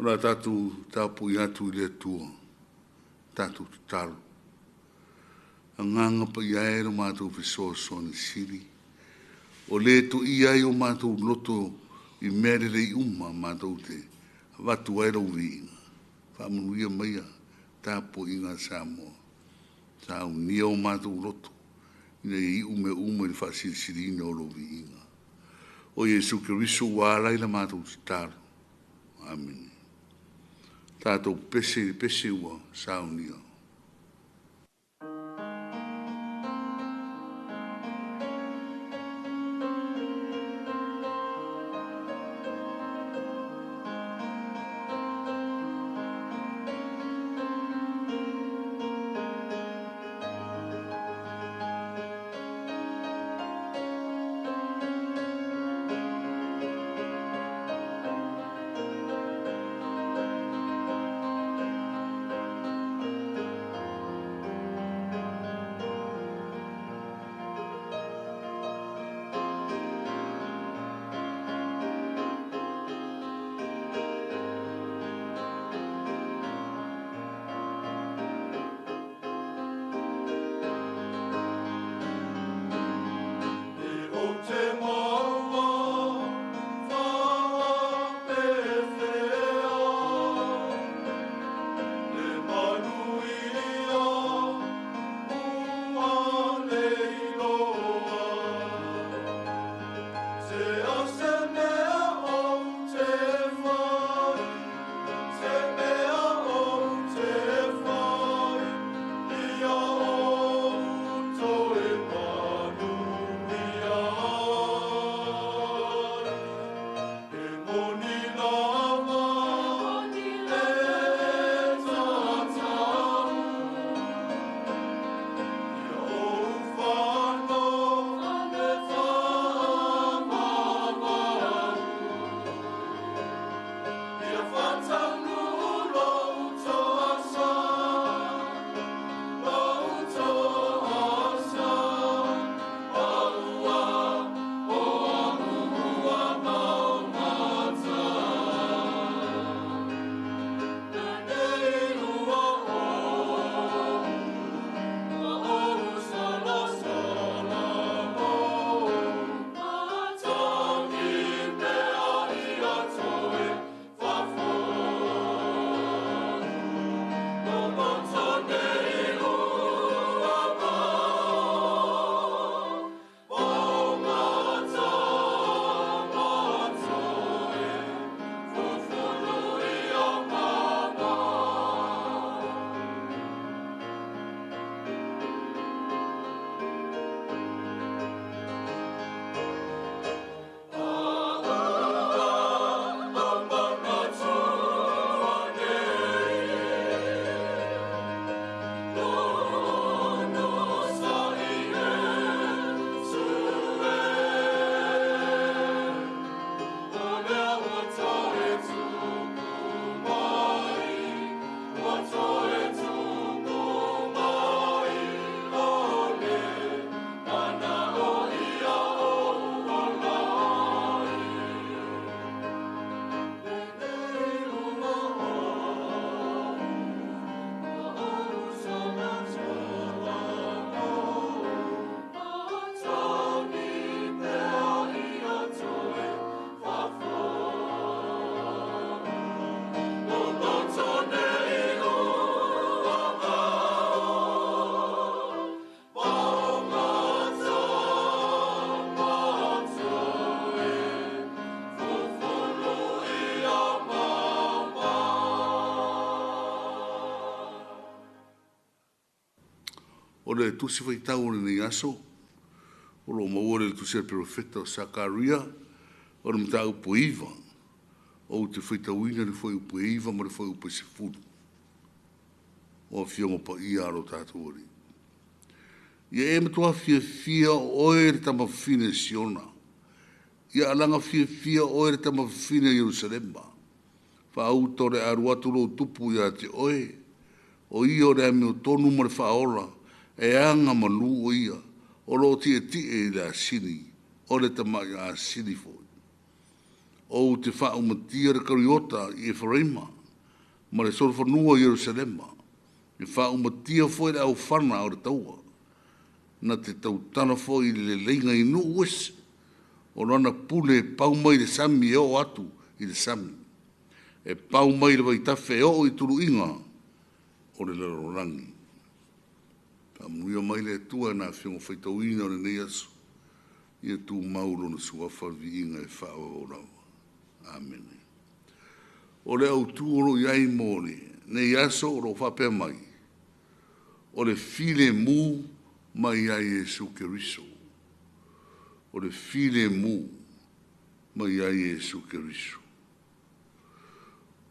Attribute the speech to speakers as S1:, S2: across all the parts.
S1: O le a tatou tapuai atu i le Atua, tatou tatalo. Agaga Paia e lo matou fesoasoani sili, o le toia ai o matou loto i mea lelei uma matou te avatu ai lou viiga. Faamanuia maia tapuaiga a Samoa. Saunia o matou loto, ina ia iu mea uma i le faasilisiliina o lou viiga. O Iesu Keriso ua ala ai la matou tatalo. Amene. Tatou pese i le pese ua saunia. O le tusi faitau o lenei aso, o lo o maua le tusi a le perofeta o Sakaria, o le mataupu 9, ou te faitauina le fuaiupu 9 ma le fuaiupu 10. O afioga paia a lo tatou Alii. Ia e matua fiafia o oe le tamafafine Siona. Ia alaga fiafia oe le tamafafine Ierusalema. Faauta o le alu atu lou tupu ia te oe. O ia o le amiotonu ma le faaola, e aga malu o ia, o lo o tietie i le asini, o le tamai asini foi. Ou te faaumatia le kariota i Eferaima ma le solofanua i Ierusalema, e faaumatia foi le aufana o le taua, na te tautala foi i le leleiga i nuu ese, o lana pule e pau mai le sami e oo atu i le sami, e pau mai le vaitafe e oo i tuluiga o le lalolagi. Faamanuia mai le Atua i na afioga faitauina o lenei aso, ia tumau lona suafa le viiga e faavavau lava. Amene. O le autu o lo o i ai mo lenei aso o lo o faapea mai, o le filemu mai ia Iesu Keriso. O le filemu mai ia Iesu Keriso.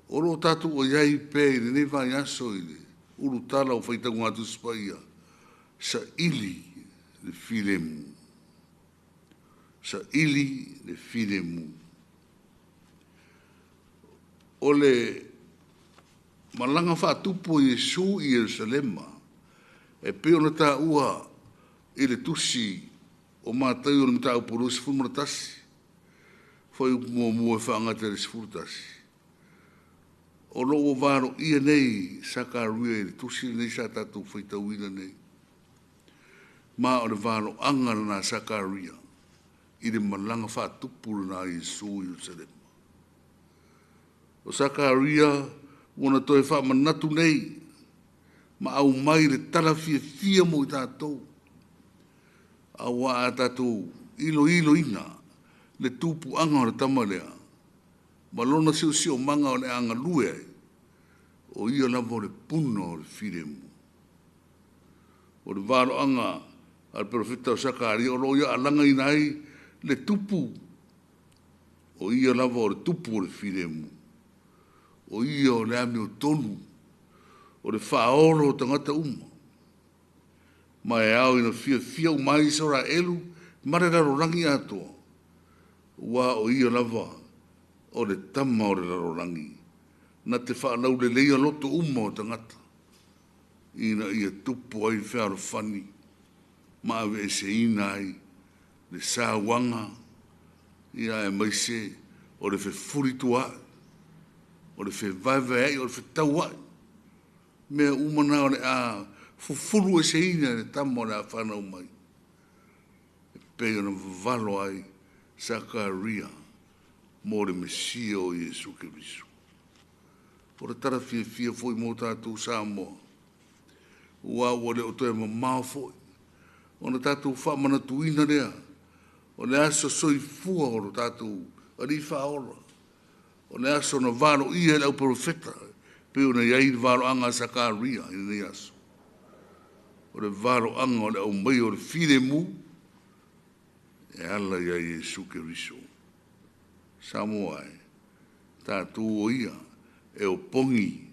S1: O lo o tatou i ai pea i lenei vaiaso i le ulutala o faitauga Tusi Paia, saili le filemu. Saili le filemu. O le malaga faatupu o Iesu i Ierusalema, e pei ona taua i le tusi o Mataio i le mataupu 21, fuaiupu 1 e faagata i le 11, o lo o ua valoia nei Sakaria i le tusi lenei sa tatou faitauina nei. Ma o le valoaga lena a Sakaria i le malaga faatupu lena a Iesu i Ierusalema. O Sakaria ua na toe faamanatu nei ma aumai le tala fiafia mo i tatou, aua a tatou iloiloina le tupuaga o le tama lea ma lona siosiomaga o le a galue ai, o ia lava o le puna o le filemu. O le valoaga a le perofeta o Sakaria o lo o ia alagaina ai le tupu, o ia lava o le tupu o le filemu. O ia o le amiotonu, o le faaolo o tagata uma. Ma e ao ina fiafia uma ai Isaraelu ma le lalolagi atoa, aua o ia lava o le tama o le lalolagi, na te faalauleleia loto uma o tagata, ina ia tupu ai le fealofani ma aveeseina ai le sauaga, ia aemaise o le fefulituaai, o le fevaevaeai, o le fetauai. Mea uma na o le a fufulu eseina e le tama o le a fanau mai, e pei ona vavalo ai Sakaria mo le Mesia o Iesu Keriso. O le tala fiafia foi mo tatou Samoa, aua ua le o toe mamao foi ona tatou faamanatuina lea o le aso soifua o lo tatou Alii Faaola, o le aso na valoia e le auprofeta, pei ona i ai le valoaga a Sakaria i lenei aso. O le valoaga o le aumaia o le filemu e ala ia Iesu Keriso. Samoa e, tatou o ia e opogi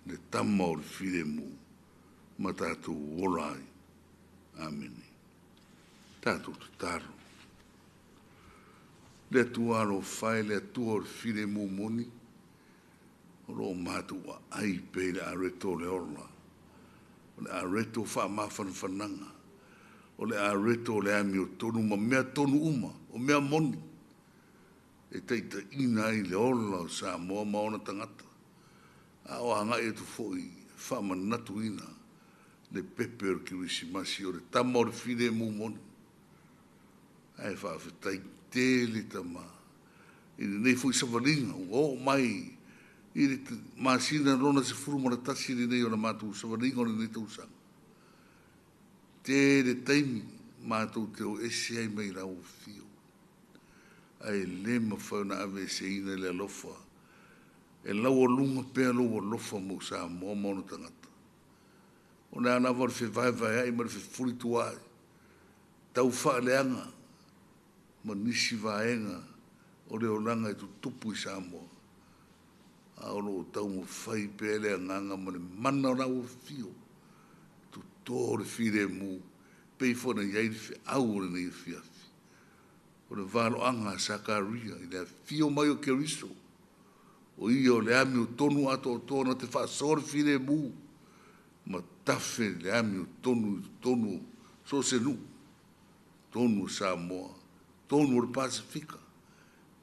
S1: le tama o le filemu ma tatou ola ai. Amene. Tatou tatalo. Le Atua alofa e, le Atua o le filemu moni, o lo o matou aai pea i le areto o le ola, o le areto o faamafanafanaga, o le areto o le amiotonu ma mea tonu uma, o mea moni, e taitaiina ai le ola o Samoa ma ona tagata, a o agai atu foi faamanatuina le pepe o le Kerisimasi, o le tama o le filemu moni. Ae faafetai tele tama i lenei foi savaliga ua oo mai i le masina lona 11 lenei o le matou savaliga o lenei tausaga. Tele taimi matou te o ese ai mai lau afio, ae le mafai ona aveeseina le alofa e laualuga pea lou alofa mo Samoa ma ona tagata. O le a lava o le fevaevaeai ma le fefulituaai, tau faaleaga ma nisi vaega o le olaga e tutupu i Samoa, a o lo o taumafai pea le agaga ma le mana o lau afio, toto le filemu, pei foi ona i ai le feau o lenei afiafi. O le valoaga a Sakaria i le afio mai o Keriso, o ia o le amiotonu atoatoa na te faasoa le filemu ma tafe le amiotonu i totonu o so o se nuu, totonu o Samoa, totonu o le Pasefika,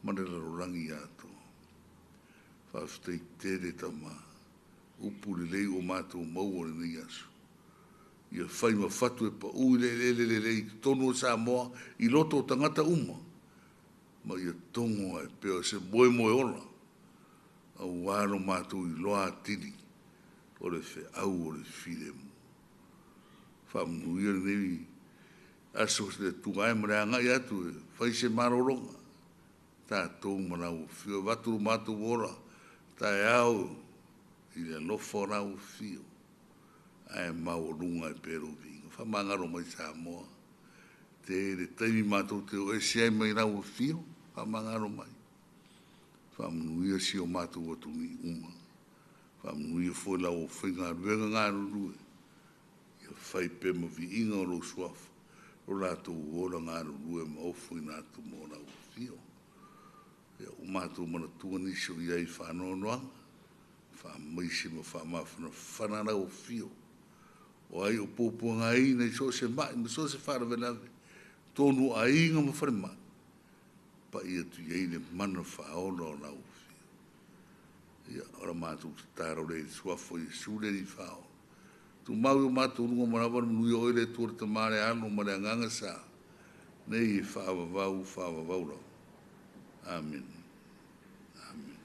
S1: ma le lalolagi atoa. Faafetai tele Tama, upu lelei ua matou maua i lenei aso. Ia fai ma fatu e pau i le eleele lelei i totonu o Samoa i loto o tagata uma, ma ia togo ae pea o se moemoe ola, aua lo matou iloa atili o le feau o le filemu. Faamanuia lenei aso le Atua e ma le agai atu e fai se malologa, tatou ma lau afio, avatu lo matou ola, taeao i le alofa o lau afio, ae maualuga e pea lou viiga. Faamagalo mai Samoa, te le taimi matou te o ese ai mai lau afio, faamagalo mai. Faamanuia si o matou atunuu uma. Faamanuia foi lau aufaigaluega galulue, ia fai pea ma viiga o lou suafa, lo latou ola galulue ma ofoina atu mo lau afio. Ia, ua matou manatua nisi o i ai i faanoanoaga, faamaise ma faamafanafana lau afio. O ai o puapuagaina i so o se mai ma so o se faalavelave, tonu o aiga ma falemai, pai atu i ai le mana faaola o lau afio. Ia, o la matou tatalo lea i le suafa o Iesu le Alii faaola. Tumau i o matou luga ma lava le manuia o oe le Atua le Tama le Alo ma le Agaga Sa, nei e faavavau, faavavau lava. Amene. Amene.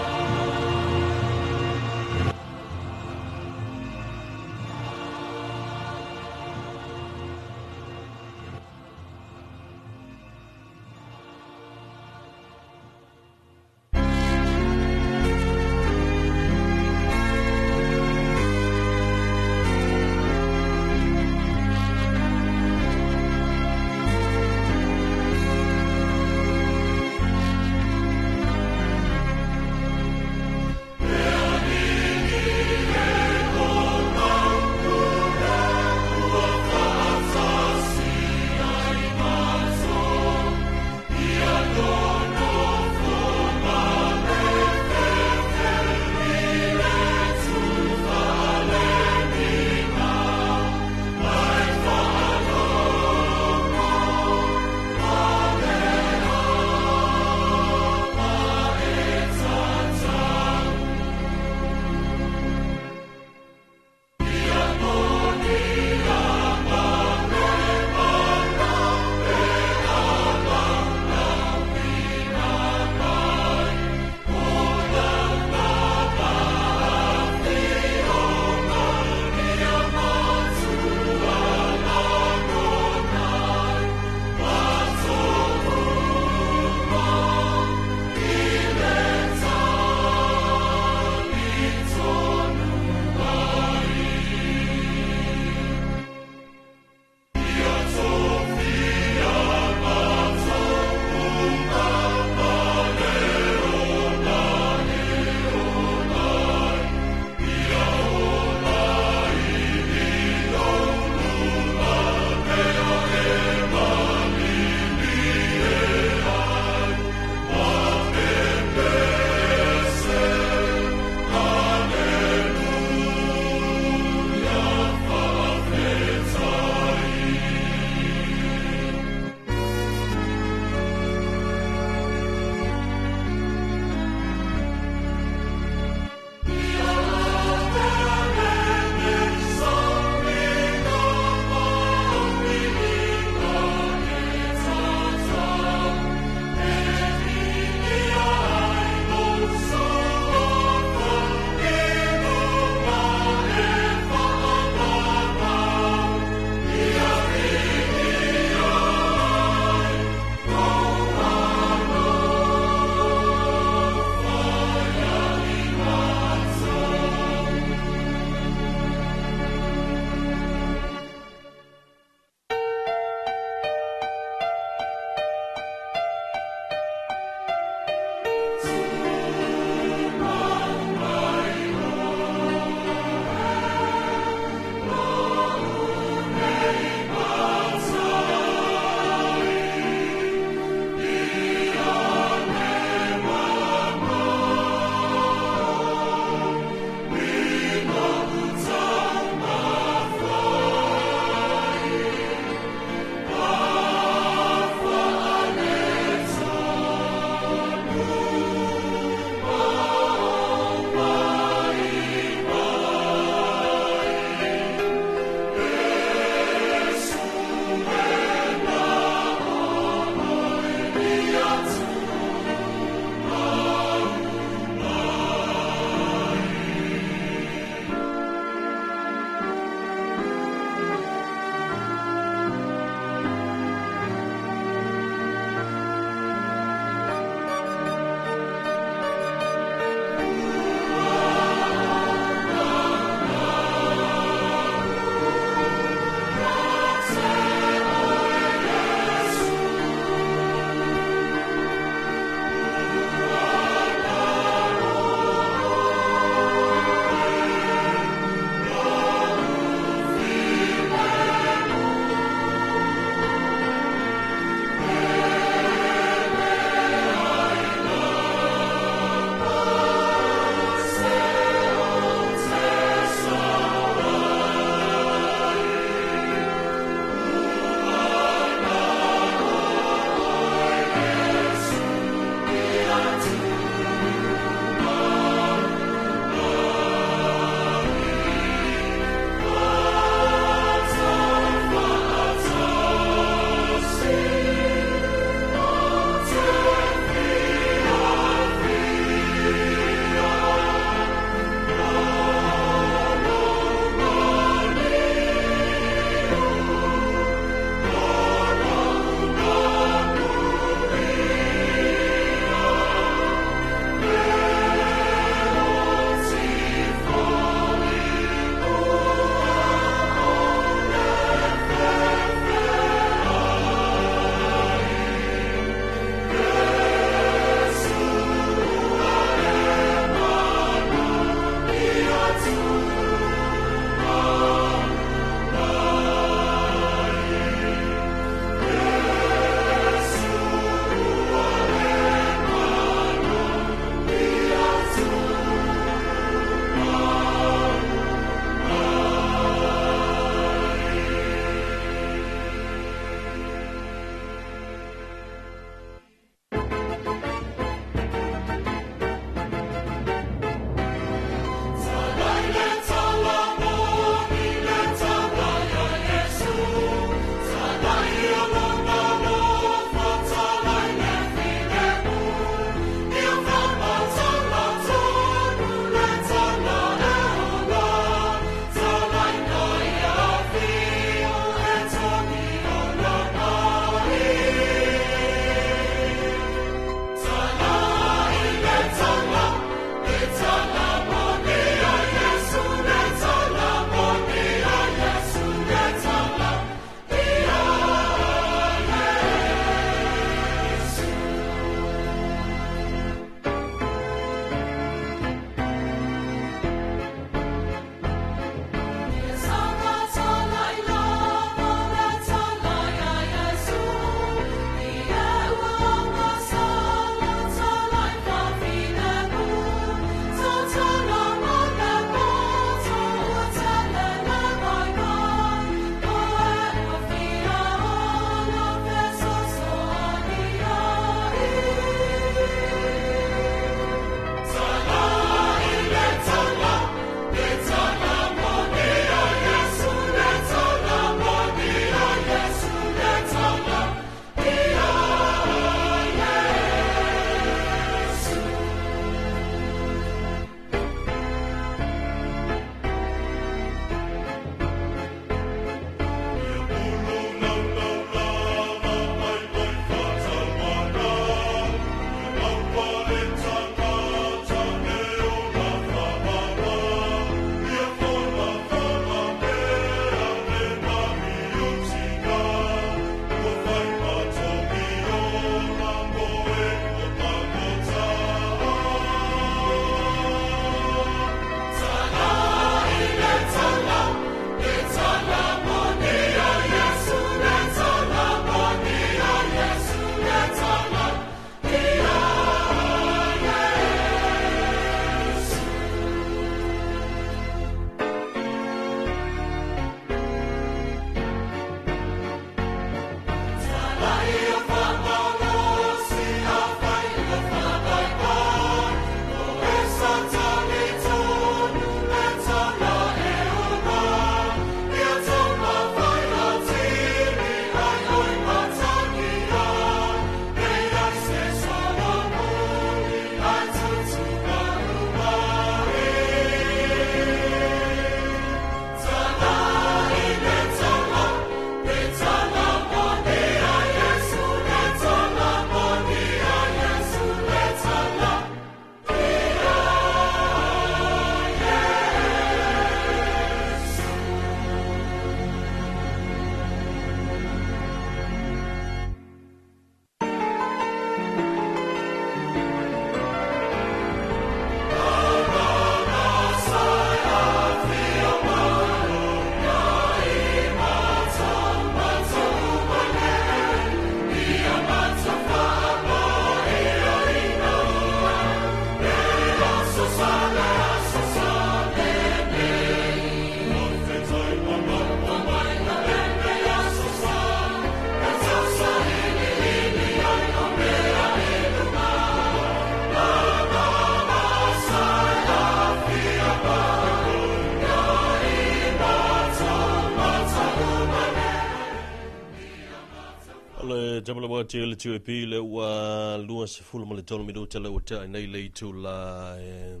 S2: Faatama atu i le 2AP le ua 23 minuta le ua tea nei le itula e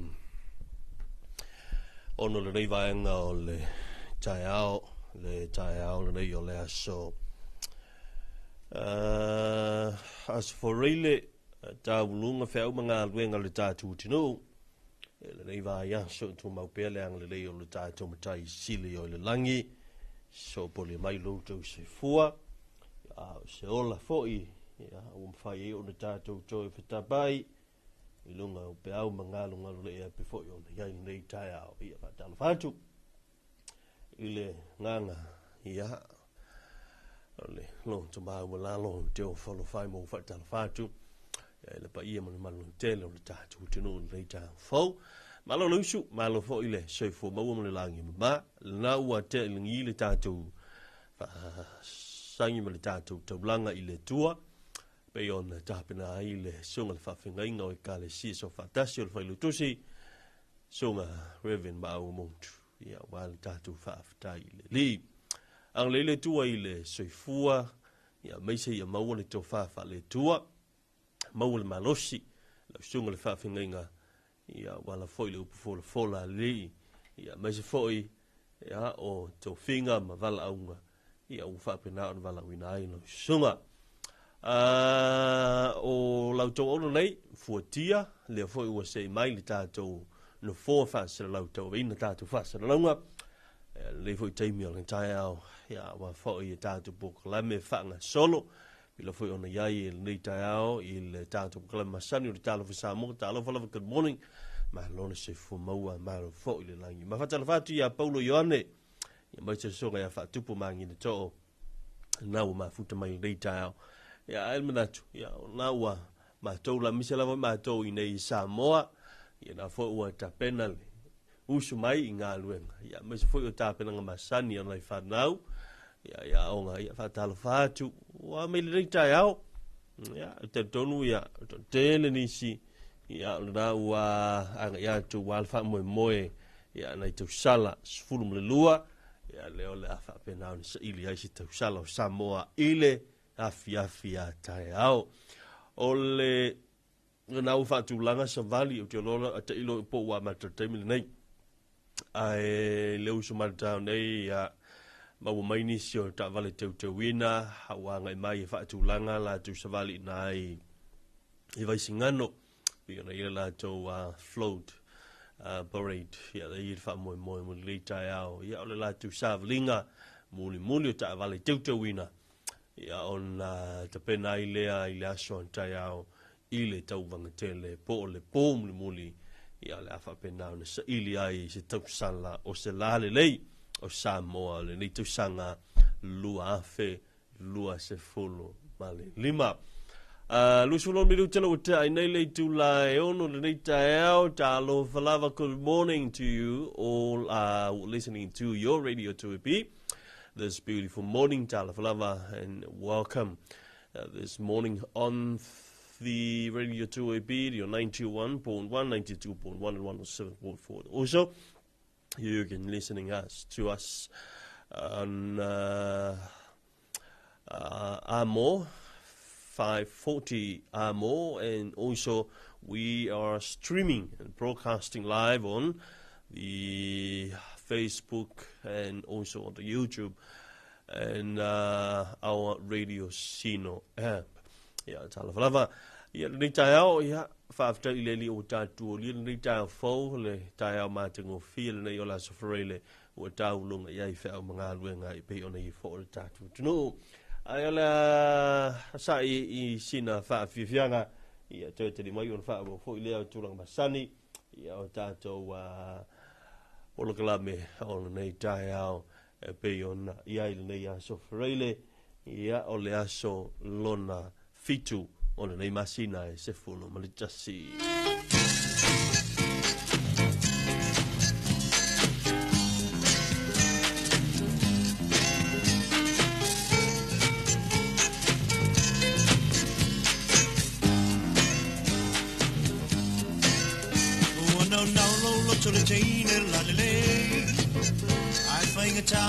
S2: ono lenei vaega o le taeao, le taeao lenei o le aso Aso Faraile, tauluga feau ma galuega a le tatou atunuu. E lenei vaiaso e tumau pea le agalelei o le tatou Matai Sili o i le lagi, soopoli mai lo outou soifua, a o se ola foi ia, ua mafai ai ona tatou toe fetapai i luga o peau ma galugalu le e pei foi ona i ai lenei taeao. Ia faatalofa atu i le gaga ia o le loto maualalo te o falo fai mo faatalofa atu ia le paia ma le malu tele o le tatou atunuu lenei taeao fou. Malo le usu, malo foi le soifua maua ma le lagi mama. Lena ua tea i lagi le tatou faasagi ma le tatou taulaga i le Atua, pei ona tapena ai le susuga le faafeagaiga o Ekalesia Soofaatasi o le Failautusi, susuga Reverend Maau Motu, ia aua le tatou faafetai i le Alii. Agalelei le Atua i le soifua, ia aemaise ia maua le tofa faale-Atua, maua le malosi, lau susuga le faafeagaiga, ia aua foi le upu folafola a le Alii, ia aemaise foi ia o tofiga ma valaauga, ia ua faapena ona valaauina ai lau susuga. O lau tau auna nei, fuatia, lea foi ua sei mai le tatou nofoa faasalalau tauaveina tatou faasalalauga. Lenei foi taimi o le taeao, ia aua foi e tatou polokalame faagasolo, pila foi ona i ai lenei taeao i le tatou polokalame masani o le Talofa Samoa, Talofa lava, good morning, malo le soifua maua, malo foi le lagi. Ma faatalofa atu ia Paulo Ioane, ia mai se susuga ia Faatupu Magina Too, na ua mafuta mai lenei taeao. Ia ai le manatu, ia na ua matou la misa lava matou i nei Samoa, ia na foi ua tapena le usu mai i galuega, ia aemaise foi o tapenaga masani o nai fanau, ia ia aoga, ia faatalofa atu, ua mai lenei taeao. Ia talitonu ia tele nisi, ia o lena ua agai atu ua le faamoemoe, ia nai tausala 12, ia lea o le a faapena ona saili ai se tausala o Samoa i le afiafi a taeao. O le lena ua faatulaga savali, ou te iloa tailo po ua amata i le taimi lenei. Ae le uso mai le taeao nei, ia maua mai nisi o taavale teuteuina, ua agai mai e faatulaga latou savali i ina i Vaisigano, pei ona i ai le latou float parade, ia le i le faamoemoe mo lenei taeao, ia o le latou savaliga mulimuli o taavale teuteuina, ia ona tapena ai lea i le aso a taeao i le tauvaga tele po o le po mulimuli, ia o le a faapena ona saili ai se tausala o se lalelei o Samoa lenei tausaga 2025. 20 minuta le ua tea nei le itula e ono lenei taeao. Talofa lava, good morning to you all listening to your radio 2AP this beautiful morning. Talofa lava and welcome this morning on the radio 2AP, your 91.1, 92.1 and 107.4. Also, you can listening us to us on Amo 540 Amo, and also we are streaming and broadcasting live on the Facebook and also on the YouTube and our Radio Sino app. Ia talofa lava. Ia lenei taeao, ia faafetai i le Alii o tatou aulia lenei taeao fou, le taeao matagofie lenei o le Aso Faraile ua tauluga i ai feau ma galuega i pei ona i ai foi o le tatou atunuu. Ae o le a sa'i i sina faafiafiaga, ia toe tali mai ona faaauau foi lea o tulaga masani, ia o tatou polokalame o lenei taeao e pei ona i ai lenei Aso Faraile, ia o le aso lona 7 o lenei masina e 11.
S3: Ua naunau lou loto le teine lalelei, ai faigata.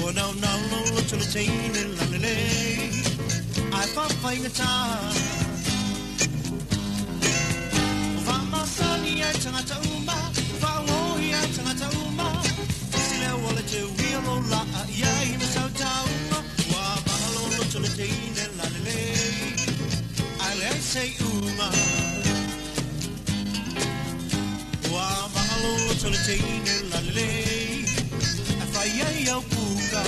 S3: Ua naunau naunau lou loto le teine lalelei ae faafaigata. O faamasani ai tagata uma, faaogoi ai tagata uma, isi lea ua le teuia lou laa i ai ma sau tauga. Ua vaga lou loto le teine lalelei ae leai se iuga. Ua vaga lou loto le teine lalelei ae fai ai au puka.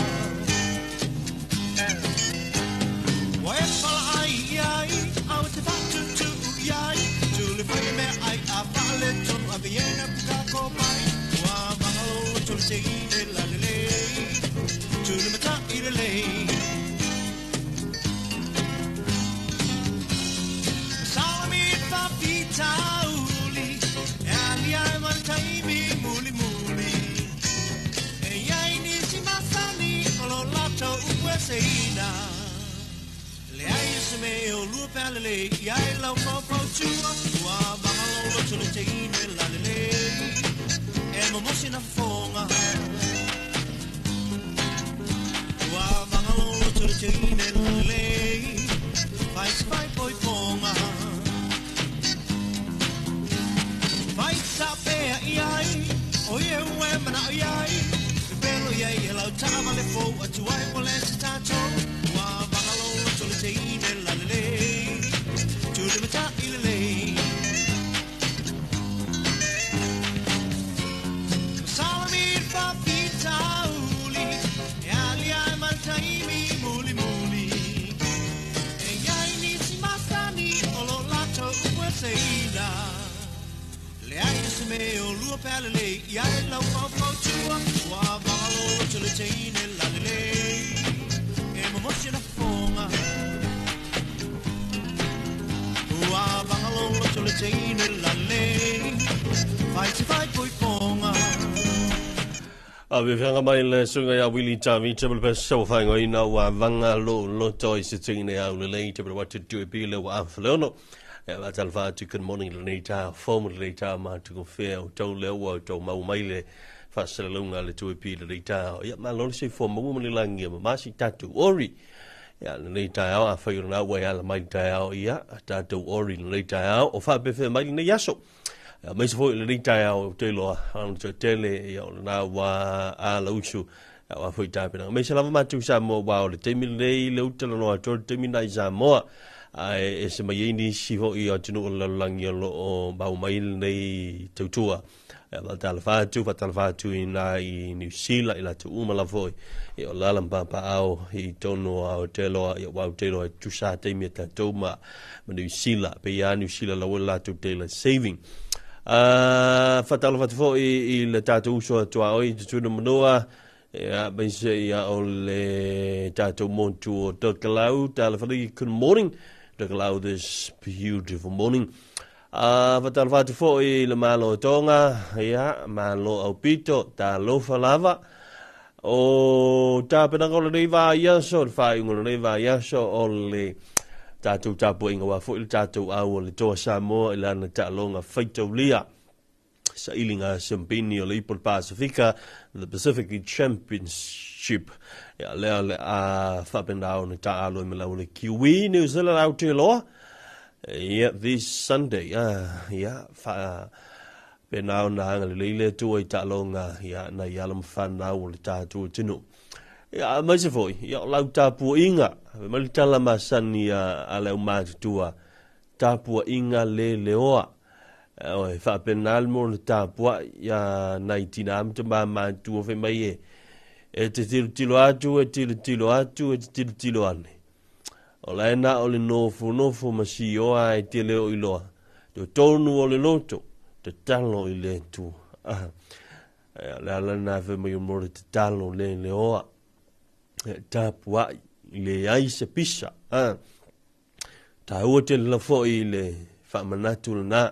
S3: Ua e falaai i ai, a ua te faatutuu i ai, tuli fai le mea ai a faaletonu ave i ai na puka kopai. Ua vaga lou loto le teine lalelei, tuli matai lelei. Salami faafitauli, e alia ai ma le taimi mulimuli. E i ai nisi masani o lo latou upu e seina. Leai o se mea o lua pe a lelei i ai lau faufautua. Ua vaga lou loto le teine lalelei, e momosi na fofoga. Ua vaga lou loto le teine lalelei, fai se faaipoipoga. Fai sa pea i ai, o ia ua e manao i ai, pepelo i ai e lau taavale fou atu ai ua le se tatou. Ua vaga lou loto le teine lalelei, tuli matai lelei. Salami faafitauli, e alia ai ma le taimi mulimuli. E i ai nisi masani o lo latou upu e seina. Leai o se mea o lua pe a lelei i ai lau faufautua. Ua vaga lou loto le teine lalelei, e momosi na fofoga. Ua vaga lou loto le teine lalelei, fai se faaipoipoga.
S2: A fe mai le sunga ia Willie Tavi, te pele pesa wa whainga ina wa vanga lo loto i se tingine au le lei, te pele watu tui pile wa awhaleono. E wa talfa atu good morning le nei tā, fomu le nei tā ma tuku whea o tau leo o tau mau mai le whasalalunga le tui pile nei tā. Ia ma lori se fomu ma le langi ma masi tatu ori. Ia le nei tā au, a whai o nā wai ala mai tā au ia, tātou ori le nei tā au, o whapefe mai le nei aso. Ia mai se foi le nei taeao o te loa, ana te tele, ia o nā wā a la usu, ia wā foi tāpena. Mai se lava mātou Samoa wā o le teimi lei le utala noa tō teimi nai Samoa, ai e se mai ei nisi hoi o tunu o lalolangi o lo o mau mai nei tautua. Ia wha tala whātu i nā i New Zealand, i lātou uma la foi. Ia o lala mpapa au i tono au te loa, ia wau te loa e tusa teimi e tātou ma New Zealand. Pe ia New Zealand la wala lātou daylight saving. Whatala whatu foi i le tātou uso atua oi te tuna manoa. Ia, mai se ia o le tātou montu o Tokelau. Tala whanaki, good morning. Tokelau this beautiful morning. Whatala whatu foi i le malo o Tonga. Ia, malo au pito, tā lofa lava. O tāpenanga o le nei vā iaso, le whāiunga o le nei vā iaso o le tātou tāpua inga wā foi le tātou au o le toa Samoa i lana taaloga faitaulia. Sa ilinga sempini o le Ipo Pasifika, the Pacific Championship. Ia lea le a whapendao ni taalo i malau le Kiwi, New Zealand Aotearoa. Ia, this Sunday, ia, wha penao na anga le leile tua i taaloga, ia, na i ala mwhanau o le tātua tino. Ia, mai se foi, ia, o lau tāpua inga, mai le tala masani a leo mātutua, tāpua inga le leoa. Oe, whaapenal mo le tāpua, ia, nai tina amta mā mātua whai mai e. E te tiro tiro atu, e tiro tiro atu, e te tiro tiro ane. O la ena o le nofo, nofo ma si oa e te leo i loa. Te tonu o le loto, te talo i le tu. Le ala nā whai mai o more te talo le leoa. E tāpua i le ai se pisa. Tā ua te la foi i le whaamanatu le nā.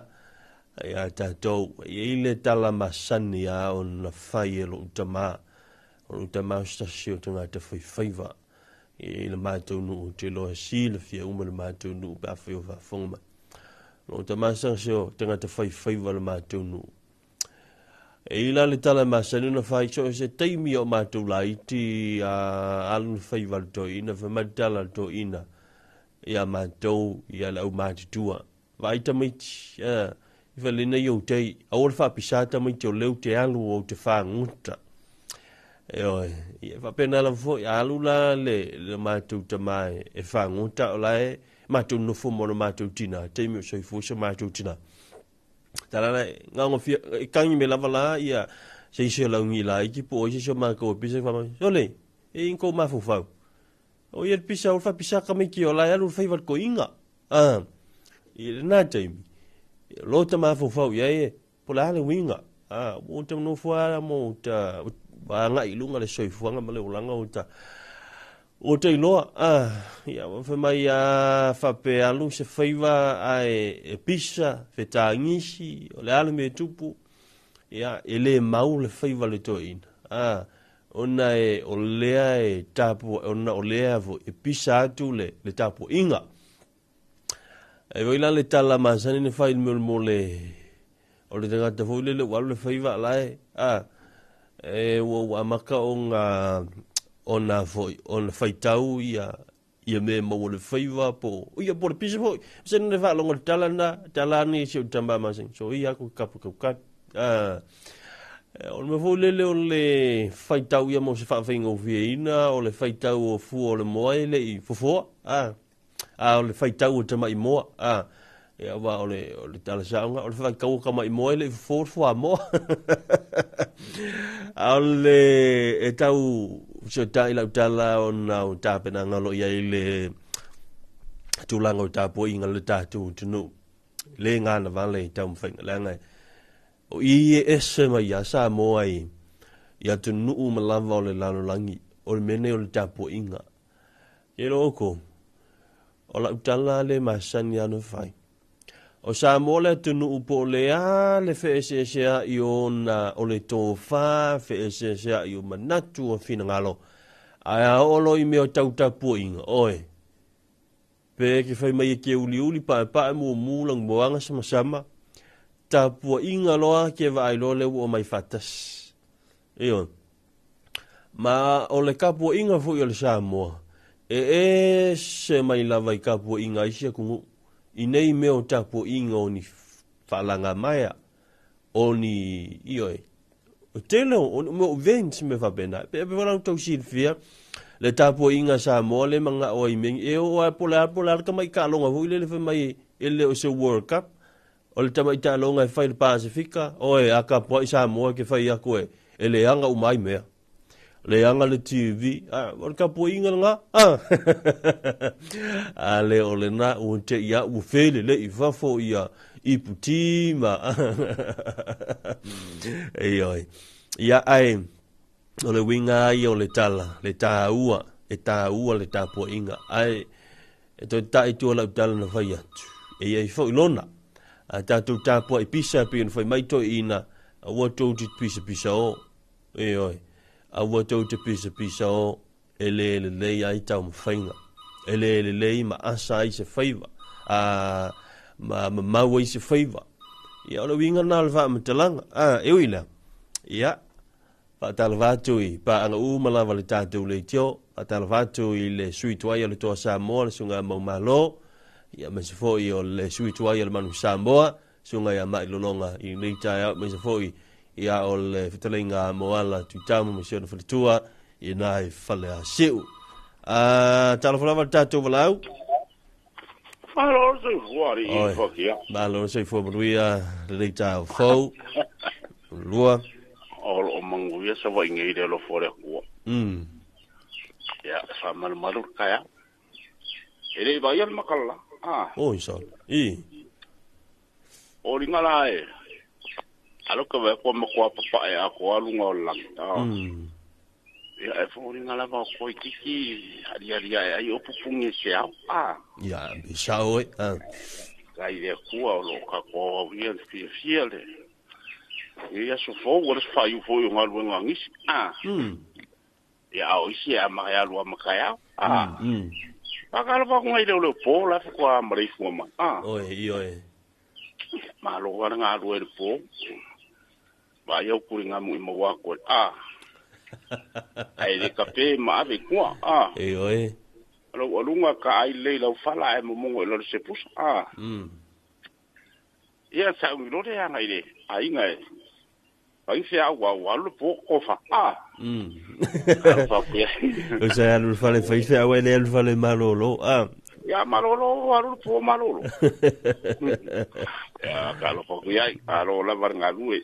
S2: Ia tātou, i le tala masani a o na whai e lo utama. O lo utama o stasi o te ngā te whai whaiwa. I le mātou nuu te loa si le fia uma le mātou nuu pe a whai o whaafonga mai. Lo utama sa se o te ngā te whai whaiwa le mātou nuu. E i la le tala masani ona fai so o se taimi o matou laiti a alu na faiva le toeaina, fai mai le tala a le toeaina ia matou ia le aumatutua. Vaai tamaiti, a, i falena i ou tei, aua le faapisa tamaiti o lea ou te alu ou te faguta. E oe, ia faapena lava foi, a alu la le, le matou tama e, e faguta, o la e matou nofo ma lo matou tina, taimi o soifua so matou tina. Tala la, gaogofia, e kagi mai lava la ia se isi o laugi laiti po o isi o matou e pisa fa mai. Sole, e i kou mafaufau. O ia le pisa o le faapisa tamaiti o la e alu le faiva le toeaina. Ah, i lena taimi, lo ta mafaufau i ai e, po o le a le uiga. Ah, ua ta nofo lava ma ua ta agai i luga le soifuaga ma le olaga ua ta Ua ta iloa, ah, ia, ua fai mai a faapea alu se faiva ae e pisa, fetagisi, o le a le mea e tupu, ia, e le mau le faiva le toeaina. Ah, ona e, o lea e tapu, ona o lea foi e pisa atu le, le tapuaiga. E foi la le tala masani na fai le mo le, o le tagata foi lele ua alu le faiva la e, a, e ua ua amata ona, ona foi, ona faitau ia, ia mea maua le faiva po, ia po le pisa foi. Se ne faalogo le tala na, tala ni si o tama masani. So ia ku kapu kau kap. A, o le mea foi lele o le faitau ia mo se faafaigofieina, o le faitau o fua o le moa e le i fofoa. A, A o le faitau o tamai moa, a, ia aua o le, o le tala saoga, o le faitau o tamai moa e le i fofo le fuamoa. A o le, e tau fesootai lau tala ona o tapenaga o lo o i ai le tulaga o tapuaiga a le tatou atunuu. Le gana vale i taumafaiga, leaga o i e ese mai ia Samoa i, i atunuu ma lava o le lalolagi, o le mea nei o le tapuaiga. Ke lo oukou, o lau tala le masani lava ona fai. O Samoa le atunuu po o le a le feeseesea'i ona o le tofa, feeseesea'i o manatu o finagalo, ae a oo loa i mea o tau tapuaiga, oe, pe ke fai mai e ke uliuli paepae mumu lanumoaga samasama, tapuaiga loa ke vaai loa lea ua omai faatasi. Ioe. Ma o le tapuaiga foi a le Samoa, e ese mai lava i tapuaiga a isi atunuu, i nei mea o tapuaiga o ni faalagamaea, o ni, ioe, o tele o mea o events mea faapena. E pei foi la ona tau silafia le tapuaiga a Samoa lea e manao ai i mea nei, e oo lava po o le a po o le a le tamai taaloga foi lele fai mai e le o se World Cup, O le tamai taaloga e fai i le Pasefika, oe, a tapuai Samoa ke fai aku e, e leaga uma ai mea. Leaga le TV, a, o le tapuaiga lena, a. A le o lena, ua te i a, ua felelei i fafo ia iputi ma, Ioe. Ia, ae, o le uiga lava ia o le tala, le taua, e taua le tapuaiga, ae, E toe taʻi tua lau tala na fai atu. E i ai foi lona. A tatou tapuai pisa pei ona fai mai toeaiina, aua tou te pisapisa o. Ioe. Aua tou te pisapisa o, e le lelei ai taumafaiga. E le lelei ma asa ai se faiva. A, ma mamau ai se faiva. Ia, o le uiga lena o le faamatalaga. A, e ui lea. Ia, Faatalofa atu i paaga uma lava le tatou leitio, faatalofa atu i le sui tuai o le Toa Samoa, le Susuga ia Maumalo, ia aemaise foi o le sui tuai o le Manu Samoa, Susuga ia Mailologa i lenei taeao, aemaise foi ia o le fetalaiga a Moala Tuitama ma si ona faletua i na i Faleasiu. A, talofa lava le tatou valaau.
S4: Malo le soifua alii
S2: Oi,
S4: fakia.
S2: malo le soifua manuia lenei taeao fou. Lua.
S4: O lo o manuia Savaii nei i le alofa o le Atua. Ia, e faamalumalu le taeao. E le i vaaia le makalala. Ah.
S2: Oi, sol. I.
S4: O liga la e. Alo ka vae kua matua papae atoa luga o le lagi. Ah. Ia, e foliga lava o toeitiiti aliali ae ai o pupuni e se ao. Ah.
S2: Ia, e sao e. Ah.
S4: Kai le Atua o lo o tatou auauia le fiafia le i aso fou, ua le faaiu foi o galuega a nisi. Ah. Ia, a o isi e amata e alu lava ma taeao. Ah. Faatalofa atu nai leoleo po la e faatoa maleifua mai. Ah.
S2: Oi, ioe.
S4: Malo lava le galue i le po. Vai au kuri ngā mui maua koe. A. Ai le kape ma ave kua. A.
S2: E oe.
S4: Lau alunga ka ai lei lau fala e momongo i lalo se pusa. A. Ia sa ungi lore anga i le ainga e. Ai se au au alu po kofa. A. Fa kuia.
S2: O sa alu fale fai fe au ele alu fale malolo. A.
S4: Ia malolo alu po malolo. Ia ka lo fa kuia alo la var ngalue.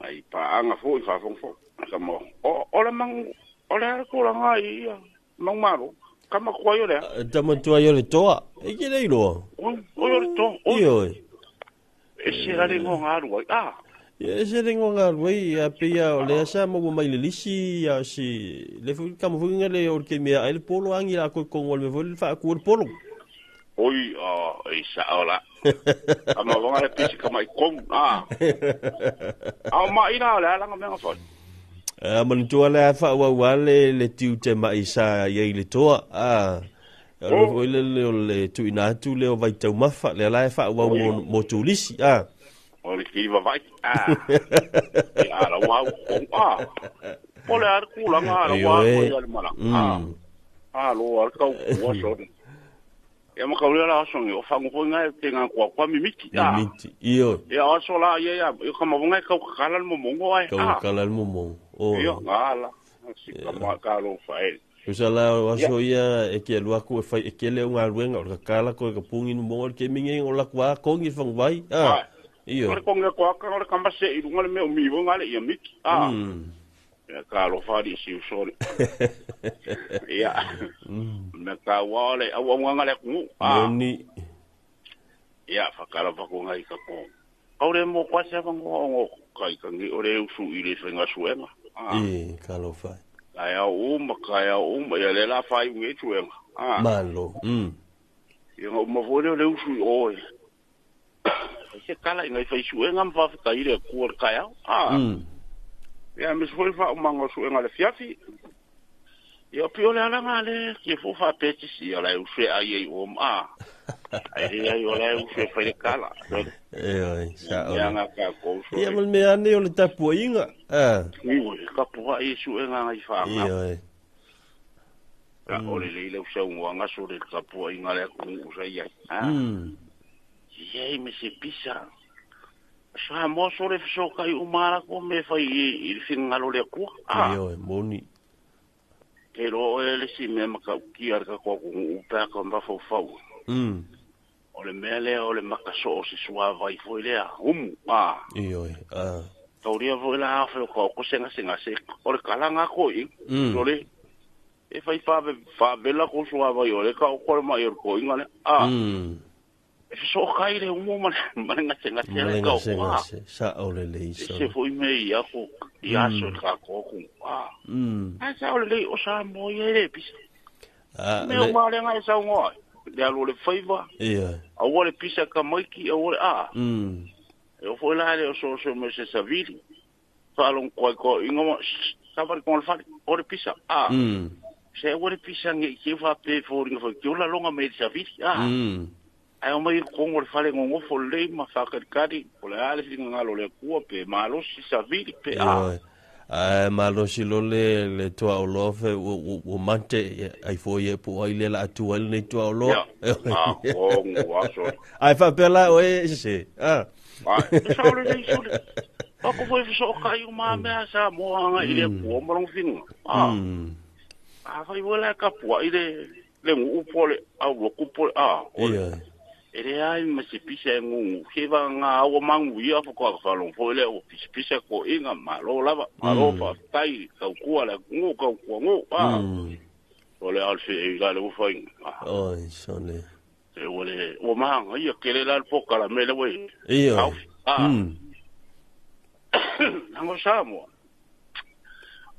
S4: Ai pa anga fo i fa fong fo. Ka mo. O o le mang o le ko la ngai ia. Mang malo. Kama kwa yo le.
S2: Tama tua yo le toa. E ke nei loa.
S4: O o yo le to. O
S2: Ioe.
S4: e se la le ngo ngalu ai. Ah.
S2: Ia se le ngo ngalu ai a pia o le sa mo mai le lisi a si le fu ka mo fu ngale o ke mea ai le polo angi la ko ko ngol me fu le fa ku le polo.
S4: Oi a e sa ola. Kama wanga le pisi kama i kong. Ah. Au ma ina le ala nga fa.
S2: A man tua le fa wa wa le le tiu te mai sa ia i le toa. A. O le le le tu ina tu le o vai tau mafa le la fa wa mo mo tu lisi. A.
S4: O le ki va vai. Ah. E ala wa kong. Ah. O le ar kula nga ala wa ko ia le mala. Ah. Ah lo ar kau wa so. Ia ma kau le la so o fangu fo nga te nga kwa kwa mimiti. Ah.
S2: Mimiti. Io.
S4: Ia o so la ia ia o kama vonga kau kala le momongo ai.
S2: Kau kala le momongo. O.
S4: Ia ngala. Si kama ka lo fa e.
S2: Usa la o aso ia e ke lua ku e fai e ke le unga luenga o ka kala ko e ka pungi no mongo ke minge o la kwa kongi fang vai. Ah. Io.
S4: O le kongi kwa ka o le kama se i lunga le me o mi vonga le ia miki. Ah. Ia ka lo fa di si uso le. Ia. Me ka wa le au au nganga le ku. Ah.
S2: Moni.
S4: Ia fa kala fa ko ngai ka ko. Kau le mo kwa se fa ngo ngo kai ka ngi o le usu i le fenga suenga. Ah.
S2: E ka lo fa.
S4: Kai au ma kai au ma ia le la fa i ngi suenga. Ah.
S2: Malo.
S4: Ia ngo mo fo le usu i oe. Se kala ngai fai suenga ma fa kai le ku o kai au. Ah. Ia me foi fa mango suenga le fiafi. Ia pio le ala ngale ke fo fa peti si ala u se ai ai o ma. Ai ai o le u se fa le kala.
S2: E oi sa o.
S4: Ia nga ka ko so.
S2: Ia mo me ane o le tapuinga. Ah.
S4: Ni o ka po ai suenga ngai fa nga.
S2: Ioe.
S4: Ka o le le u se ngo nga so le ka po ai nga le ku u sa ia. Ah. Ia me se pisa. Sa mo so le so kai o mara ko me fa i fingalo le ku. Ah.
S2: Ioe moni.
S4: Ke ro e le si me maka ki ar ka ko ku u pa ka ma fo fau. O le mea lea o le makaso o se sua vai foi lea. Umu. Ah.
S2: Ioe. Ah.
S4: Tauria foi la afe o ko senga senga se o le kalanga ko i. Sole. E fai fa fa vela ko sua vai o le ka o ko mai o ko inga le. Ah. E so kai le umu ma nga senga se le ka o.
S2: Sa o le le
S4: so. Se foi me ia ko ia so ka ko ku. Ah. A sa o le o sa mo ia le pisa.
S2: Ah.
S4: Me o ma le ngai sa ngo. Le alu le faiva.
S2: Ia.
S4: A o le pisa ka maiki o le a. E o foi la le o so so me se savili. Fa long ko ko ingo sa va ko le fa o le pisa. Ah. Se o le pisa ngi ki fa pe fo ringa fo ki o la longa me savili. Ah. Ai o mai kongo le fale ngongo fo le ma fa kari o le ale singa ngalo le kua pe malosi savili pe a.
S2: A malosi lo le le toa o lofe o mante ai fo ye po ai le la atu ai le toa o lo.
S4: Ah kongo aso.
S2: Ai fa pela o e se. Ah.
S4: Ai sa o le le so. A ko foi so kai o ma me sa mo anga i le kua mo long finga. Ah. A fa i wala ka pua i le le ngu po le au ku po a.
S2: Ia.
S4: E le ai ma se pisa e ngungu. Ke va ngā awa mangu ia fo kwa whalong fo le o pisa pisa ko inga ma lo lava. Ma lo fa tai kau kua le ngu kau kua ngu. Ah. O le alfe e ila le ufa inga.
S2: Oi, sone.
S4: E o le o mahanga ia ke le la le poka la me le we.
S2: Ia.
S4: Ah. Nango Samoa.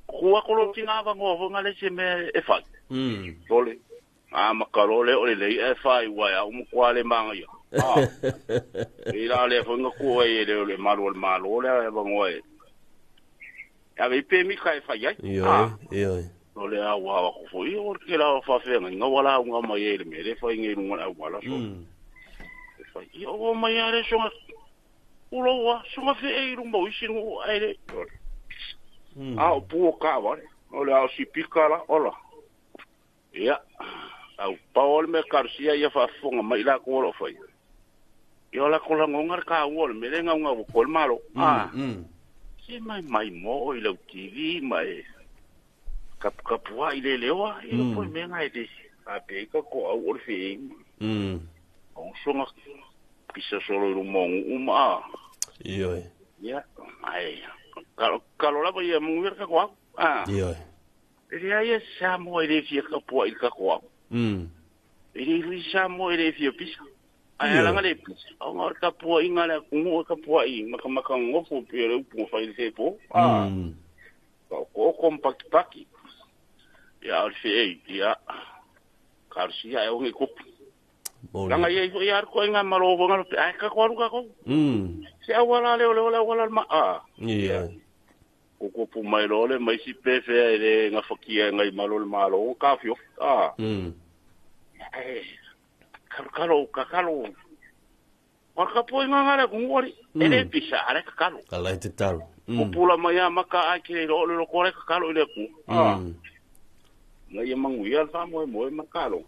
S4: Kua kolo tinga vango vonga le se me e fai. Tole. Ah, makarole o le lei e fai wai au mkwa le manga ia. Ah. I la le fonga kua e le le malu le malo le e vango e. A ve pe mi kai fai ai.
S2: Ioe, ioe.
S4: O le au wa ko foi o ke la fa fenga nga wala nga mai e le me le fai ngi lunga au wala so. E fai i o mai ale so. Uloa, songa fe e ilu mau isi ngu aere. A o puo ka wale. O le ao sipika la, ola. Ia, au pau ole me karusia ia whaafonga mai la ko olo whai. Ia ola ko la ngonga ka ua le mele ngau ngau ko le malo. Se mai mai mo i lau TV mai kapu kapua i le leoa i le poi me ngai te. A pe ka ko au o le whi. O songa pisa solo i rumo uma.
S2: Ioi.
S4: Ia, ai kalo lava ia mungu ka ko.
S2: Ioi.
S4: E ia sa mo i le fia kapua i ka ko. E le sa mo i le fia pisa. Ai ala ngale pisa. O ngā kapua i ngā kungu kapua i makamaka ngofu pe le upu fai le po. Ko ko paki paki. Ia o le ia. Karsia e ongi kopi. Langa ia ia ko ngā malo ngā ai ka ko aru ka ko. Se awala le ole awala ma a.
S2: Ia.
S4: Ko ko pu mai lole mai si pefe le ngā fakia ngai malo le malo ka fio. Ai kalo kakalo. Wakapo inga ngare kungori. Ele pisa are kakalo.
S2: Kala te talo.
S4: Pupula mai a maka ai ke ro le kore kakalo ile ku. Ngai mangu ia fa mo mo makalo.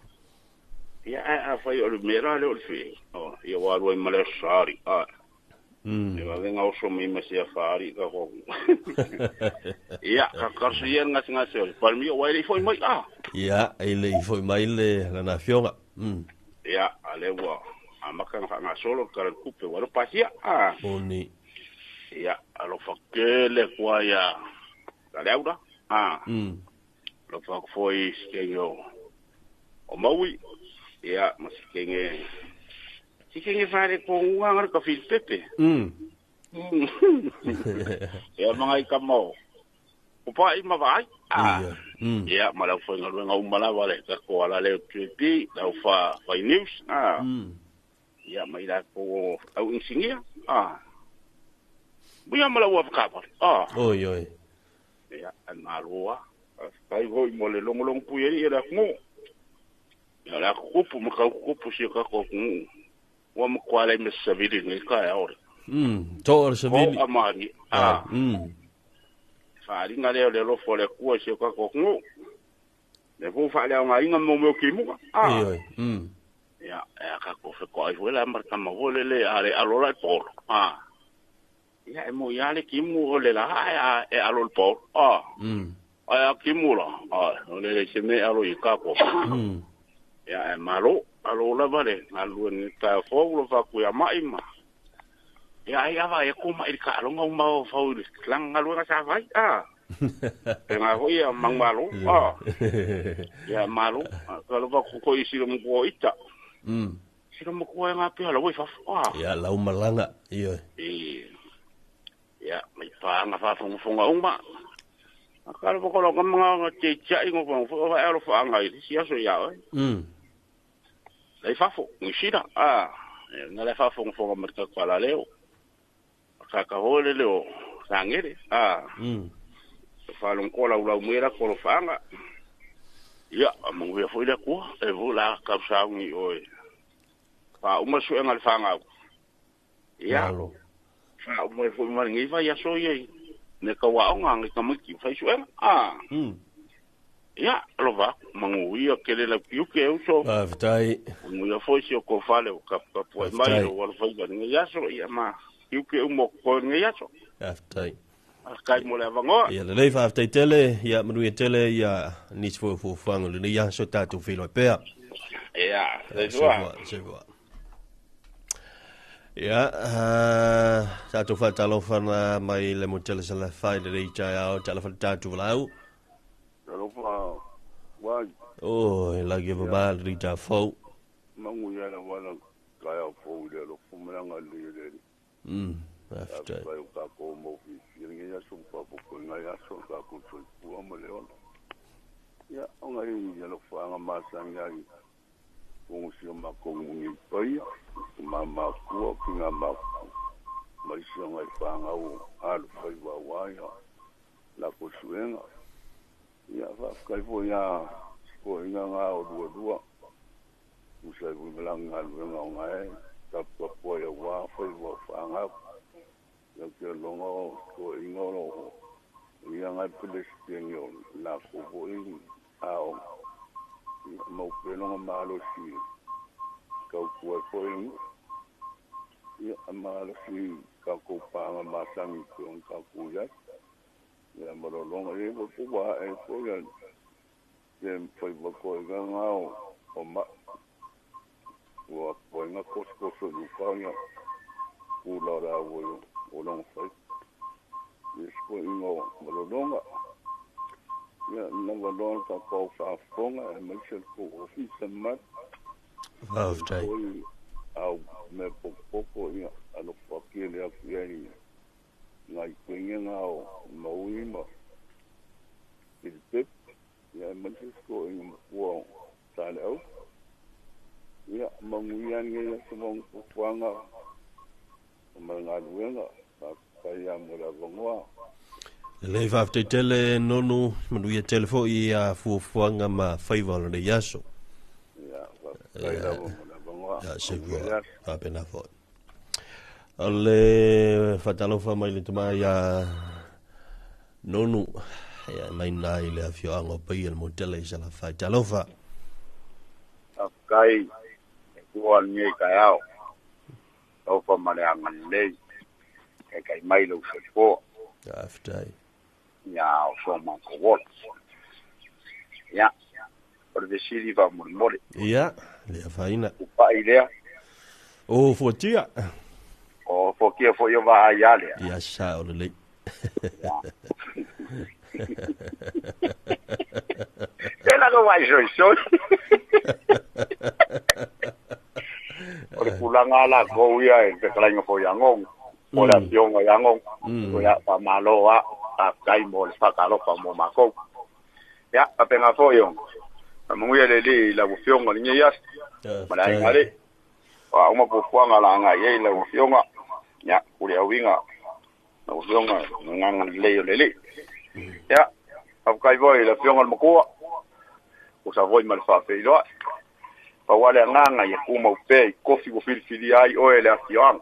S4: Ia a fai o le mera le o le fe. O ia waru ai male sari. E va venga o so mi mesia fari ka ko. Ia ka karsia ngasi ngasi o. Palmi o ai foi mai a.
S2: Ia ele foi mai le la nafionga.
S4: Ia ale wa a maka nga solo ka kupe wa pasia.
S2: Oni.
S4: Ia alo fakele kwa ia. Ka leura. Lo fak foi skengo. O maui. Ia mas skenge. Sikenge fare ko nganga ka fil pepe. Ia mangai ka mo. O pa i mavai. Ia mala foi ngaluenga umala wale ka ko ala le TP lau fa fai news. Ia mai la ko au insingia. Buia mala ua ka.
S2: Oi oi.
S4: Ia maloa. Kai hoi mo le longo longo pu ia la ngo. Ia la kupu mo ka kupu si ka ko ngo. Wa mo kwale me savili ngai ka ya ore.
S2: To ore savili.
S4: O amari. Wharinga leo le lofo le kua se ka ko ngo. Le fo wha leo ngā inga mo meo ki muka.
S2: Ioi.
S4: Ia, e ka ko wheko ai wele amar ka mawole le ale alola e polo. Ia e mo ia le ki mu o le la e alo le polo. Ai a ki mu la. O le le se me alo i ka ko. Ia e malo alo lava le ngā lua ni tā fō lo whaku ia mai ma. Ia ai awa e kōma i ka alonga umao fau i langa luenga sa vai. E ngā hoi a mang malo. Ia malo. Ka lova kuko i siro mkua ita. Siro mkua e ngā pia lau i fafu.
S2: Ia lau malanga. Ia.
S4: Ia mai pānga whāwhangafonga uma. Ka lova kola nga mga te tia ingo whangafonga wha alo whaanga i si aso ia oi. Lai fafu. Ngisira. Nga lai whāwhangafonga marika kwa la leo. Ka hole leo sangere. Whalong kola ulau mera kolo whaanga. Ia, manguia foi le kua. E vo la kapsaungi oe. Wha uma suenga le whaanga. Ia. Wha uma e foi maringi wha ia so ia. Ne ka waonga ngi kamiki whai suenga. Ia, lova, manguia kele la piuke e uso.
S2: Whitai.
S4: Manguia foi si o ko whale o kapua mai o wala whai ngi aso. Ia ma. Iuke umo ko ngai aso.
S2: Aftai.
S4: Kai mo le avangoa.
S2: Ia le leifa aftai tele, ia manuia tele, ia nisi fo fo fanga le ia so tātou whiloi pea.
S4: Ia, le sua.
S2: Sua. Ia, tātou whātalofana mai le mo tele sala whai le rei chai ao, tala wha tātou walau.
S1: Talofa, wai.
S2: Oh, lagi vabā le rei tā fau.
S1: Mangu ia la wala kai au fau le lo fumalanga le le.
S2: After.
S1: Kai o ka ko mo fi ngi ya so pa po ngai ya so ka ko so pu mo le ona. Ya onga i ya lo fa nga ma sa ngai. Ko si ma ko ngi pai ma ma ku ki nga ma. Ma si ngai fa nga o alu fai wa wa ya. La ko suenga. Ya fa kai fo ya ko nga nga o dua dua. Usai bu melang nga lu nga ngai. Ka po ya wa fai wa fa nga.
S4: Ia te longa o ko inga o ia ngai pelesteni o la ko foi ao mau pelonga malosi kau kua foi ia malosi ka ko panga masangi ko ka ku ya ia malolonga e ko wa e ko ia te fai wa ko ga ngao o ma ua poinga kosokoso i uka ia kula o le au ai o lona fai ia se koʻiga o malologa ia lava loa le tatou faafofoga aemaise le tou ofisa mamalu.
S2: Faafetai.
S4: Foi au mea potopoto ia alofa tele atu i ai nai kuiga o Maui ma Pilipepe ia aemaise se toeaina matua o Saleau. Ia manuia lenei aso ma ona fuafuaga ma le galuega. Faafetai lava mo le avanoa.
S2: Lelei faafetai tele Nonu, manuia tele foi i a fuafuaga ma faiva o lenei aso.
S4: Ia, faafetai lava mo le avanoa.
S2: Ia,
S4: Manuia le
S2: soifua
S4: aso.
S2: faapena foi. O le faatalofa mai le tama ia Nonu, ia mai na i le afioaga o Paia le Motele i Salafai. Talofa.
S5: Faafetai e tua lenei taeao. Alofa ma le agalelei e kai mai lou soifua.
S2: Faafetai.
S5: Ia o so matou ola. Ia, o le fesili faamolemole.
S2: Ia, le afaina.
S5: Upa'i lea.
S2: O fuatia.
S5: O fuatia foi o vaai a lea.
S2: Ia sao lelei.
S5: Tela ko vai soi soi. O le tulaga latou ia e fetalaiga foi ia Gog, po o le afioga ia Gog, ia faamalo lava, faafetai mo le faatalofa mo matou. Ia, faapena foi ona faamanuia le Alii i lau Afioga i lenei aso ma le aiga alii. O a uma fuafuaga o le a agai i ai lau Afioga, ia, pule auiga lau Afioga i le agaga lelei o le Alii. Ia, faafetai foi i le Afioga i le Matua, tusa foi ma le faafeiloai. Pau lava le agaga ia tumau pea i tofi ua filifilia ai oe e le afioaga.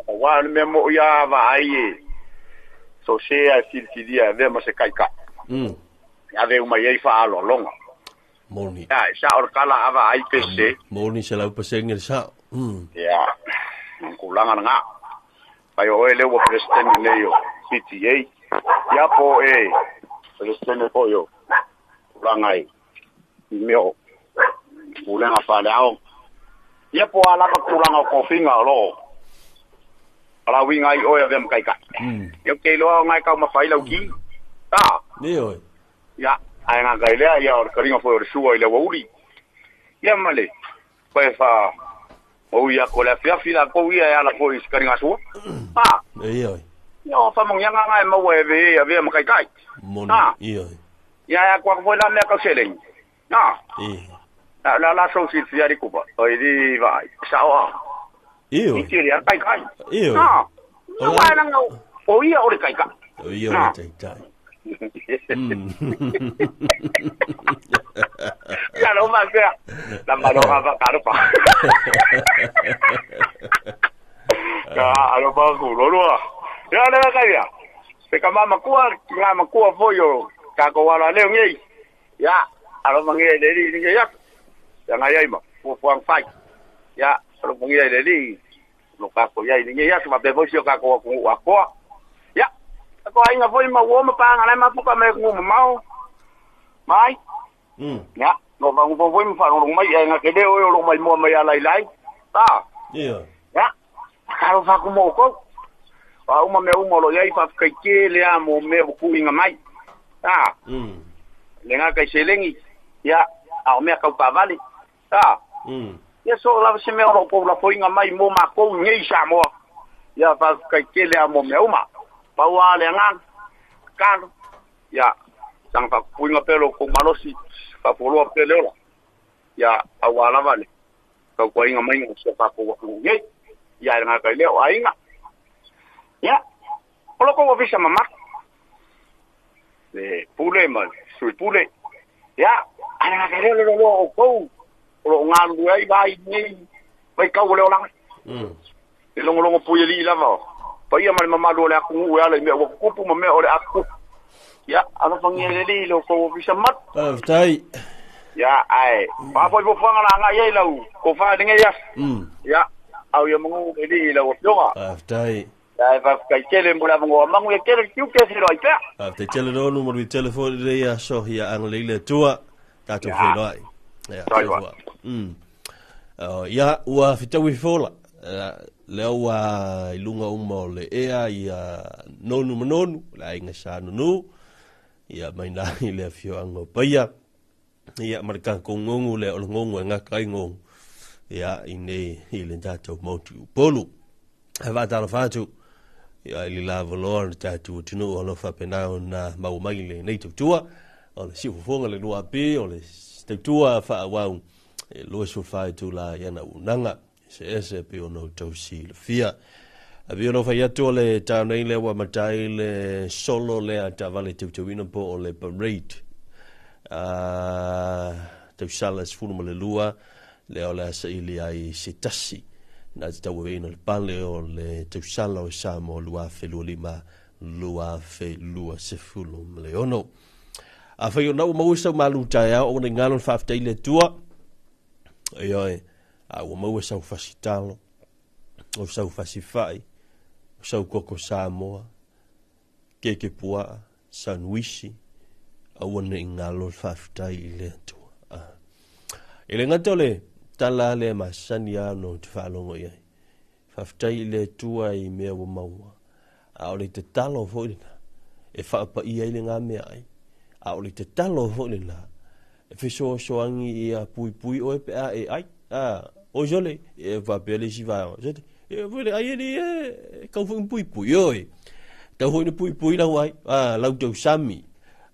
S5: Aua o le mea moi lava vaai e so o se lava e filifilia e avea ma se taitai, e ave uma i ai faaaloaloga.
S2: Moni.
S5: Ia, e sao le tala a vaai pe sese.
S2: Moni 100% le sao.
S5: Ia, o le tulaga lena. Fai o oe lea ua Peresetene nei o PTA, ia po o e Peresetene foi o tulaga i mea o pulega faaleaoga. Ia po o a lava tulaga o tofiga o lo o palauiga ai oe avea ma taitai. Ia ou te iloa ona e taumafa ai lau ki. A?
S2: Ioe.
S5: Ia, ae gata i lea, ia o le taliga foi o le sua i le aoauli. Ia ma le toe faamaui atu o le afiafi latou ia e ala foi i se taliga sua. A?
S2: Ioe.
S5: Ia o faamanuiaga na e maua e ave avea ma taitai.
S2: Moni.
S5: A?
S2: Ioe.
S5: Ia e atu atu foi la mea tau seleni. A?
S2: Ioe.
S5: A o le a la sou silafia ali kupa? Oi li vaai. Sao a.
S2: Ioe.
S5: I tele a taitai.
S2: Ioe.
S5: A? Aua e leaga o ia o le taitai.
S2: O ia o le taitai.
S5: Ia lo faapea. La maloga fa kalofa. Ia alofa ku loloa. Ia le kai ia. Se ka mama kua, nga makua foi o tatou ala leo nei. Ia, alofagia i le Alii lenei aso. Ia ngai ai ma fuafuaga fai. Ia, alofagia i le Alii lo tatou i ai i lenei aso faapea foi si o tatou atunuu atoa. Ia, tatou aiga foi ma uo ma paga la e mafuta mai atunuu mamao. Mai. Ia, no magofa foi ma faalogologo mai ae gata le oe o loo maimoa mai ala i lai. A.
S2: Ia.
S5: Ia, talofa atu mo outou. O a uma mea uma o loo i ai faafetai tele lava mo mea ua tuuina mai. A. Le gata i seleni, ia, a o mea tau taavale. A. Ia so o lava se mea o loo tou lafoina mai mo matou i nei i Samoa. Ia faafetai tele lava mo mea uma. Pau lava le agaga, tatalo, ia saga faapupuiga pea lo outou malosi, faafualoa pea le ola, ia aua lava le tautuaina maiga o si o tatou atunuu nei. Ia e le gata i lea o aiga. Ia, o lo outou ofisa mamalu, le pule ma le sui pule. Ia, ae le gata i lea o le loaloa o outou o lo o galulue ai vaai i lenei vaitau o le olaga. Le logologo puialii lava o Paia ma le mamalu o le atunuu e ala i mea ua tutupu ma mea o le a tutupu. Ia, alofagia e le Alii lo outou ofisa mamalu.
S2: Faafetai.
S5: Ia, ae o a foi fuafuaga o le a agai ai lau tofa i lenei aso. Ia, au ia manu le Alii i lau Afioga.
S2: Faafetai.
S5: Ia, e faafetai tele mo le avanoa. Manuia tele le tiute, feiloai pea.
S2: Faafetai tele Nonu, manuia tele foi lenei aso. Ia agalelei le Atua, tatou feiloai. Ia, soifua. Ia, ua fetaui fola. Lea ua i luga uma o le ea ia Nonu ma Nonu, le aiga Sa Nonu, ia mai na i le afioaga o Paia, ia ma le tatou gogu lea o le gogu e gata ai gogu, ia i nei i le tatou motu i Upolu. Ae faatalofa atu ia i le lavaloa o le tatou atunuu o lo o faapena ona maua mai lenei tautua, o le siufofoga le 2AP, o le tautua faaauau e 24 itula i ana auaunaga eseese e pei ona outou silafia. A pei ona ou fai atu o le taeao nei lea ua amata ai le solo lea a taavale teuteuina po o le parade a tausala 12 lea o le a saili ai se tasi na te tauaveina le pale o le tausala o Samoa 2025 2026. Afai o na ua maua sau malu taeao, aua ne i galo le faafetai i le Atua. Ioe, a ua maua sau fasi talo, o sau fasi fai, o sau koko Samoa, keke puaa, sanuisi, aua ne i galo le faafetai i le Atua. Ah. E le gata o le tala lea masani lava ona ou te faalogo i ai. Faafetai i le Atua i mea ua maua, a o le tatalo foi lena e faapaia ai lena meaai, a o le tatalo foi lena e fesoasoani ia puipui oe pe a e ai. A, oi sole, e faapea le isi vaega, sole, e foi le ai e li e kau foi puipui oe. Tau foi na puipui lau ai, a, lau tausami.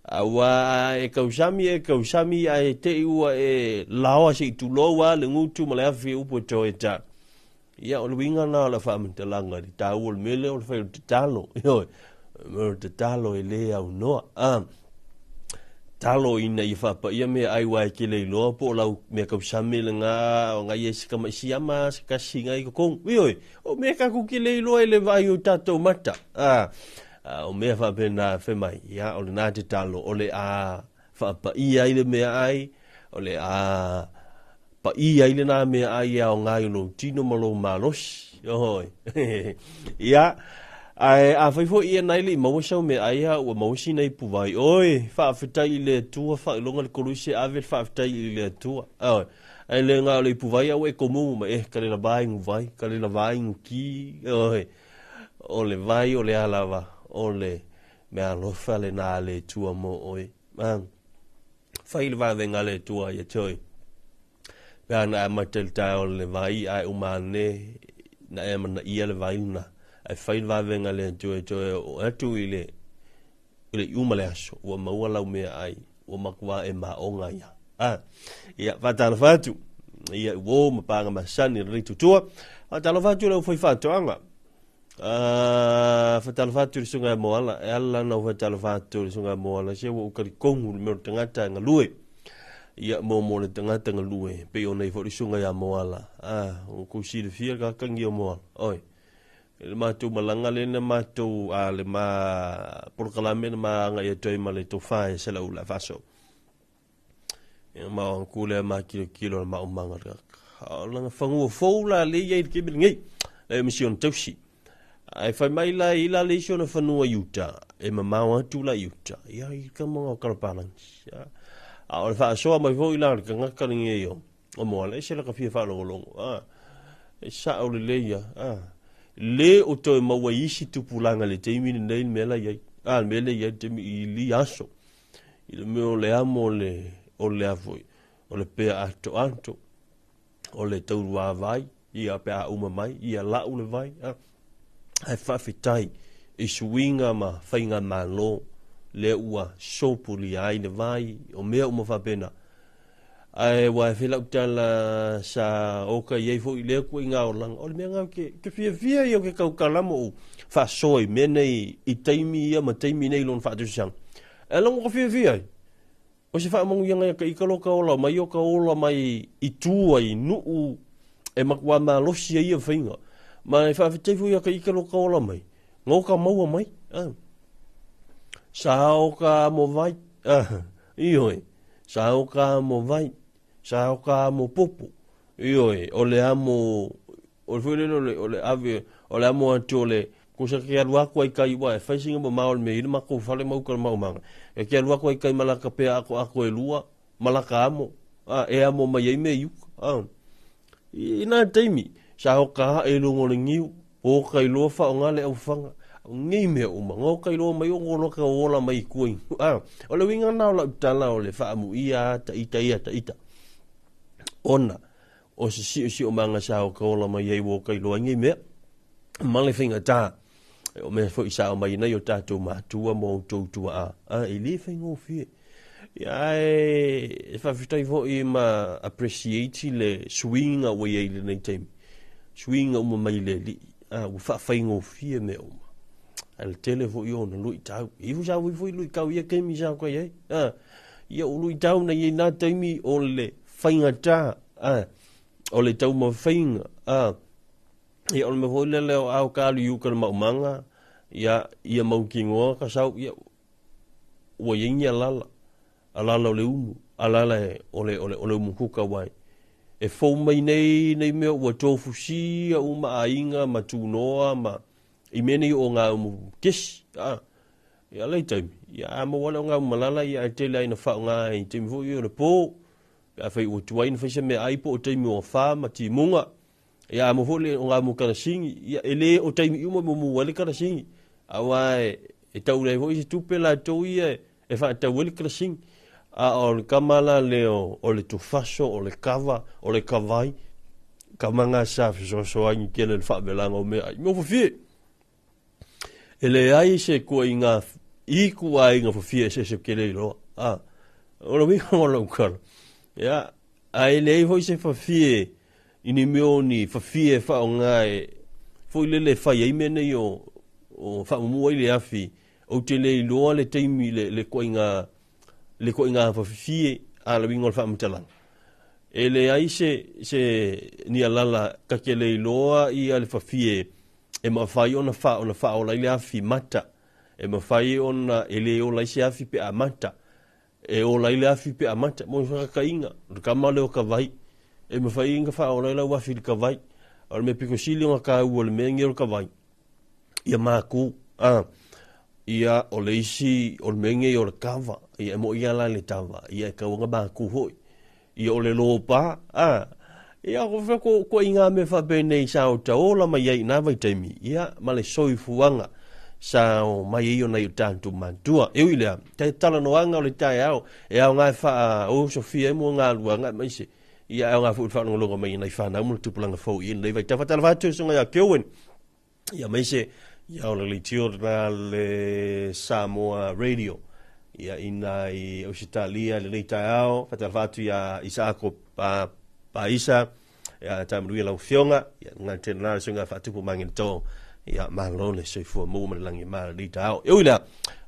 S2: Aua e tausami, e tausami, ae te i ua e laoa se i tulou a le gutu ma le afi e upu e toe ta. Ia, o le uiga lena o lau faamatalaga i le taua o le mea lea o le fai o le tatalo. Ioe, o le tatalo e le aunoa. Ah, talo ina ia faapaia mea ai aua e te le iloa po o lau mea tausami lena o ngai e se tama'i siama se tasi ngai i totonu. Ioe, o mea tatou te le iloa i le vaai o tatou mata. Ah, o mea faapena fai mai, ia, o lena tatalo o le a faapaia ai le meaai, o le a paia ai lena meaai e aoga i lou tino ma lou malosi. Oi. Ia, ae afai foi ia nai le i maua sau meaai a ua maua sina ipu vai. Oi, faafetai i le Atua, faailoga le koluisi ave le faafetai i le Atua. Oi. Ae le ga o le ipu vai a ua e komumu mai, eh, ka le lava inu vai, ka le lava inu ki. Oi. O le vai o le a lava, o le Mea alofa lena a le Atua mo oe. A, fai le vavega a le Atua ia te oe. Pe a na amata i le taeao o le vai ae uma ane na e amanaia le vai lena. Ae fai le vavega a le Atua ia te oe o atu i le i le iuma le aso, ua maua lau mea ai, ua matua e maoga ia. A, ia, faatalofa atu, ia, uo ma pāga masani o le tutua. Faatalofa atu le au fai faatoaga. Faatalofa atu i le susuga ia Moala, e ala ona ou faatalofa atu i le susuga ia Moala, se ua ou talitonu le mea o le tagata e galue. Ia, mo mo le tagata galue, pei ona i foi le susuga ia Moala. Ah, ua tou silafia le kakagi o Moala. Oi, le matou malaga lea na matou, a le ma polokalame na ma agai atu ai ma le tofa e Saleaula Faso. Ia ma o ku lea ma kilokilo le maumaga le kaka. A o lana fanua fou la le i ai i le taimi lenei. Le ma si ona tausi. Ae fai mai la i la le isi ona fanua i uta, e mamao atu la i uta. Ia i ka manga o Kalapalangi. Ia. A o le faasoa mai foi la le tagata lenei o, o Moana, e se la ka fia faalogologo. A, e sao lelei ia. A, le o toe maua i isi tupulaga i le taimi lenei le mea la i ai. A, le mea lea i ai le taimi i li aso. I le mea o le amo o le, o le a foi, o le pea atoato, o le tauluā vai, ia pe a uma mai, ia lau le vai, a. Ae faafetai i suiga ma faigamalo lea ua sopulia ai le vai, o mea uma faapena. Ae ua e fai lau tala sa oka i ai foi i lea ituaiga olaga, o le mea lena ou te, te fiafia ia ou te tautala ma ou faasoa i mea nei i taimi ia ma taimi nei i lona faatosisiaga. E ala ona ou fiafia ai, o se faamanuiaga ia te ita lo ka ola mai, o ka ola mai i tua i nuu e matua malosi ai ia faiga. Ma e faafetai foi ia te ita lo ka ola mai. Gaoka maua mai. Sa o ka amo vai. Ioe. Sa o ka amo vai. Sa o ka amo popo. Ioe. O le amo, o le foi lele o le, o le ave, o le amo atu o le, kusa ke alu aku ai kai ua e fai singa ma mao le mea i le makou fale ma uka le maumaga. E ke alu aku ai kai malaka pea ako ako e lua, malaka amo, a, e amo mai ai mea i uka. A. I nā taimi, sa o ka hae i luga o le niu, o ka iloa faaaoga le aufaga, nei mea uma, o ka iloa mai o loa ka ola mai i kua i, a, o le uiga lena o lau tala o le faamuia ta ita ia ta ita. Ona, o se siosiomaga sa o ka ola mai ai ua o ka iloa ai nei mea, ma le faigata, o mea foi sa aumai ai nai o tatou matua ma outou tuaa, a, e le faigofie. Ia, ae e faafetai foi ma appreciate le suiga ua i ai i lenei taimi. Suiga uma mai le Alii, a, ua faafaigofie mea uma. Ae le tele foi ona luitau. E i foi sa ui foi luitau i ia taimi sa kai ai. A, ia o luitau na i ai nā taimi o le faigata, a, o le taumafaiga, a, ia o le mea foi lele o ao ka alu i uka le maumaga, ia, ia mautinoa ka sau, ia, ua i ai ni alala, alala o le umu, alala e, o le, o le, o le umu kuka wai. E fou mai nei, nei mea ua tofusia uma aiga ma tunoa ma i mea nei o ngā umu kesi. A, ia lei taimi, ia a maua le o ngā umu malala, ia e tele ai na whao ngā i taimi foi o le pō, pe a whai ua tuai na whaisa mea ai po o taimi o whā ma timunga, Ia amo foi le o ngā mo karasingi, ia e le o taimi uma mo mua le karasingi. Aua e, e tau nei foi se tupe latou ia e whaatau ai le karasingi. A o le kama la le o, o le tufaso, o le kava, o le kavai, kama ngā sa fesoasoani tele le faavelaga o meaai. Mea fafie. E leai se ituaiga i ituaiga fafie eseese ou te le iloa. A, o le uiga o lau tala, ia, ae leai foi se fafie i ni mea o ni fafie e faaaoga e foi lele e fai ai mea nei o, o faamumu ai le afi. Ou te le iloa le taimi le, le ituaiga le ituaiga fafie a le uiga o le faamatalaga. E leai se, se ni alala ta te le iloa ia le fafie e mafai ona fa, ona faaola ai le afi mata, e mafai ona e le ola ai se afi pe a mata, e ola ai le afi pe a mata, mo se whakakaiga, o le kama lea o ka vai, e mafai ona faaola ai lau afi i le ka vai, o le mea pito sili ona kāua o le mea nei o le ka vai, ia mākū, a, ia o le isi o le mea nei o le kava, ia e moʻi lava la i le tava, ia e tau ona mākū foi. Ia o le lōpā, ā, ia ko whea ko, ko i ngā mea whaapenei sa o ta ola mai ai i nā vaitaimi, ia, ma le soifuaga sa o mai ai ona i o tātou mātua. E ui lea, te talanoaga o le taeao, e ao ngā e whaa o Sofia e mua ngā luanga e maise, ia e ao ngā fo i le whaalongolonga mai i nai whanau mo le tupulaga fou i lenei vaitau. Whaatalofa atu e susuga ia Kelwyn, ia maise, ia o le leitio lena le Samoa Radio. Ia ina i Ausitalia lenei taeao, whaatalofa atu ia Isaako pa, Paisa, ia tae manuia lau afioga, ia ngā tēnā le susuga Faatupu Mangilito, ia malo le soifua maua ma le lagi ma lenei taeao. E ui lea,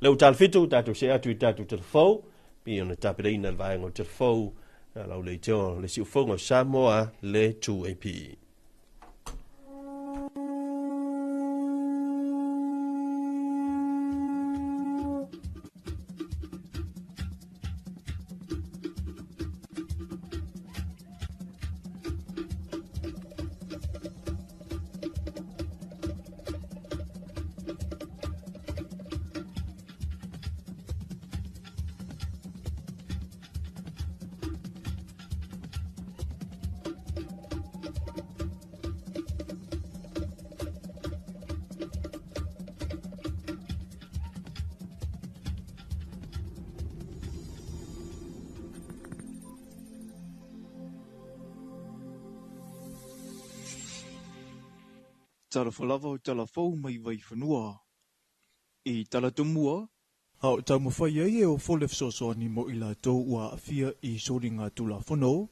S2: le ua talawhitu, tātou see atu i tātou telefou, pei ona tapenaina le vaega o telefou, lau leitio le siufoga o Samoa le 2AP.
S6: Talofa lava o tala fou mai Vaifanua. I tala tumua, a o taumafai ai e ofo le fesoasoani mo i latou ua aafia i soliga Tulafono,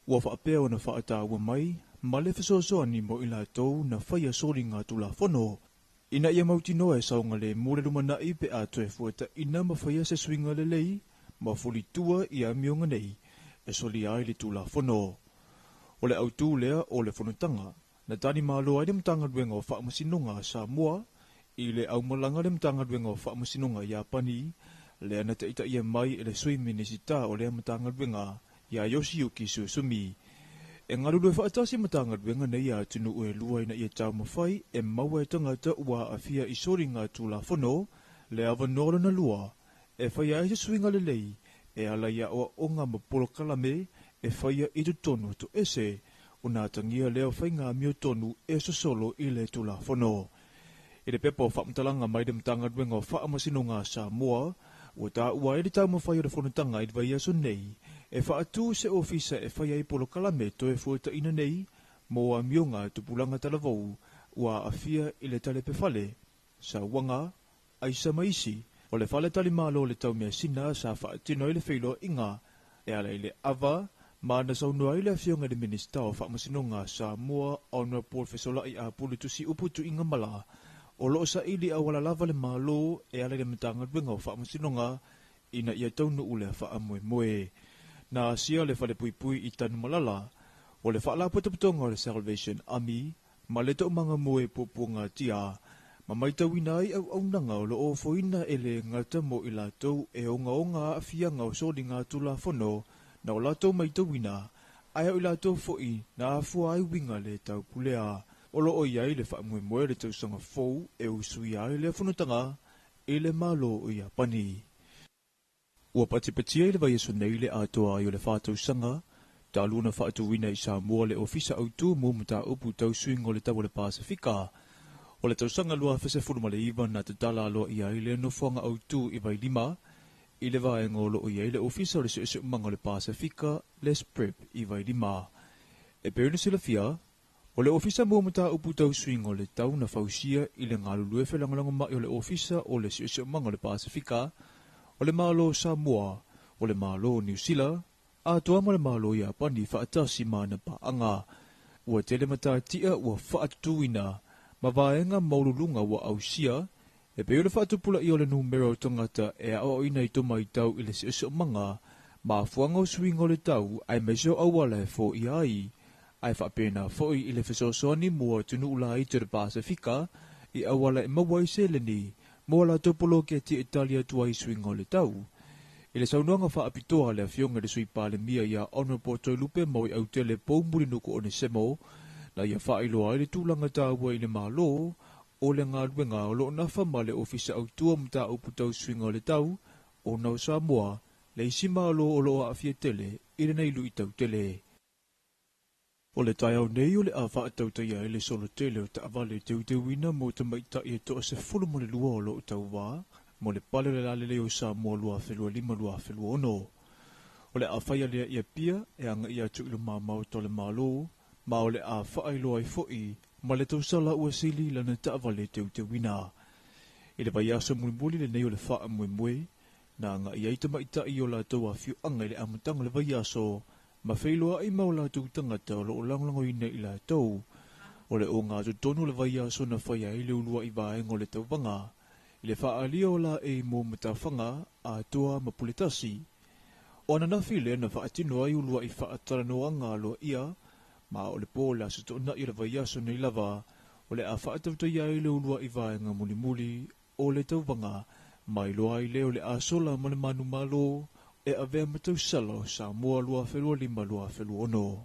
S6: ua faapea ona faataua mai ma le fesoasoani mo i latou na faia soliga Tulafono, ina ia mautinoa e saogalemu le lumanai pe a toe fuataina ma faia se suiga lelei ma fulitua i amioga nei e solia ai le Tulafono. O le autū lea o le fonotaga na tali malo ai le Matagaluega o Faamasinoga a Samoa I le aumalaga le Matagaluega o Faamasinoga Iapani, lea na taitaia mai e le Sui Minisita o lea Matagaluega ia Yoshiyuki Susumi. E galulue faatasi Matagaluega nei a atunuu e lua ina ia taumafai e maua e tagata ua aafia i soliga Tulafono le avanoa lona lua e faia ai se suiga lelei e ala i aoaoga ma polokalame e faia i totonu o toese ona atagia lea o faiga amiotonu e sosolo i le Tulafono. I le pepa o faamatalaga mai le Matagaluega o Faamasinoga a Samoa, ua taua ai le taumafai o le fonotaga i le vaiaso nei e faatu se ofisa e faia ai polokalame toe fuataina nei mo amioga a tupulaga talavou ua aafia i le talepefale, sauaga, aisa ma isi. O le faletalimalo o le Taumeasina sa faatino ai le feiloaiga e ala i le ava ma na saunoa ai le afioga i le Minisita o Faamasinoga a Samoa Honourable Fesola'i Apulu Tusiupu Tuigamala o loo saili auala lava le Malo e ala i le Matagaluega o Faamasinoga ina ia taunuu lea faamoemoe. Na asia le falepuipui i Tanumalala o le Faalapotopotoga o le Salvation Army ma le toomaga mo e puapuagatia ma maitauina ai auaunaga o loo ofoina e le gata mo i latou e ogaoga aafiaga o soliga Tulafono na o latou maitauina ae o i latou foi na afua ai uiga le taupulea. O loo i ai le faamoemoe le tausaga fou e usuia ai lea fonotaga i le Malo o Iapani. Ua patipatia i le vaiaso nei le atoa ai o le 4 tausaga talu ona faatuina i Samoa le Ofisa Autu mo Mataupu Tau Suiga o le Tau o le Pasefika. O le tausaga 2019 na tatala aloaia ai le nofoaga autu i Vailima i le vaega o loo i ai le Ofisa o le Siosiomaga o le Pasefika le SPREP i Vailima. E pei ona silafia, o le Ofisa mo Mataupu Tau Suiga o le Tau na fausia i le galulue felagolagomai o le Ofisa o le Siosiomaga o le Pasefika, o le Malo Samoa, o le Malo Niu Sila, atoa ma le Malo Iapani faatasi ma ana paaga. Ua tele matatia ua faatutuina ma vaega maualuluga ua ausia e pei o le faatupulaia o le numera o tagata e aoaoina i tamaitau i le siosiomaga ma afuaga o suiga o le tau aemaise o auala e foia ai, ae faapena foi i le fesoasoani mo atunuu laiti o le Pasefika i auala e maua ai seleni mo a latou poloketi e tali atu ai i suiga o le tau. I le saunoaga faapitoa a le afioga i le Sui Palemia ia Honourable Toelupe Maoiautele Poumulinuku Onesemo, na ia faailoa ai le tulaga taua i le Malo o le galuega o loo nafa ma le Ofisa Autu o Mataupu Tau Suiga o le Tau, ona o Samoa le isi Malo o loo aafia tele i lenei luitau tele. O le taeao nei o le a faatautaia ai le solo tele o taavale teuteuina mo tamaitai e 12 o loo tauvā mo le pale o le lalelei o Samoa 2025-2026. O le a faia lea i Apia e agaia atu i luma maota o le Malo, ma o le a faailoa ai foi ma le tausala ua sili lana taavale teuteuina. I le vaiaso mulimuli lenei o le faamoemoe, na agaia ai tamaitai o latou afioaga i le amataga o le vaiaso ma feiloai ma o latou tagata o loo lagolagoina i latou. O le ogatotonu o le vaiaso na faia ai le uluai vaega o le tauvaga i le faaalia o laei mo matafaga atoa ma puletasi. O ananafi lea na faatino ai uluai faatalanoaga aloaia, ma o le po le aso toonai o le vaiaso nei lava o le a faatautaia ai le uluai vaega mulimuli o le tauvaga ma iloa ai lea o le a sola ma le manumalo e avea ma tausala o Samoa 2025-2026.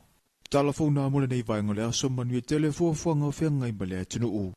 S6: Tala fou nā mo lenei vaega o le aso, manuia tele fuafuaga o feagai ma le atunuu.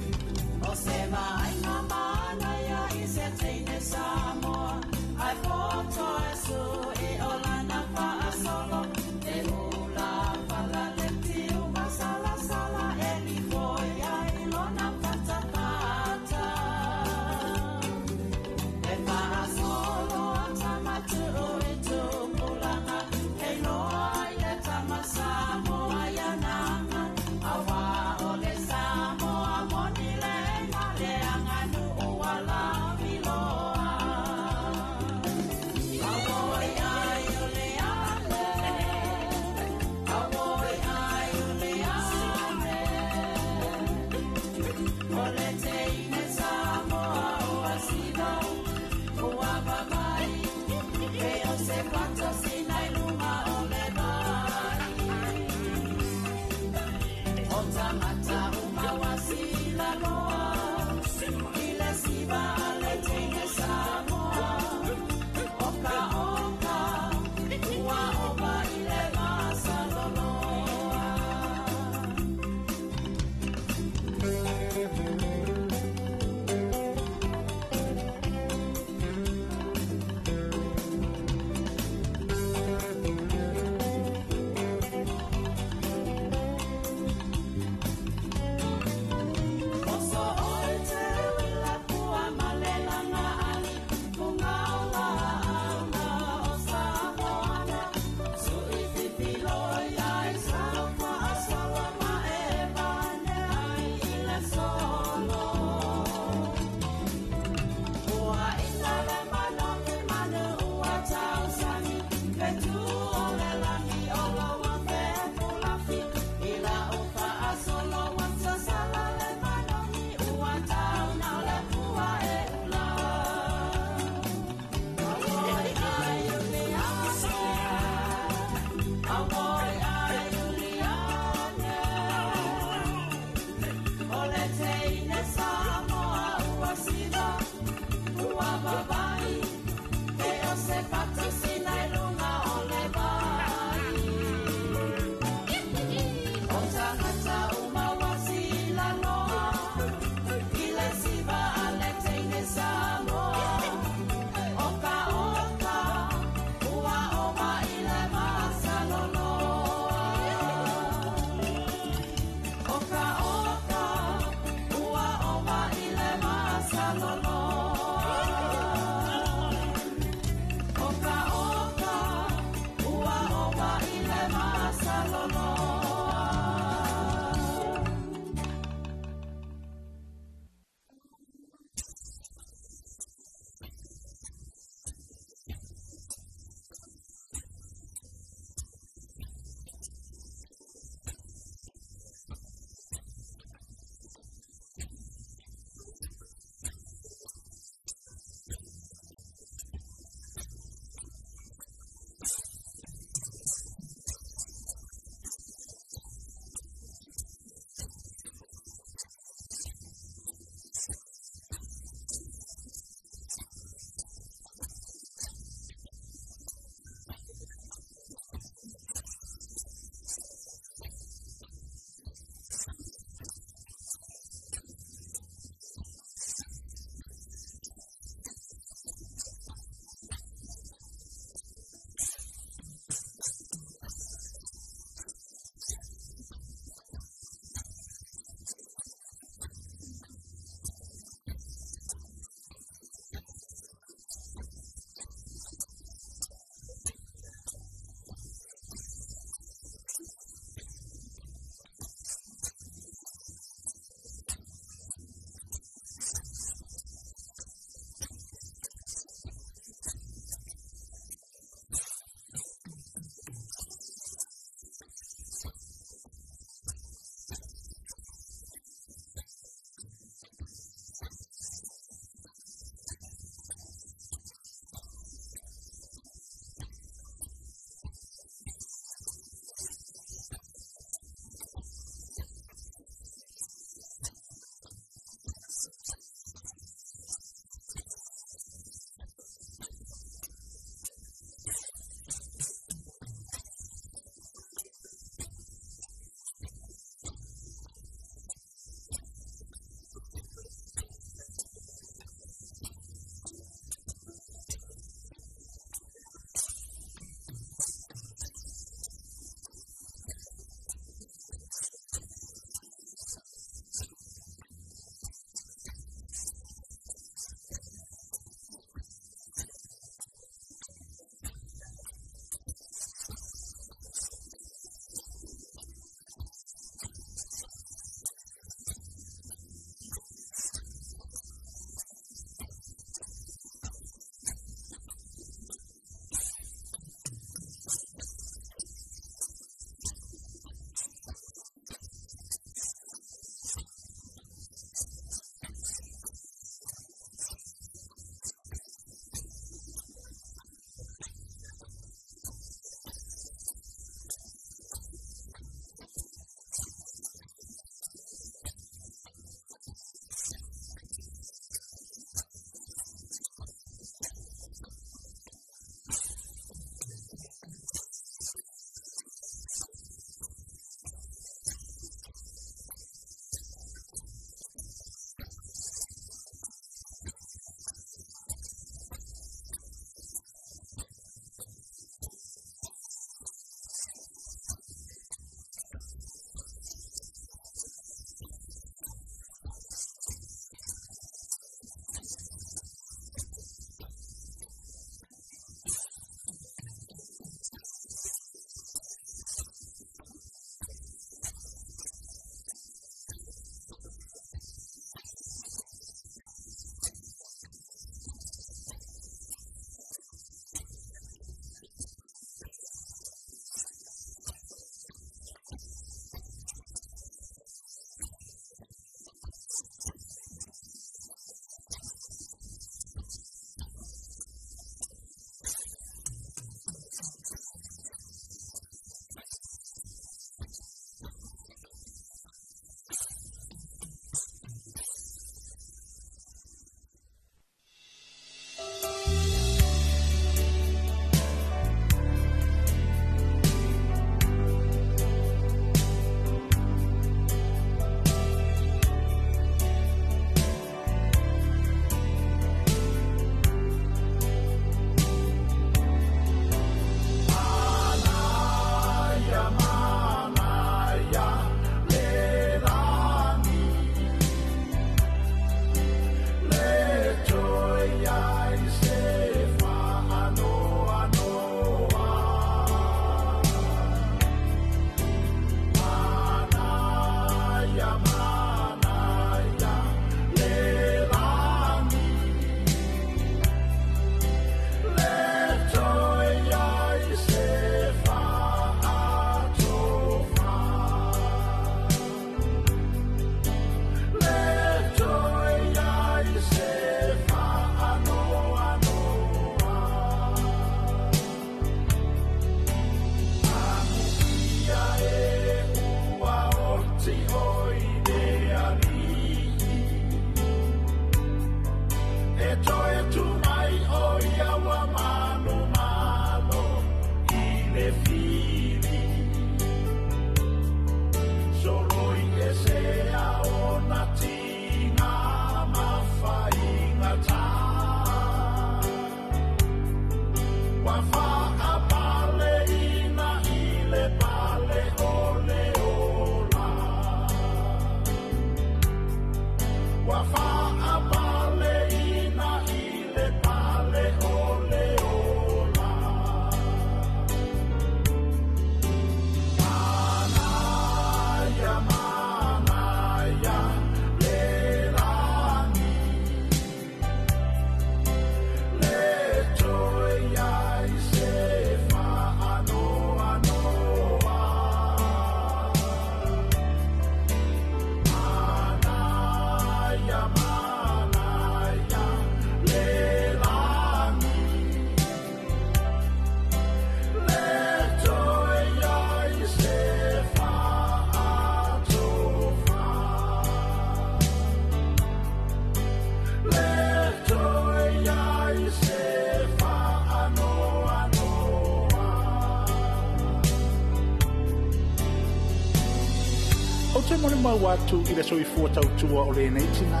S7: Ou te molimau atu i le soifua tautua o lenei tinā,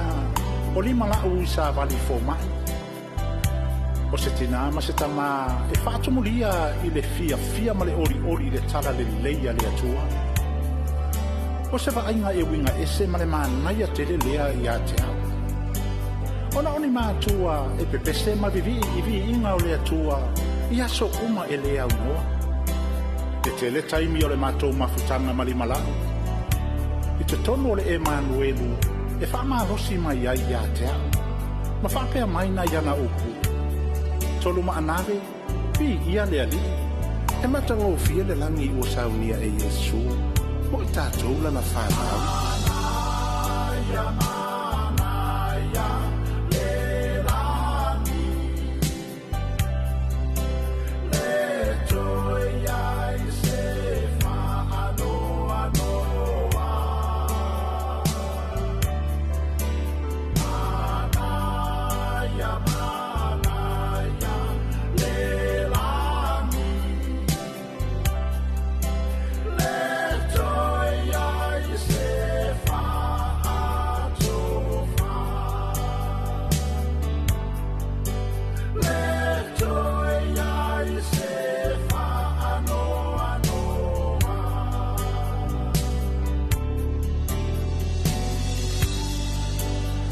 S7: o Limala'u i savali fomai. O se tinā ma se tamā e faatumulia i le fiafia ma le olioli i le tala lelei a le Atua. O se vaaiga e uiga ese ma le manaia tele lea ia te au. Ona o ni matua e pepese ma vivii i viiga o le Atua i aso uma e le aunoa. E tele taimi o le matou mafutaga ma Limala'u i totonu o le Emanuelu e faamalosi mai ai ia te au, ma faapea mai nai ana upu, Tolumaanave, viia le Alii. E matagofie le lagi ua saunia e Iesu mo i tatou lana fanau.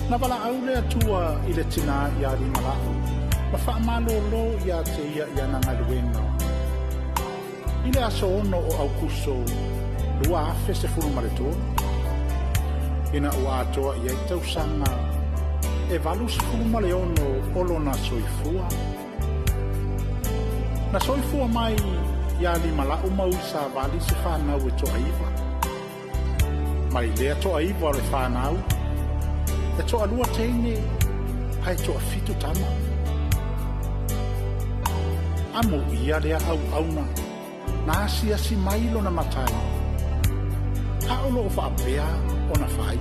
S7: Na valaau le Atua i le tinā iā Limala'u ma faamalōlō iā te ia i ana galuega. I le aso 6 o Aukuso 2013, ina ua atoa i ai tausaga e 86 o lona soifua. Na soifua mai iā Limala'u ma ui savali se fanau e toaiva. Mai lea toaiva o le fanau, e toalua teine ae toafitu tama. Amo ia lea auauna, na asiasi mai lona matai, a o loo faapea ona fai.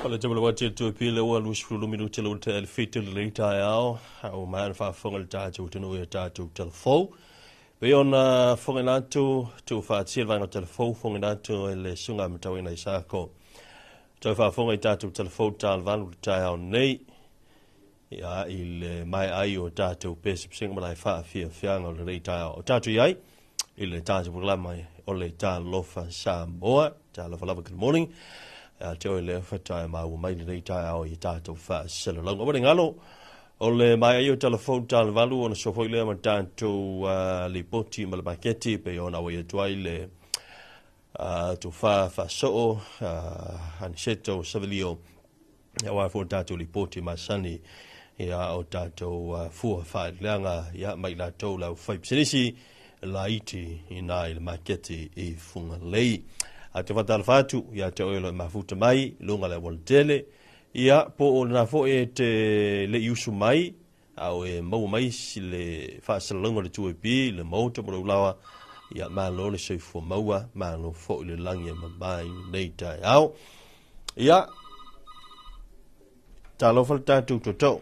S2: O le tamalua te tu pile ua 20 minuti le ute el fitu le leita e ao, au mai ana faafofoga le tatou atunuu i a tatou telefou. Pei ona fogaina atu, tuu faatia le vaega telefou, fogaina atu e le susuga matauina i Sako. Toe faafofoga i tatou telefou 8 le taeao nei, ia, i le mae ai o tatou pesepesega ma lai faafiafiaga o lenei taeao. O tatou i ai i le tatou programa o le Talofa Samoa. Talofa lava, good morning. Ia te oe lea faatoa e maua mai lenei taeao i tatou faasalalauga. Ua le galo, o le maea ia o Tala Fou Tala Valu ona soa foi lea ma tatou lipoti ma le maketi e pei ona auai atu ai le tofa faasoo Aniceto Savelio aua foi tatou lipoti masani ia o tatou fua faaleaga ia mai latou lau fai pisinisi laiti ina i le maketi i Fugalei. A te whatalofa atu ia te oe lo e mafuta mai lunga le auala tele ia po o lena foi e te le i usu mai a o e maua mai si le faasalalauga o le 2AP le maota mo le ulawa ia malo le soifua maua malo foi le lagi e mama i lenei taeao. Ia talofa le tatou toto.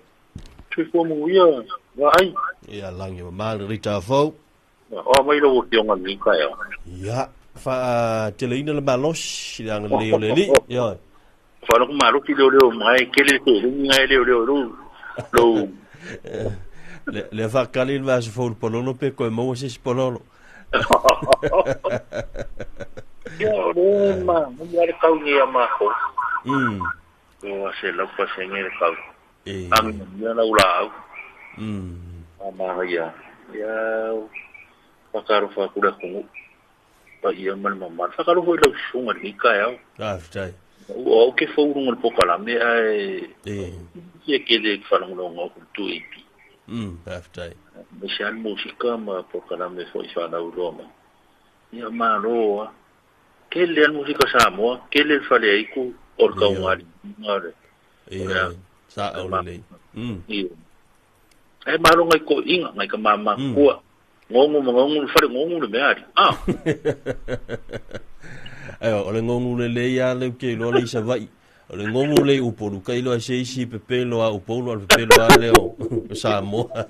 S8: Soifua manuia, vaai.
S2: Ia lagi e mama le rita fou.
S8: O mai lau afioga i lenei taeao.
S2: Ia, faateleina le malosi le agalelei o le Alii. Ia.
S8: Whara ku malosi leo leo mai kele te lengi ngai leo leo lou lou
S2: Le, le whakali le vasa fou le pololo pe koe maua se si pololo.
S8: Ia, o le ma, muni ale kau ni a mākou. O a se lau pasenge le kau.
S2: E.
S8: Angi ia lau la au. A maha ia. Ia, whakarofa kura kungu. Pa ia ma le mamala. Whakarofa i lau sunga ni ka au.
S2: Ah, fitai.
S8: O au ke fau runga le pokalame ai.
S2: E.
S8: Ia ke le whalangolonga o tu ipi.
S2: Ah, fitai.
S8: Me se al musika ma pokalame fo i whanau roa ma. Ia maloa. Ke le al musika Samoa, ke le whale aiku o le kaungari. Ngare.
S2: Ia, sa au lelei.
S8: Ia. E malo ngai ko inga, ngai ka mama kua. Ngongu ma ngongu le whare ngongu le meari. Ah.
S2: Ayo, o le ngongu le le ia le ke lo le isa vai. O le ngongu le upolu kai lo se isi pepelo a upolu al pepelo a leo Samoa.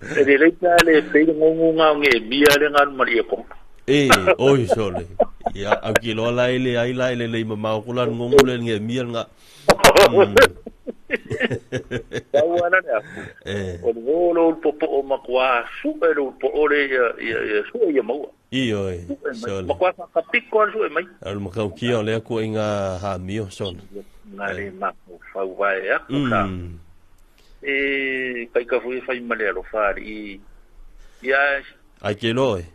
S8: E le leita le pe ngongu ngā nge mia le ngā mari e kong.
S2: E, oi sole. Ia, au ki loa la ele ai la ele le mamao ko la ngongu le nge mia ngā.
S8: Tau ana le aku. O le volo o popo o makua su e lo po o le ia ia su ia maua.
S2: Ioe, sole.
S8: Makua ka piko al su e mai.
S2: Al makau kia o le aku i ngā hāmio, sole.
S8: Ngā le mako whau vai aku ka. E, kai ka fui whai male alo whaari i. Ia.
S2: Ai ke loe.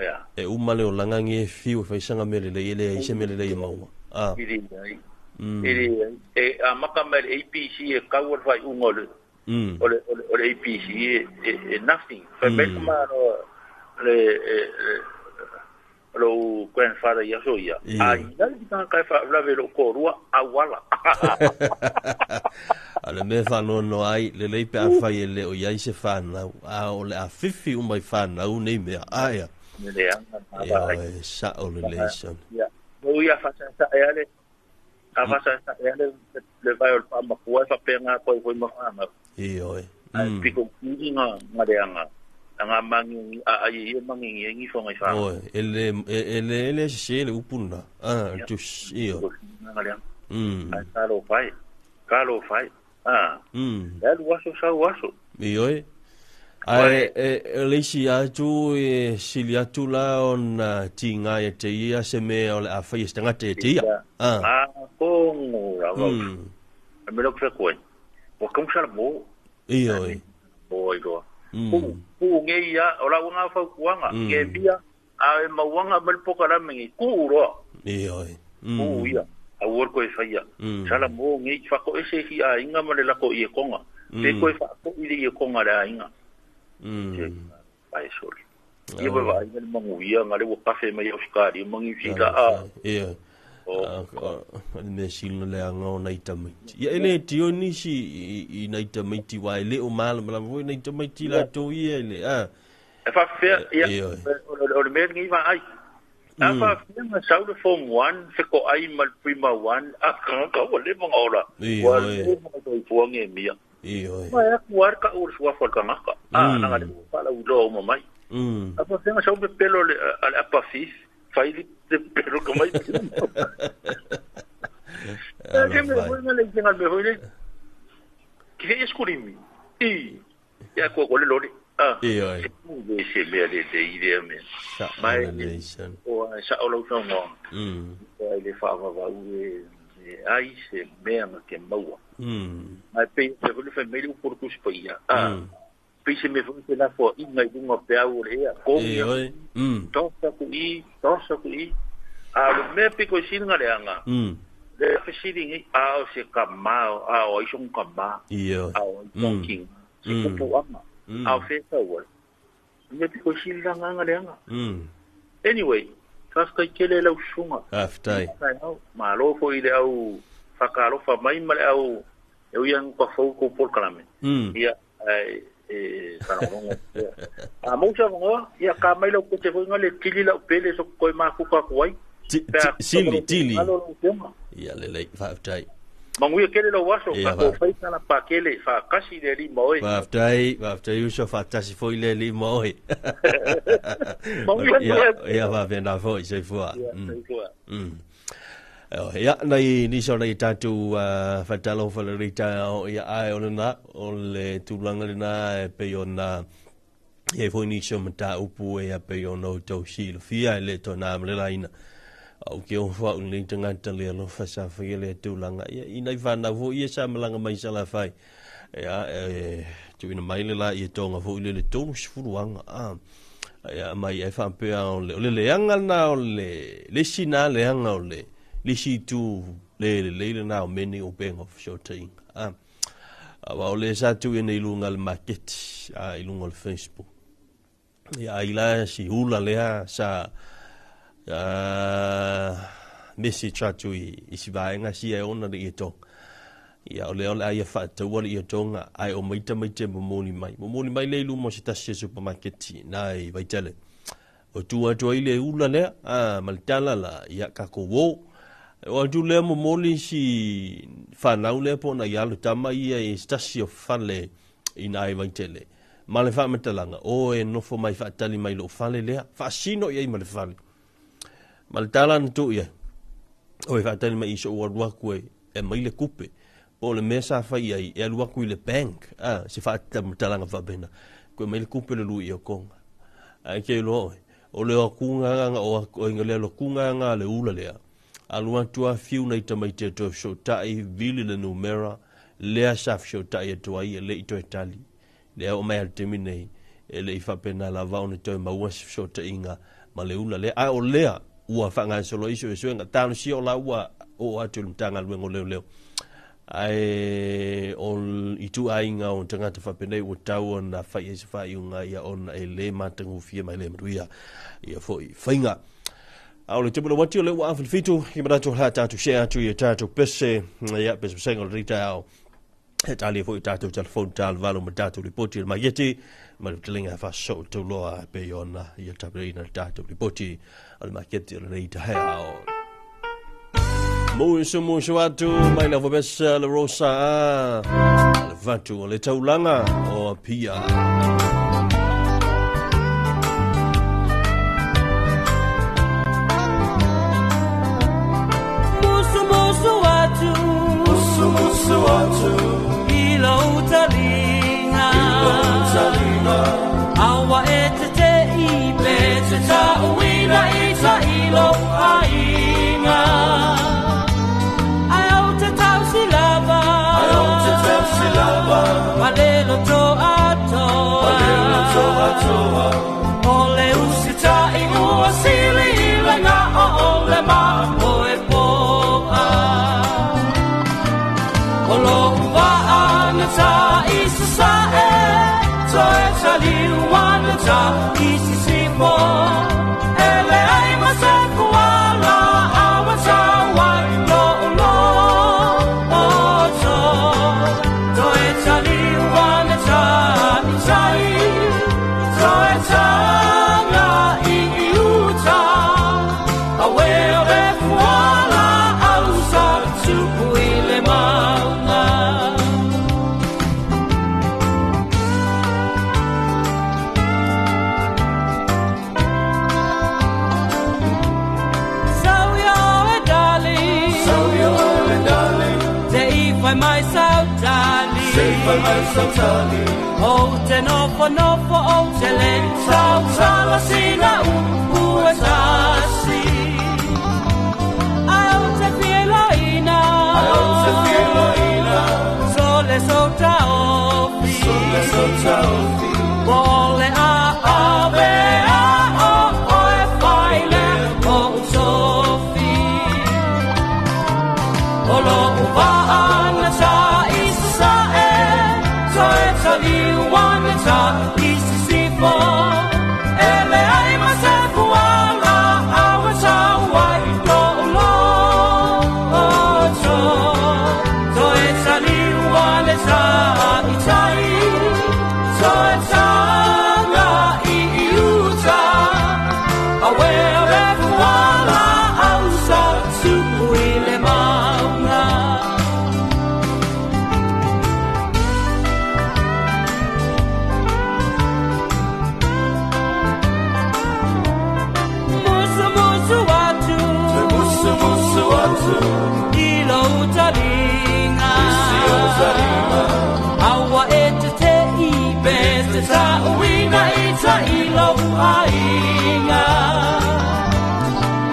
S8: Ia.
S2: E umale o langa nge fiu e whaisanga mele le ele ai se mele le ia maua. Ah.
S8: Iri ai. Iri e a maka mai APC e kau al whai unga o le. O le APC e nothing. Whai mai kuma no le lo grandfather ia so ia. A ina ki tanga kai wha lave lo korua awala.
S2: A le mea whanono ai, le lei pe a whai e le o iai se whanau. A o le a whiwhi umai whanau nei mea aia.
S8: Le anga
S2: Ia e sa o le leison.
S8: Ia. Mo ia whasa sa e ale. A whasa sa e ale le vai o le whamakua e whapenga koe koe mawhanau.
S2: Ia oe.
S8: Ai piko kiri ngā ngare anga. Ngā mangi a ai ia mangi ngi ngi whangai whanau.
S2: Oe, ele ele se le upuna. Ah, tus ia.
S8: Ngare anga. Ai kalo whai. Kalo whai. Ah. E alu aso sau aso.
S2: Ia oe. Ai e leisi atu e sili atu la ona tinga e te ia se mea o le a whai e stangate e te ia.
S8: Ah. Ah, kongo la vau. A me lok koe. O kamusala mo.
S2: Ia oe.
S8: O ai roa. Ku nge ia, o la unga whau kuanga, nge bia, a e mauanga malipoka la mengi, ku roa.
S2: Ia oe.
S8: Ku ia, a uor koe whaia. Sala mo nge, whako ese hi a inga ma le lako i e konga. Te koe whako i le i e konga le a inga. Ai sorry. Ia vai vai le mangu ia ngale wo kafe mai Australia mangi fika a.
S2: Ia. O me silo le anga o nei tamaiti. Ia ele tio nisi i nei tamaiti wa ele o mala mala voi nei tamaiti la to ia ele a.
S8: E fa fea ia o le me ngi va ai. A fa fea ma sau le form 1 fe ko ai mal prima 1 a ka ka o le manga ora. Wa le manga to fuange mia.
S2: Ioe.
S8: Ma e aku ar ka ur sua fo ka ngaka. Ah, nanga le pa la ulo o mai. A fa fenga sau pelo le al apa fis, fai le pelo ka mai. Ke me hoi le tinga me hoi le. Ki e skurimi. I. Ya ko ko le lori.
S2: Ioe.
S8: Se mea le te i lea mea. Mai o ai sa o lau saunoaga. O ai le faavavau e ai se mea na ke maua. Mai pei se foi le fai mai le upu o le Tusi Paia. Pei se mea foi se lafo inga i luga peau o le ea. Kogi
S2: Ioe.
S8: Tosa ku i, tosa ku i. A o le mea piko i sili ngaleanga. Le fesili ngi a o se kamao, a o ai song kama.
S2: Ioe.
S8: A o ai song king. Se kupu anga. A o fe tau. Me piko i sili langa ngaleanga. Anyway, faafetai tele lau susuga.
S2: Faafetai.
S8: Malo foi le au whakaalofa mai ma le au e ui anga kwa fau kou polokalame. Ia, ai, e whanongongo. A mousa vongoa, ia ka mai lau kote foi nga le tili lau pele so koe mafuka ku ai.
S2: Sili, tili. Ia lelei, faafetai.
S8: Manguia kele lau aso, ka ko whai tana pākele, whakasi le lima oe.
S2: Faafetai, faafetai uso, whaatasi foi le lima oe. Ia, faapena foi, soifua.
S8: Ia, soifua.
S2: Ia, nai nisi o nai tātou whatalofa le rei taeao, ia ai o lena, o le tulaga lena e pei ona ia foi nisi o mataupu e pei ona o tau silafia e le tōna ma le laina. Au ke ofa au nei tangata le alofa sa whai le tulaga. Ia, i nai whanau foi ia sa malanga mai sa la whai. Ia, e, tuina mai le la ia tonga foi le le tolu sifuru anga. Ia, mai e whaapea o le, o le leanga na o le, le sina leanga o le, le si tu le le le na o meni o benga o fesootaiga. Wa o le sa tu i lunga le maketi, i lunga le Facebook. Ia, i la si hula lea sa message atu i si vaenga si e ona le ia tonga. Ia, o le ole aia whaataua le ia tonga, ai o maita maite momoli mai. Momoli mai le ilu mo se tasi e supermarketi, nai Vaitele. O tu atu ai le ula lea, ma le tala la, ia kako wō. O atu lea momoli si whanau lea po na ia tama ia i se tasi o fale i nai Vaitele. Ma le whaamatalanga, o e nofo mai whaatali mai lo fale lea, whaasino ia i ma le fale. Ma le tala na tu ia, o e whaatali mai iso o alu e, e mai le kupe. Po le mea sa whai ai, e alu aku i le bank, se whaamatalanga whaapena. Koe mai le kupe le lui i o konga. Ai ke iloa oe, o le o kunga o inga lea lo kunga ngā le ula lea. Alu atu a fiu nei tamaiti e toe fesotai, vili le numera, lea sa fesotai e toa ia le i toe tali. Lea o mai al temi nei, e le i whapena lava o ne toe maua se fesootaiga ma le ula lea. Ai o lea, ua whangasolo iso e suenga, tānu si o la ua o atu le mtanga luengo leo leo. Ai o i tu ainga o tangata whapenei ua tau ona whai e se whai unga ia ona e le mātangufia mai le maruia ia foi whainga. A o le tipu le wati o le ua awhilfitu, i manatu la tātou share atu i tātou pese, ia pese pesenga o le rita ao. E tali foi tātou telefone tālu valo ma tātou ripoti le maketi, ma le telenga whaso tauloa pe ona ia tapereina le tātou ripoti o le maketi o le rita hea o. Musu musu atu, mai la vobesa le rosa a, le vatu o le taulanga o Apia.
S9: Musu musu atu,
S10: musu musu atu,
S9: ilo talinga,
S10: ilo talinga,
S9: awa e te te i pe te ta uina i ta ilo ainga. Ai au te tau silava,
S10: ai au te tau silava,
S9: malelo to atoa,
S10: malelo to atoa,
S9: o le usita i ua sili i le ngā o o le ma o e poa. O lo ua ana ta i sa e, toe ta liu ana ta i si si po. E le ai ma se kuala awa ta wai lo lo o to. Toe ta liu ana ta i ta i, toe ta ngā i i uta. A weo le fuala au sa tupu i le maunga. Sau yo e dali,
S10: sau yo e dali,
S9: te i whai mai sau tali,
S10: Se i fai mai sau tali.
S9: Ou te nofo nofo ou te le sautala sina upu e tasi. Ai ou te fieloina.
S10: Ai ou te fieloina.
S9: Sole sotaofi.
S10: Sole sotaofi.
S9: Po le a ave a o o e faile o sofi. O lo uvaana sa isa e, toe taliuana sa isisifo. E le ai ma se fuala, awa sa wai lo lo to. Toe taliuana sa itai, toe tanga i uta. Awe le fuala au sa tupu i le maunga. Musu musu atu.
S10: Te musu musu atu.
S9: I lo utalinga.
S10: I si o utalinga.
S9: Aua e te te i pe te ta uina i ta i lo uainga.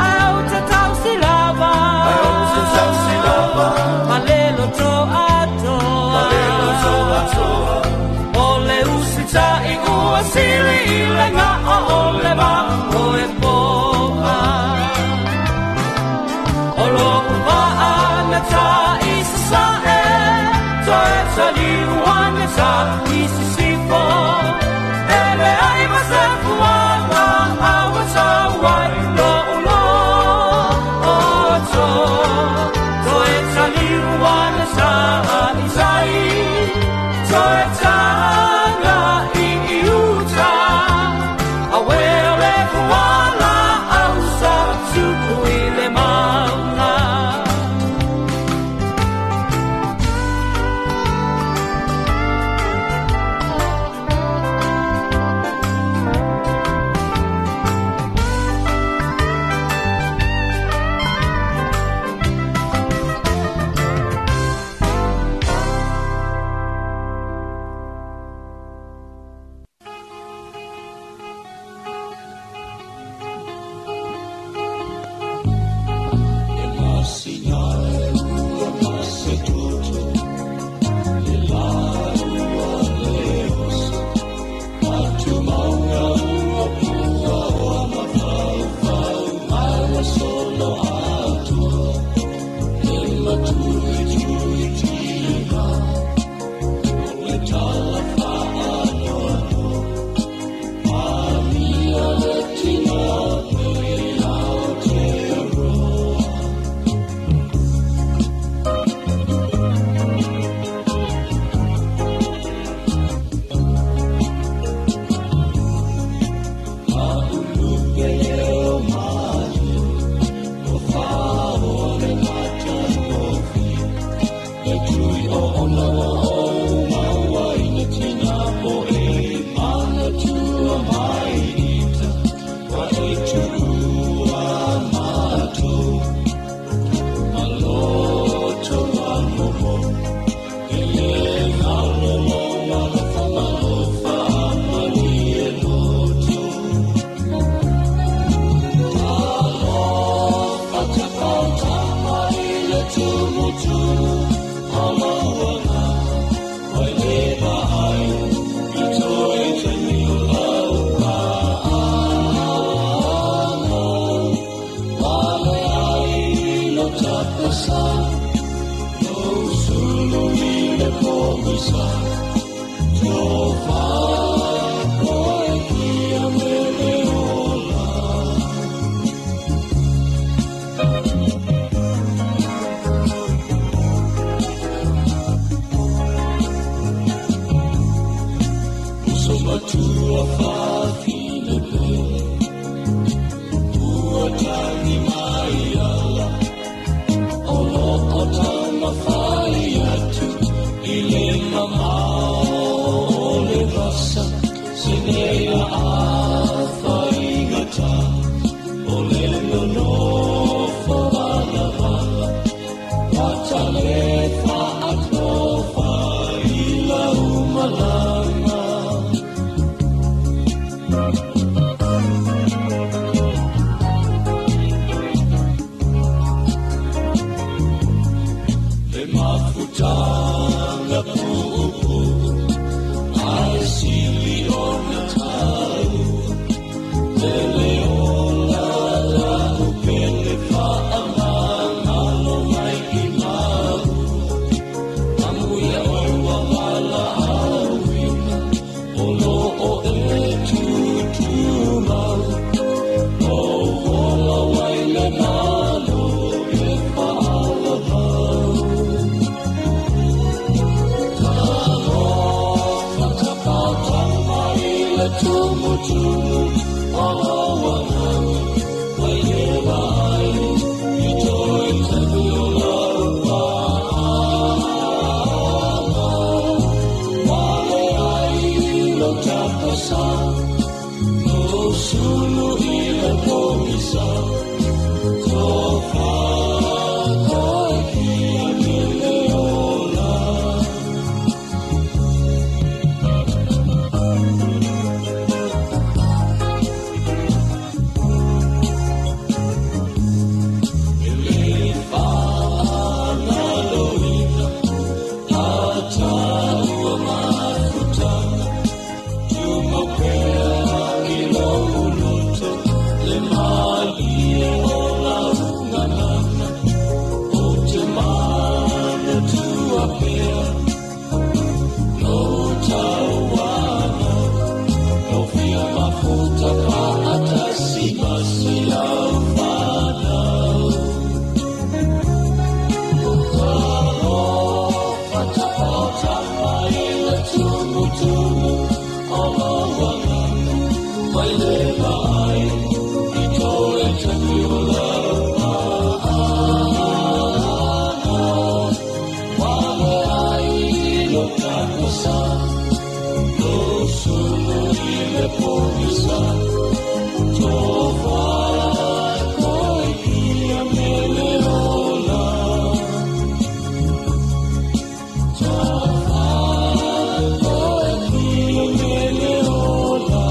S9: Au te tau si lava.
S10: Au te tau si lava.
S9: Malelo to atoa.
S10: Malelo to atoa.
S9: O le usi ta i ua sili i le ngā o o le ma o e poa. O lo uvaana ta i sa e, toe taliuana ta i sisifo. E le ai ma se fuanga, aua ta wai lo ulo o to. Toe taliuana ta i tai, toe tanga i i uta. Awe le fuala au sa tupu i le maunga.
S10: Mama. Agaga puupuu Ae sili ona taua Lele ola lau pele faamagalo mai i maua Manuia oe ua valaauina O loo e tumau Lou ola mai le Malo e faalavau Talofa tapaotala mai le tumutumu O lou agaga mai le vaai I toe taimi o lau paaga Ua leai lou tapasā Lou sulu i le pogisa Tofa koekia mele ola. E le faagaloina a taua mafutaga Tumau pea i lou loto le malie o lau gagana Ou te manatua pea lou tauaga Lou fia mafuta faatasi ma si au fanau Talofa tapaotala i le tumutumu o lou agaga Mai le vaai i toe taimi o lau paaga Ua leai lou tapasā Lou sulu i le pogisa Tofa koekia mele ola. Tofa koekia mele ola.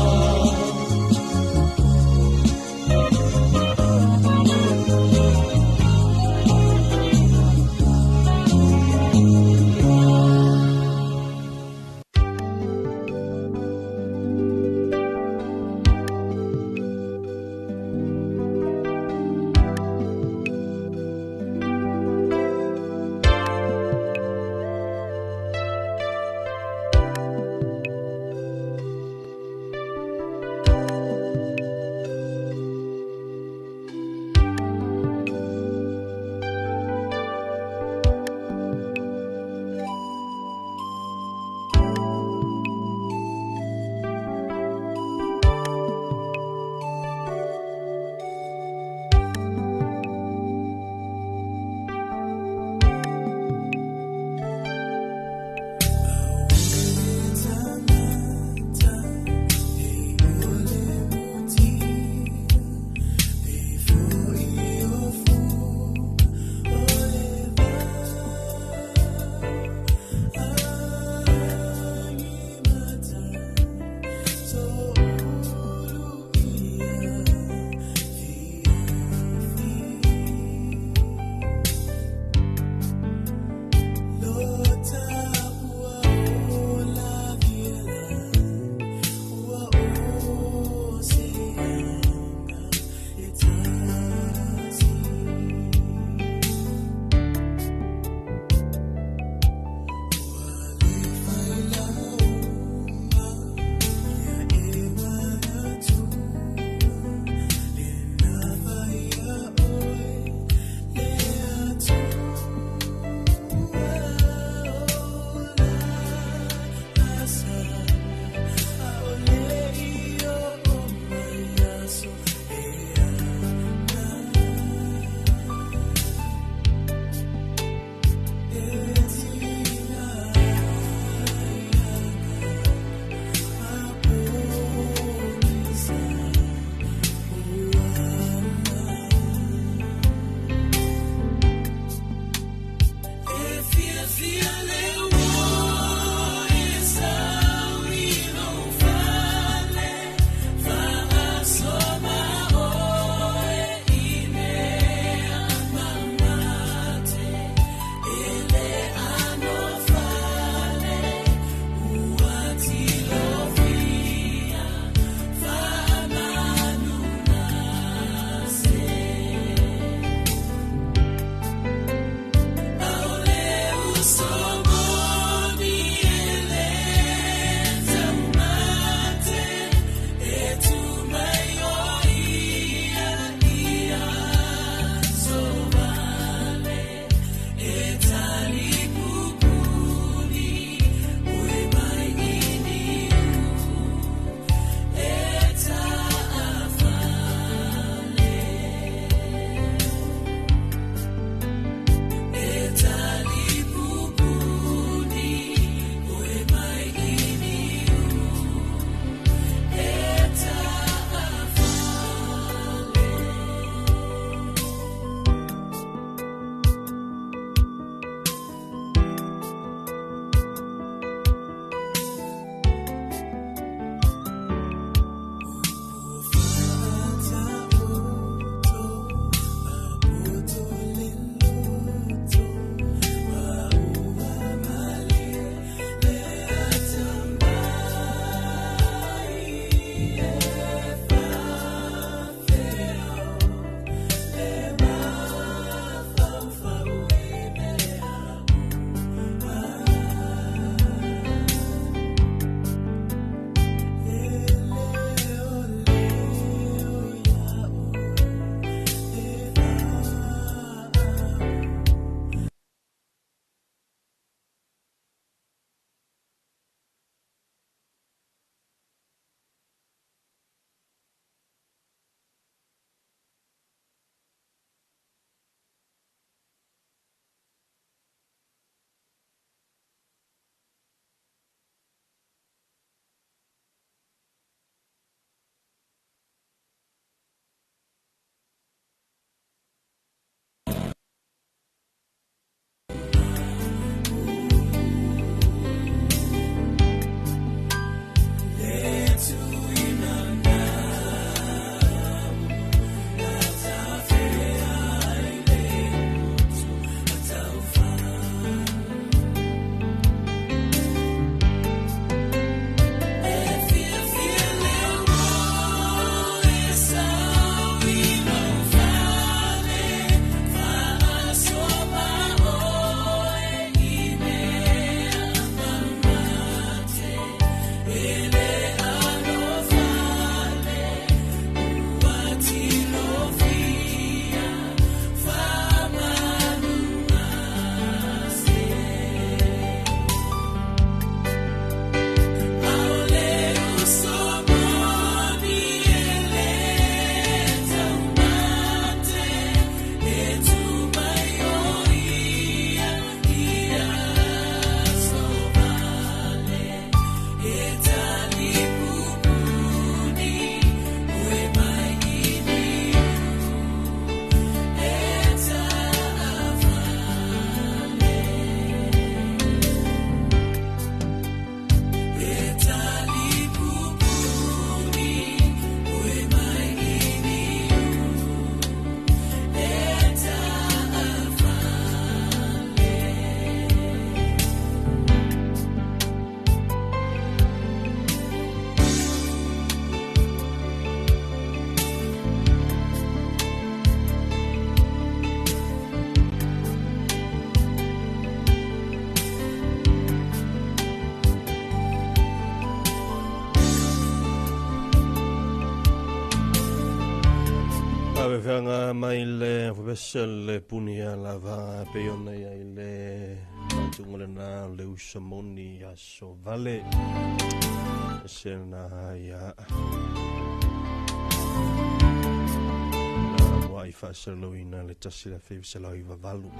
S2: feaga mai le fapesa le puni a lava pe ona ia i le faatuga lena o le uso moni aso vale. Se na ia. Na mua i faasalalauina le 1998.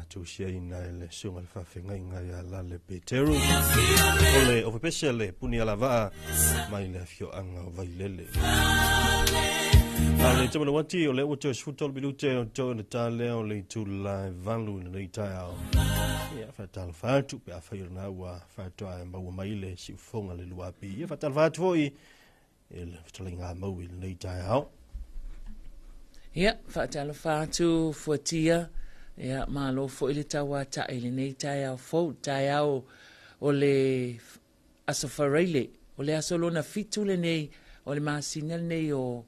S2: Tusiaina e le susuga i le faafeagaiga ia Lale Peteru. O le ofepese le puni alavaa mai le afioaga o Vailele. A le tamalau ati o lea ua toe 13 minute o toe le ta lea o le itula e 8 i lenei taeao. Ia, faatalofa atu pe afai o lena ua faatoa e maua mai le siufofoga le 2AP. Ia, faatalofa atu foi i le fetalaiga a Mau i lenei taeao.
S11: Ia, faatalofa atu Fuatia, ia, malo foi le tauata'i i lenei taeao fou, taeao o le Aso Faraile, o le aso lona fitu lenei o le masina lenei o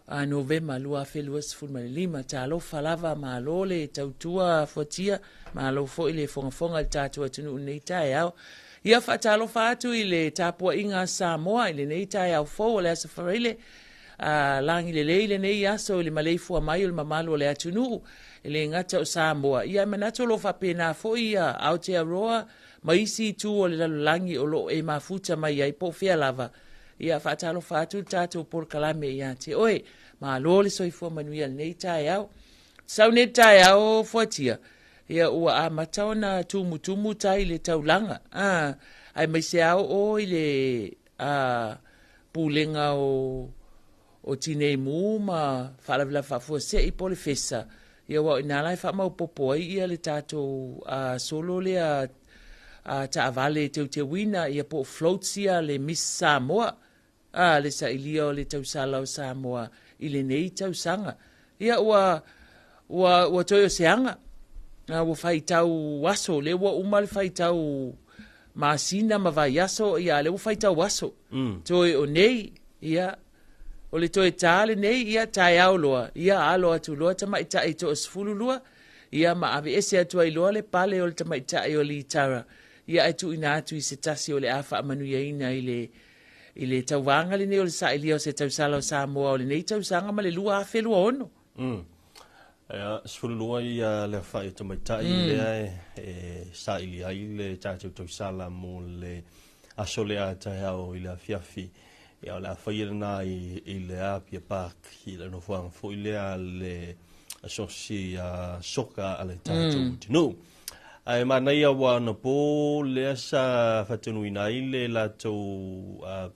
S11: a Novema 2025. Talofa lava, malo le tautua Fuatia, malo foi le fogafoga i le tatou atunuu i lenei taeao. Ia faatalofa atu i le tapuaiga a Samoa i lenei taeao fou o le Aso Faraile, a lagi lelei lenei aso i le maleifua mai o le mamalu o le atunuu, e le gata o Samoa, ia ae manatu o lo o faapena foi ia Aotearoa ma isi itu o le lalolagi o lo o e mafuta mai ai po o fea lava. Ia faatalofa atu le tatou polokalame ia te oe. Malo le soifua manuia i lenei taeao. Sau nei le taeao Fuatia, ia ua amata ona tumutumu tai i le taulaga, a, aemaise lava o o i le a, pulega o, o Tinei Mu ma Faalavelave Faafuasei po o le FESA, ia aua o i ina la e faamaopoopo ai ia le tatou a, solo lea a, taavale teuteuina ia po o floats ia le Miss Samoa. A, le sailia o le tausala o Samoa i lenei tausaga. Ia, ua, ua, ua toe o se aga. A, ua faitau aso, lea ua uma le faitau masina ma vaiaso, ia, a lea ua faitau aso. Mm. Toe o nei, ia, o le toe tā lenei, ia, taeao loa, ia, alo atu loa tamaitai toa-12, ia, ma aveese atu ai loa le pale o le tamaitai o Litara, ia, ae tuuina atu i se tasi o le a faamanuiaina i le I le tauvaga lenei o le sailia o se tausala o Samoa o lenei tausaga ma le 2026.
S2: Mm. Ia, 12 ia le afa'i o tamaitai mm. lea e, e saili ai le tatou tausala mo le aso lea a taeao i le afiafi. Ia, o le a faia lena i, i le Apia Park, i le nofoaga foi lea le asosi a soka a le tatou mm. atunuu. Ae manaia ua anapo lea sa faatonuina ai le latou uh,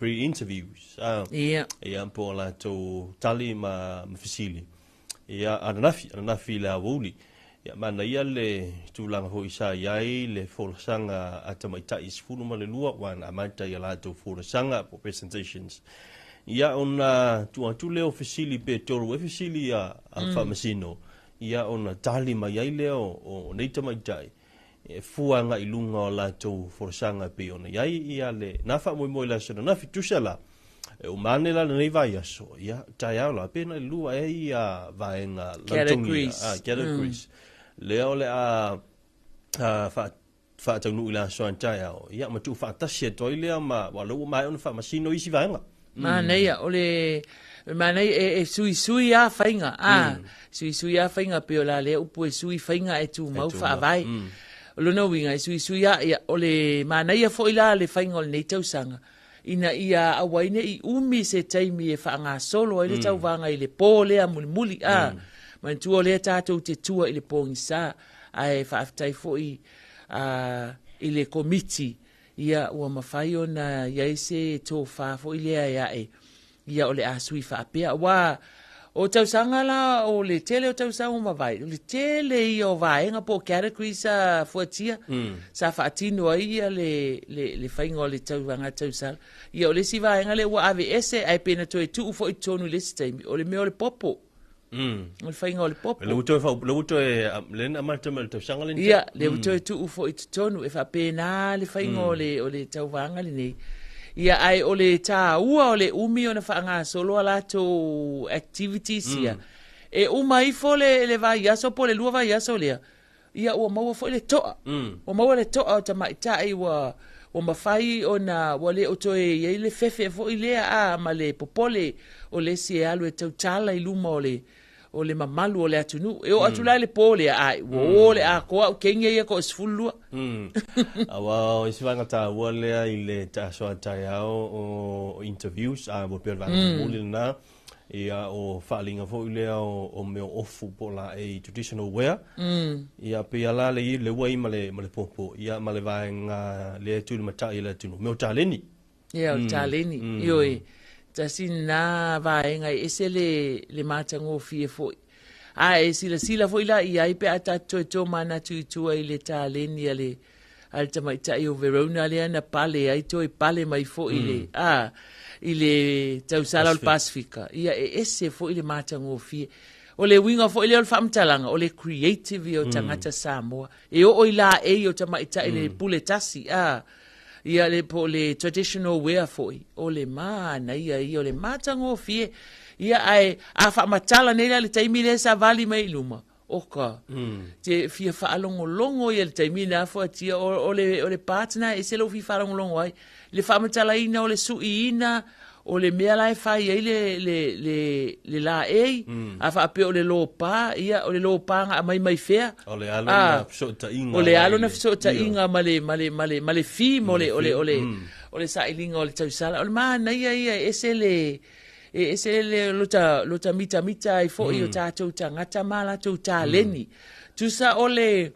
S2: pre-interviews. Uh,
S11: yeah.
S2: Ia, po o latou tali ma, ma fesili. Ia, ananafi, ananafi i le aoauli. Ia, manaia le tulaga foi sa i ai le folasaga a tamaitai 12 ua na amata i a latou folasaga po presentations. Ia, ona tuu atu lea o fesili pe tolu e fesili a, a mm. faamasino. Ia ona tali mai ai lea o nei tamaitai e fua agai i luga o latou folasaga e pei ona i ai ia le na faamoemoe i le aso ananafi. Tusa la, e uma ane la lenei vaiaso, ia, taeao la, pe na i le lua ea ia vaega lautogia, ah, categories. Mm. Lea o le a, a faa, faataunuu i le aso a taeao, ia, ma tuufaatasi atu ai lea ma, aua o lea ua maea ona faamasino isi vaega.
S11: Manaia, o le manaia e, e suisui lava faiga, a, mm. suisui lava faiga pei o la lea upu e sui faiga e tumau faavae. Mm. O lona uiga e suisui lava, ia, o le manaia foi la le faiga o lenei tausaga, ina ia aua ai ne i umi se taimi e faagasolo ai le mm. tauvaga i le pō lea mulimuli, a, mm. manatua o lea tatou te tua i le pogisa, ae faafetai foi a, i le komiti, ia ua mafai ona i ai se tofa foi lea e ae, ia o le a sui faapea. Aua o tausaga la, o le tele o tausaga ua mavae, o le tele ia o vaega po o categories sa fuatia, mm. sa faatino ai ia le, le, le faiga o le tauvaga tausala. Ia o le isi vaega lea ua aveese, ae pe na toe tuu foi i totonu i le isi taimi, o le mea o le popo.
S2: Mm.
S11: O le faiga o le popo.
S2: Le ua toe fau, le ua toe, le na amata mai le tausaga lenei.
S11: Ia, le ua mm. toe tuu foi i totonu, e faapena le faiga mm. o le, o le tauvaga lenei. Ia, ae o le tāua o le umi ona faagasolo a latou activities ia, mm. e uma ifo le, le vaiaso po o le lua vaiaso lea, ia ua maua foi le toa. Mm. Ua maua le toa o tamaitai ua, ua mafai ona ua le o toe i ai le fefe foi lea a ma le popole o le isi e alu e tautala i luma o le o le mamalu o le atunuu. E oo atu la i le po lea, ai, ua o le atoa au kenge ia toa-12.
S2: Aua o isi vaega taua lea i le taasoa taeao o interviews, a ua pei o le vaega mulimuli lena, ia o faaaliga foi lea o mea o ofu po o laei traditional wear. Ia pei lava la le ua i ma le popo, ia ma le vaega lea e tulimatai e le atunuu, mea o taleni.
S11: Ia, o le taleni. Ioe, tasi lena vaega e ese le, le matagofie foi. A e silasila foi la i ai pe a tatou toe tomanatu i tua i le taleni a le, a le tamaitai o Verona lea na pale ai, toe pale mai foi i le, a, i le tausala o le Pasefika. Ia, e ese foi le matagofie. O le uiga foi lea o le faamatalaga, o le creative ia o tagata Samoa. E oo i laei o tamaitai le pule tasi, a, Ia le po o le traditional wear foi, o le manaia ia, o le matagofie. Ia ae a faamatala nei la le taimi lea e savali mai i luma, oka, te fia faalogologo ia i le taimi lena fuatia, o le, o le part lena e ese lou fia faalogologo ai. Le faamatalaina o le suiina o le mea la e fai ai le, le, le, le laei, a faapea o le lopa, ia, o le lopa na aumai mai fea.
S2: O le alo na fesootaiga.
S11: O le alo na fesootaiga ma le, ma le, ma le, ma le theme o le, o le, o le, o le sailiga o le tausala. O le manaia ia, e ese le, e ese le lota, lota mitamita ai foi o tatou tagata ma latou taleni. Tusa o le,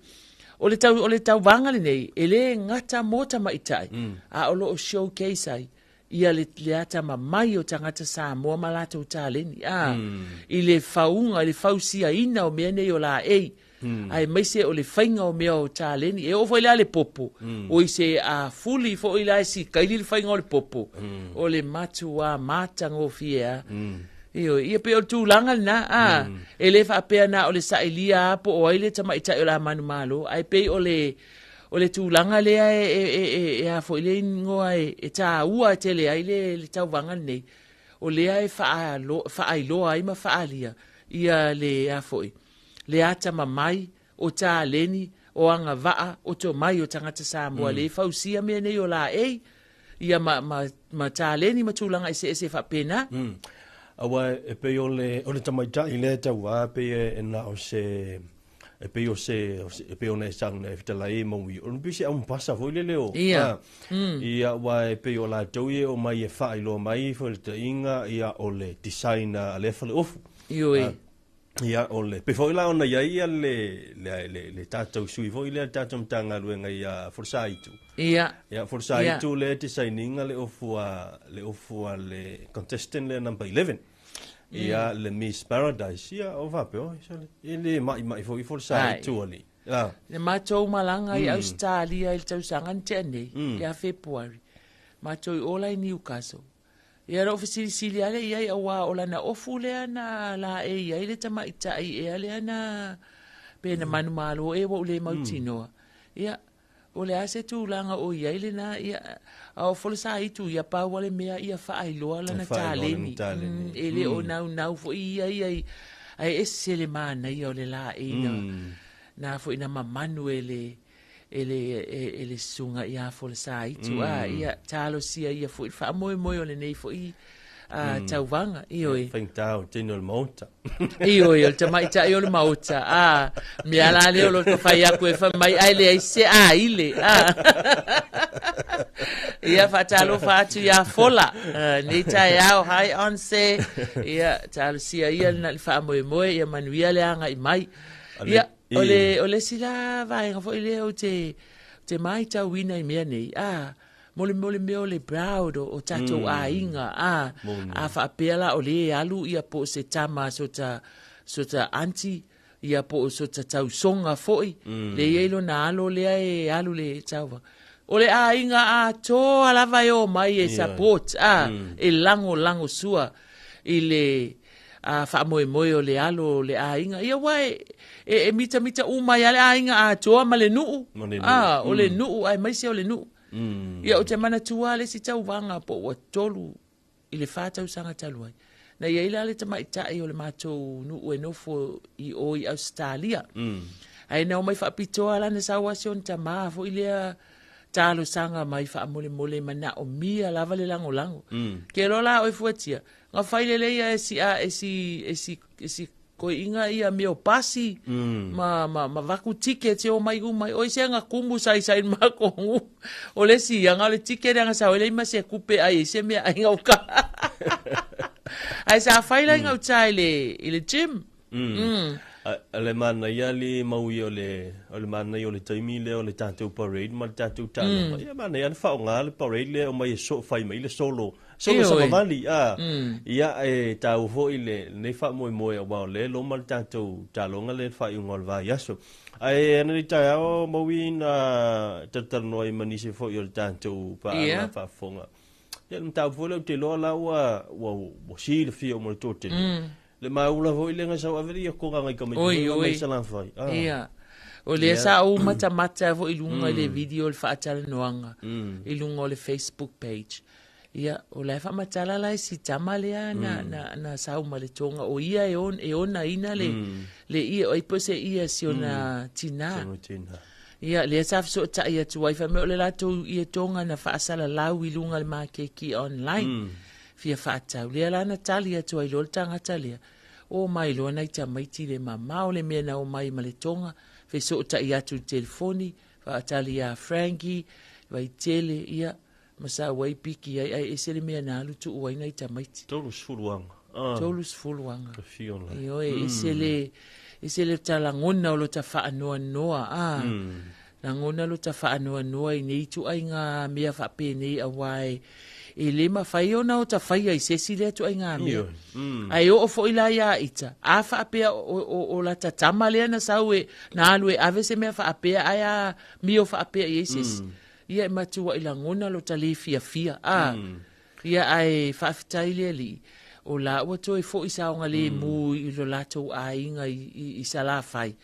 S11: o le tau, o le tauvaga lenei, e le gata mo tamaitai, a o lo o showcase ai ia le, le atamamai o tagata Samoa ma latou taleni, a, i le fauga, i le fausiaina o mea nei o laei, aemaise o le faiga o mea o taleni. E oo foi la le popo, o i se a fuli foi la e sikaili le faiga o le popo, o le matuā matagofie a. Ioe, ia pei o le tulaga lena, a, e le faapea na o le sailia a po o ai le tamaitai o le a manumalo, ae pei o le, O le tulaga lea e, e, e, e, e a foi le igoa e, e tāua tele ai le, le tauvaga lenei, o lea e faalo, faailoa ai ma faaalia ia le a foi, le atamamai o taleni, o agavaa, o tomai o tagata Samoa mm. le fausia mea nei o laei, ia ma, ma, ma taleni ma tulaga eseese faapena.
S2: Mm. Aua e pei o le, o le tamaitai lea tauā pei e, e na o se e pei o se, e pei ona e sauna e fetalai e maui, o pei se aumupasa foi lele o,
S11: Ia.
S2: Ia, ua e pei o latou ia e omai e faailoa mai feletaiga, ia, o le design a lea faleofu.
S11: Ioe.
S2: Ia, o le, pei foi la ona i ai ia le, le, le, le tatou sui foi lea, le tatou Matagaluega ia Folosaitu.
S11: Ia.
S2: Ia, Folosaitu lea e design ina le ofu a, le ofu a le contestant lea number 11. Ia le Miss Paradise, ia o faapea, oi, sole, e le maimai foi Folosai itu alii.
S11: Ah. Na matou malaga i Ausetalia i le tausaga na tea nei, ia Fepuari. Matou i o la i Newcastle. Ia na ou fesilisili lava lea i ai auā o lana ofu lea na laei ai le tamaitai ea lea na pe na manumalo ea ua ou le mautinoa. Ia, O le a se tulaga o i ai lena, ia, a o Folosaitu, ia pau a le mea ia faailoa lana taleni. E le o naunau foi ia ia i, ae ese le manaia o le laei na, na foi na mamanu e le, e le, e le susuga ia Folosaitu. A, ia, talosia ia foi le faamoemoe o lenei foi tauvaga, ioe.
S2: Faigata o le tino o le maota.
S11: Ioe, o le tamaitai o le maota. A, mea la lea o lo o fai atu e fai mai, ai leai se aile. A. Ia, faatalofa atu ia Fola. Nei taeao, hi Onse. Ia, talosia ia le faamoemoe, ia manuia le agai mai. Ia, o le, o le isi la vaega foi lea ou te, te maitauina i mea nei. A, Mo le, mo le mea o le proud o, o tatou mm. aiga, a, a faapea la o le e alu ia po o se tama so ta, so ta auntie, ia po o so ta tausoga foi, le i ai lona alo lea e alu le tauva. O le aiga atoa lava e omai e support, a, e lagolago sua i le a, faamoemoe o le alo o le aiga. Ia aua e, e, e mitamita uma ai lava le aiga atoa ma le nuu,
S2: Ma le nuu.
S11: a, o le nuu aemaise o le nuu. Ia, ou te manatua lava le isi tauvaga po ua 3 i le 4 tausaga talu ai, na i ai la le tamaitai o le matou nuu e nofo i o i Ausetalia. Ae na omai faapitoa lana sau a si ona tama foi lea talosaga mai faamolemole e manaomia lava le lagolago. Ke loa la oe fuatia, na fai lelei ia e si a e si e si e si koiinga ia mea o pasi ma ma ma vaku ticket e omai uma ai. Oi se nga kumu sai sai ma kongu. O le si anga o le ticket anga sa ole ma se kupe ai e se mea ai ngau ka. Ai sa fai la ngau chai le i le gym.
S2: A le manaia le mau ia o le o le manaia o le taimi lea o le tatou parade ma le tatou taaloga. Ia manaia le faaaoga le parade lea omai e so fai mai le solo solo
S11: Ioe.
S2: savavali a. Ia e taua foi le lenei faamoemoe aua o lea e loma le tatou taaloga lea i le faaiuga o le vaiaso. Ae ana nei taeao Maui na talatalanoa ai ma nisi foi o le tatou paaga faafofoga. Ia le mataupu foi lea ou te iloa la ua ua ua silafia uma e le toatele. Le maula foi lea na sau ave le iakoga ngai tamaiti
S11: Oi,
S2: foi
S11: oi.
S2: mai Salafai. Ah.
S11: Ia. O lea sa ou matamata foi i luga i le video o le faatalanoaga i luga o le Facebook page. Ia, o la e faamatala la e si tama lea na, na, na sau ma le toga o ia e, on, e onaina le, le ia, ai po se ia si ona tinā.
S2: Sona tinā.
S11: Ia, lea sa fesootai atu ai, fai mai o le latou ia toga na faasalalau i luga le makeki online. Fia faatau. Lea la na tali atu ai loa le tagata lea, o mai loa nai tamaiti le mamao le mea na omai ma le toga, fesootai atu i le telefoni, faatali ia Frankie, Vaitele, ia, ma sau ai piki ai, ae ese le mea na alu tuu ai nai tamaiti.
S2: 30 aga. Ah.
S11: 30 aga.
S2: Ka fio la.
S11: Ioe, ese le, ese le talagona o lota faanoanoa, ah. Lagona lota faanoanoa i nei ituaiga mea faapenei aua e, e le mafai ona ota faia i se isi lea ituaiga mea.
S2: Ioe.
S11: Ae oo foi la iā ita, a faapea o, o, o lata tama lea na sau e, na alu e ave se mea faapea ae a mio faapea i ai se isi. Ia e matuai lagona lota le fiafia, a. Ia ae faafetai le Alii, o la ua toe foi saogalemu i lo latou aiga i, i, i Salafai.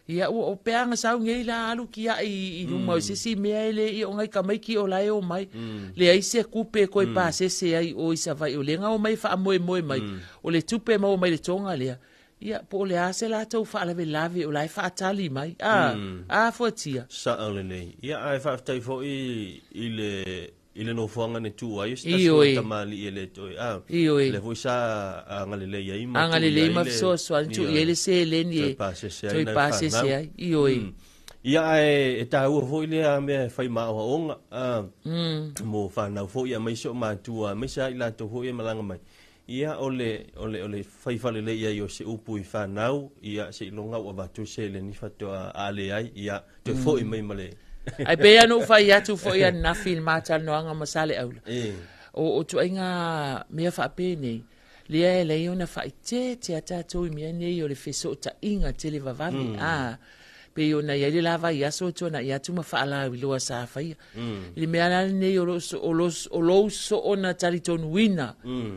S11: Ia ua o pe aga sau nei la alu kiai i luma o se isi mea e le ia o ngai tamaiti o la e omai. Leai se tupe e toe pasese ai o i Savaii o lea na omai e faamoemoe mai o le tupe e maua mai le toga lea. Ia po o le a se latou faalavelave o la e faatali mai. A, a fuatia.
S2: Sao lelei. Ia ae faafetai foi i le i le nofoaga na tuu ai o se tasi o
S11: Ioe.
S2: tamalii e le toe a
S11: Ioe.
S2: lea foi sa agalelei ai ma tuu i
S11: Agalelei
S2: ai
S11: ma
S2: le
S11: fesoasoani tuu i ai
S2: ioe
S11: le seleni
S2: toe
S11: e
S2: pasese ai
S11: toe
S2: nai
S11: pasese
S2: fanau.
S11: ai. Ioe.
S2: Ia ae e taua foi lea mea e fai ma aoaoga a mo fanau foi aemaise o matua aemaise lava i latou foi e malaga mai. Ia o le o le o le fai faalelei ai o se upu i fanau ia seiloga ua avatu le seleni faatoa a leai ia toe foi mai ma le
S11: Ae pei lava ona ou fai atu foi ananafi i le ma talanoaga ma Saleaula, o, o ituaiga mea faapenei, lea e leai ona faaeteete a tatou i mea nei o le fesootaiga televavave. A, pei ona i ai le la vaiaso e tuanai atu ma faalauiloa sa faia. I le mea la lenei o lo, o lo, o lou soona talitonuina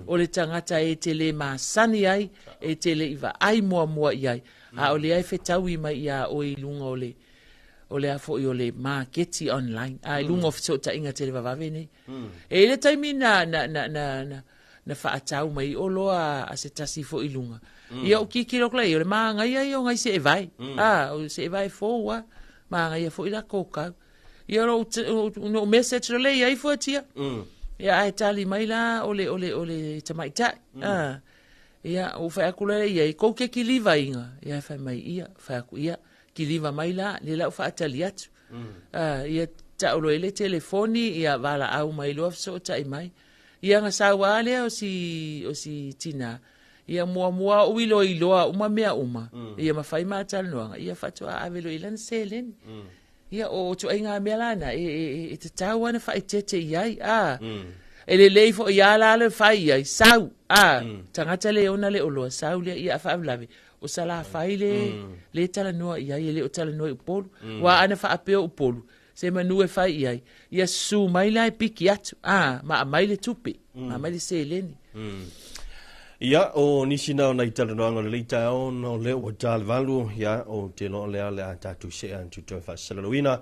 S11: o le tagata e te le masani ai, e te le i vaai muamua i ai, a o lea e fetaui mai iā oe i luga o le, o le a foi o le maketi online, a i luga o fesootaiga televavave nei. E i ai le taimi na, na, na, na, na, na faatau mai ai oloa a se tasi foi i luga. Ia ou tilotilo atu la i ai, o le magaia ia o nai seevae. A, o seevae fou lava, magaia foi latou kau. Ia lou, lou message loa lea i ai fuatia. Ia ae tali mai la o le, o le, o le tamaitai. A, ia ou fai atu la lea i ai, kou te kilivaina? Ia fai mai, ia, fai atu, ia, kiliva mai la, lea la ua faatali atu. A, ia tau loa i le telefoni, ia valaau mai loa fesootai mai. Ia na sau lava lea o si, o si tinā, ia muamua ou iloiloa uma mea uma, ia ma fai ma talanoaga, ia faatoa ave loa i lana seleni. Ia o ituaiga mea la na, e, e, e tatau lava ona faaeteete i ai, a. E lelei foi lava la le fai i ai, sau, a, tagata le ona le oloa, sau lea, ia a faalavelave, o Salafai le, le talanoa i ai, e le o talanoa i Upolu. Aua ana faapea o Upolu, se manu e fai i ai, ia susu mai la e piki atu, a, ma aumai le tupe, ma aumai le seleni.
S2: Ia, o nisi na o nai talanoaga o lenei taeao ona o lea ua ta le 8, ia, ou te iloa o lea o le a tatou see atu toe faasalalauina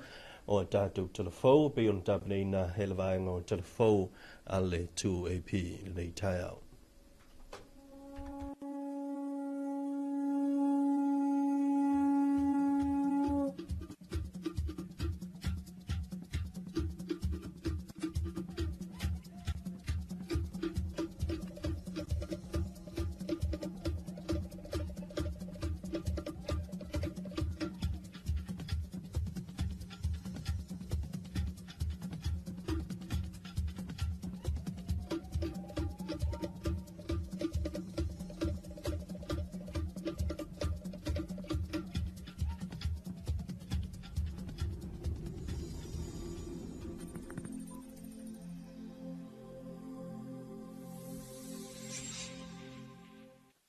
S2: o a tatou talafou, pei ona tapenaina e le vaega o talafou a le 2AP i lenei taeao.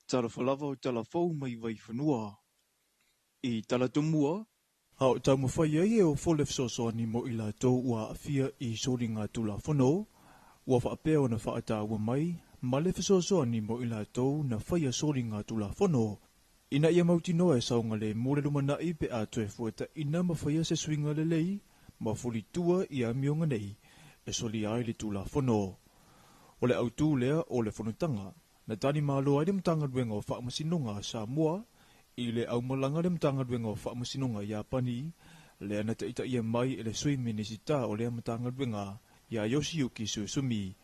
S6: Talofa lava o tala fou mai Vaifanua. I tala tumua, a o taumafai ai e ofo le fesoasoani mo i latou ua aafia i soliga tulafono, ua faapea ona faataua mai ma le fesoasoani mo i latou na faia soliga tulafono. Ina ia mautinoa e saogalemu le lumanai pe a toe fuataina ma faia se suiga lelei ma fulitua i amioga nei e solia ai le tulafono. O le autū lea o le fonotaga na tali malo ai le Matagaluega o Faamasinoga a Samoa i le aumalaga le Matagaluega o Faamasinoga Iapani lea na taitaia mai e le Sui Minisita o lea Matagaluega ia Yoshiyuki Suesumi.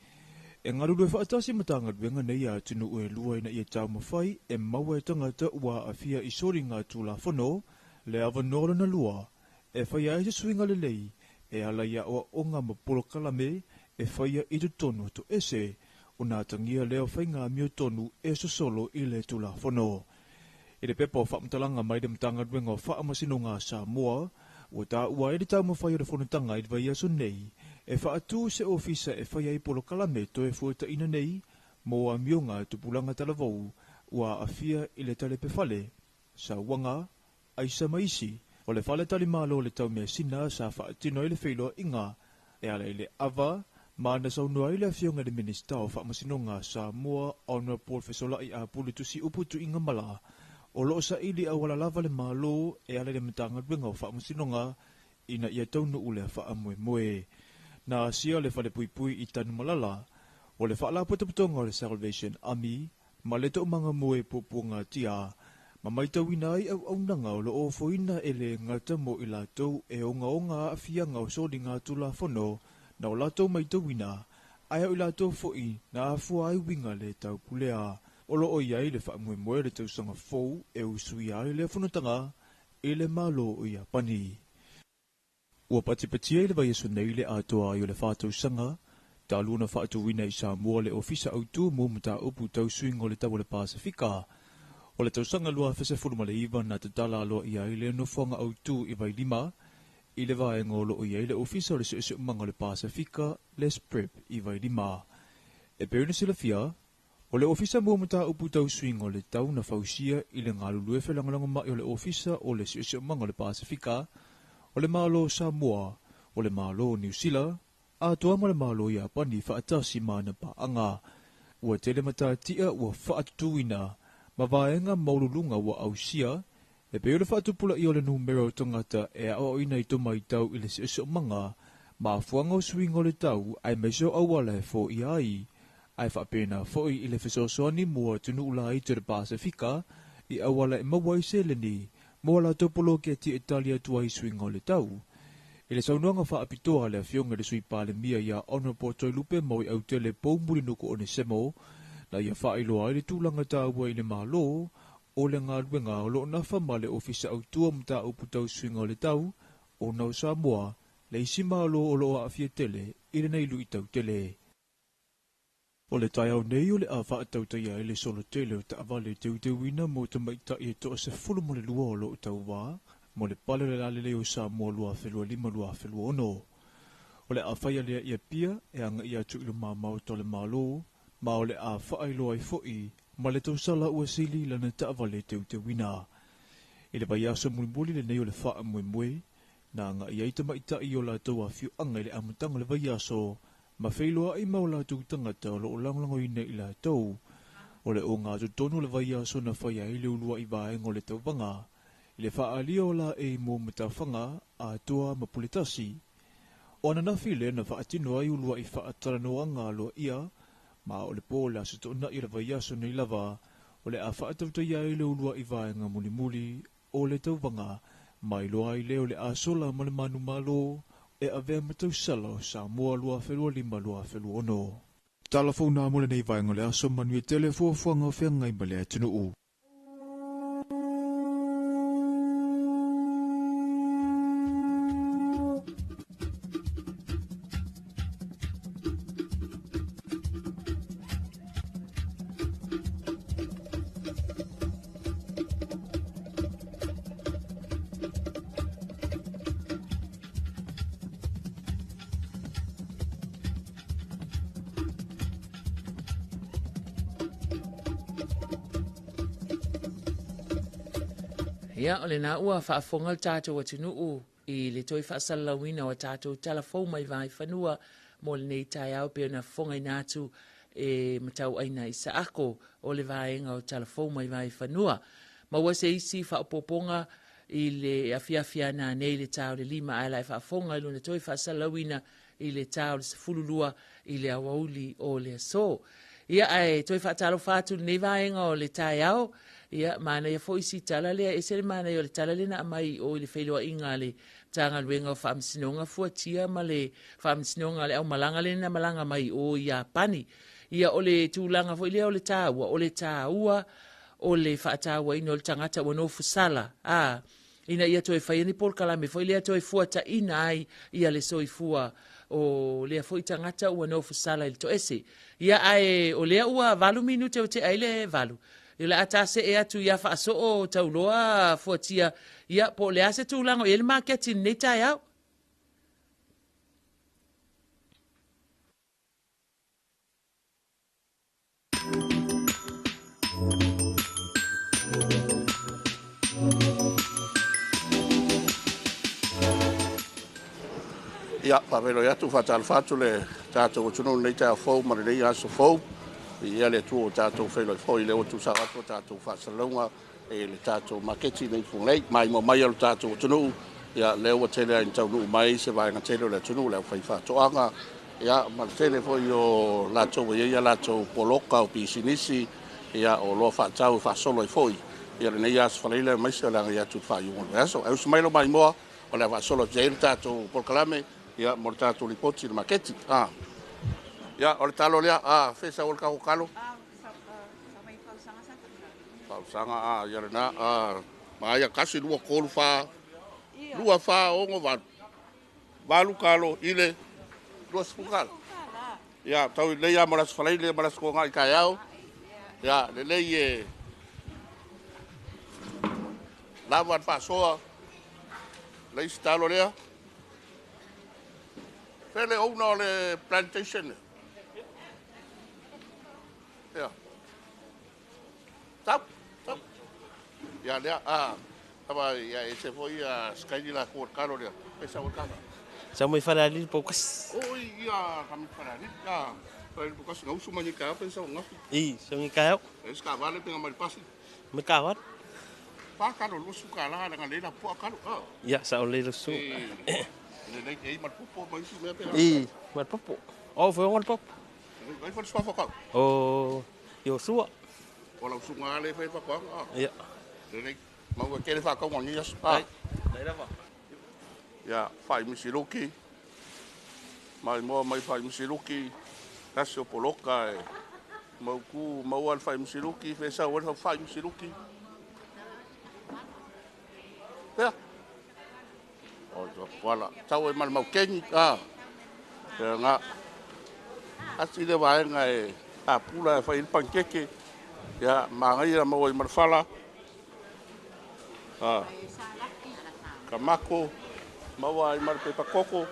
S6: E galulue faatasi Matagaluega nei a atunuu e lua ina ia taumafai e maua e tagata ua aafia i soliga tulafono le avanoa lona lua e faia ai se suiga lelei e ala i aoaoga ma polokalame e faia i totonu o toese ona atagia lea o faiga amiotonu e sosolo i le tulafono. I le pepa o faamatalaga mai le Matagaluega o Faamasinoga a Samoa, ua taua ai le taumafai o le fonotaga i le vaiaso nei e faatū se ofisa e faia ai polokalame toe fuataina nei mo amioga a tupulaga talavou ua aafia i le talepefale, sauaga, aisa ma isi. O le fale talimalo o le taumeasina sa faatino ai le feiloaiga e ala i le ava ma na saunoa ai le afioga i le Minisita o Faamasinoga a Samoa Honourable Fesola'i Apulu Tusiupu Tuigamala o loo saili auala lava le Malo e ala i le Matagaluega o Faamasinoga ina ia taunuu lea faamoemoe. Na asia le falepuipui i Tanumalala o le Faalapotopotoga o le Salvation Army ma le toomaga mo e puapuagatia ma maitauina ai auaunaga o loo ofoina e le gata mo i latou e ogaoga aafiaga o soliga tulafono na o latou maitauina ae o i latou foi na afua ai uiga le taupulea. O loo i ai le faamoemoe le tausaga fou e usuia ai lea fonotaga i le Malo o Iapani. Ua patipatia i le vaiaso nei le atoa ai o le 4 tausaga talu ona faatuina i Samoa le Ofisa Autū mo Mataupu Tau Suiga o le Tau o le Pasefika. O le tausaga 2019 na tatala aloaia ai le nofoaga autū i Vailima i le vaega o loo i ai le Ofisa o le Siosiomaga o le Pasefika le SPREP i Vailima. E pei ona silafia, o le Ofisa mo Mataupu Tau Suiga o le Tau na fausia i le galulue felagolagomai o le Ofisa o le Siosiomaga o le Pasefika, o le Malo o Samoa, o le Malo o Niu Sila, atoa ma le Malo o Iapani faatasi ma ana paaga. Ua tele matatia ua faatutuina ma vaega maualuluga ua ausia e pei o le faatupulaia o le numera o tagata e aoaoina i tamaitau i le siosiomaga ma afuaga o suiga o le tau aemaise o auala e foia ai, ae faapena foi i le fesoasoani mo atunuu laiti o le Pasefika i auala e maua ai seleni mo a latou poloketi e tali atu ai suiga o le tau. I le saunoaga faapitoa a le afioga i le Sui Palemia ia Honourable Toelupe Maoiautele Poumulinuku Onesemo, na ia faailoa ai le tulaga taua i le Malo o le galuega o loo nafa ma le Ofisa Autū o Mataupu Tau Suiga o le Tau, ona o Samoa le isi Malo o loo aafia tele i lenei luitau tele. O le taeao nei o le a faatautaia ai le solo tele o taavale teuteuina mo tamaitai e 12 o loo tauvā mo le pale o le lalelei o Samoa 2025-2026. O le a faia lea i Apia e agaia atu i luma maota o le Malo, ma o le a faailoa ai foi ma le tausala ua sili lana taavale teuteuina. I le vaiaso mulimuli lenei o le faamoemoe, na agaia ai tamaitai o latou afioaga i le amataga o le vaiaso ma feiloai ma o latou tagata o loo lagolagoina i latou. O le ogatotonu o le vaiaso na faia ai le uluai vaega o le tauvaga i le faaalia o laei mo matafaga atoa ma puletasi. O ananafi lea na faatino ai uluai faatalanoaga aloaia, ma o le po o le aso toonai o le vaiaso nei lava o le a faatautaia ai le uluai vaega mulimuli o le tauvaga, ma iloa ai lea o le a sola ma le manumalo e avea ma tausala o Samoa 2025-2026. Tala fou nā mo lenei vaega o le aso, manuia tele fuafuaga o feagai ma le atunuu.
S11: Ia, o lena ua faafofoga le tatou atunuu i le toe faasalalauina o a tatou tala fou mai Vaaifanua mo lenei taeao pei ona fofogaina atu e Matauaina Isaako o le vaega o tala fou mai Vaaifanua. Maua se isi faaopoopoga i le afiafi a nanei i le ta o le 5 ae la e faafofoga i lona toe faasalalauina i le ta o le 12 i le aoauli o le aso. Ia, ae toe faatalofa atu i lenei vaega o le taeao. Ia, manaia foi si tala lea, ese le manaia o le tala lea na aumai i o i le feiloaiga a le Matagaluega o Faamasinoga Fuatia ma le Faamasinoga a le Aumalaga lea na malaga mai i o i Iapani. Ia, o le tulaga foi lea o le taua, o le taua o le faatauaina o le tagata ua nofosala, a, ina ia toe faia ni polokalame foi lea toe fuataina ai ia le soifua o lea foi tagata ua nofosala i le toese. Ia, ae o lea ua 8 minute ua tea ai le 8, o le a ta see atu ia Faasoo Tauloa Fuatia, ia, po o le a se tulaga o i ai le maketi i lenei taeao?
S4: Ia, faafeiloai atu, faatalofa atu le tatou atunuu i lenei taeao fou ma lenei aso fou. Viia le Atua ua tatou feiloai foi, lea ua tuusao atu a tatou faasalalauga i le tatou maketi nei i Fugalei. Maimoa mai e lo tatou atunuu, ia lea ua tele ai ina taunuu mai se vaega tele o le atunuu, le aufaifaatoaga, ia ma le tele foi o latou ua i ai a latou poloka o pisinisi, ia o oloa faatau e faasolo ai foi ia lenei aso Faraile aemaise o le agai atu i le faaiuga o le vaiaso. Ae usu mai lou maimoa, o le a faasolo atu ai le tatou polokalame ia mo le tatou lipoti i le maketi. Ah. Ia, o le talo lea, ah, fe sau o le tatou talo. Fausaga, ah, ia lena, ah, maia, kasi, lua, tolu, fa, lua, fa, ono, valu. Valu talo i le 20 tala. Ia, tau lelei lava mo le Aso Faraile ma le Aso Toonai taeao. Ia, lelei e lava le faasoa. Le isi talo lea. Fea le owner o le plantation lea? Ia. Tau, tau. Ia lea, a, tama, ia e se foi a Skyli la ko kalo lea. E sa o kalo.
S12: Sa mai Falealili Paukasi.
S4: Oi, ia kami Falealili. A, Falealili Paukasi ngausu mai ka pe sa ngafi.
S12: I, sa ngi ka.
S4: E ska vale pe ngamai pasi.
S12: Me ka wat.
S4: Pa kalo lu su ka la nga le la po kalo. Ah.
S12: Ia sa o le su.
S4: Le le ei mal popo mai su me pe.
S12: I, mal popo. O foi mal popo.
S4: Ai foi sua fa
S12: O Iosua.
S4: O lau susuga lea e fai faatoaga.
S12: Ia.
S4: Lelei. Maua e tele faatauga o lenei aso. Ah.
S12: Lelei lava.
S4: Ia, fai misiluki. Maimoa mai fai misiluki. Tasi o poloka e mautu maua le fai misiluki, fesau ai le fai misiluki. Pea. O to wala. Tau e mal maukengi. Ah. Ia nga. Asi le vaega e apula e fai i le pankeke. Ia, manaia maua i Malefala. Ah. Kamako, maua ai ma le pepa koko.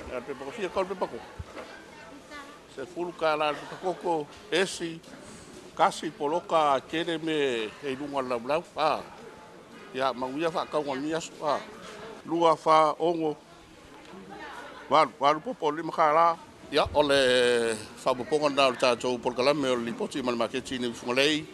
S4: Ia, le pepa kofia, kau le pepa koko. Se fulu ka la le pepa koko, esi, kasi, poloka, tele me e i lunga o le laulau. Ah. Ia, manuia faatauga o lenei aso. Ah. Lua, fa, ono, valu, valu popo, lima kālā. Ia, o le faaopoopoga lena o le tatou polokalame o le Lipoti ma le Maketi i Niufugalei.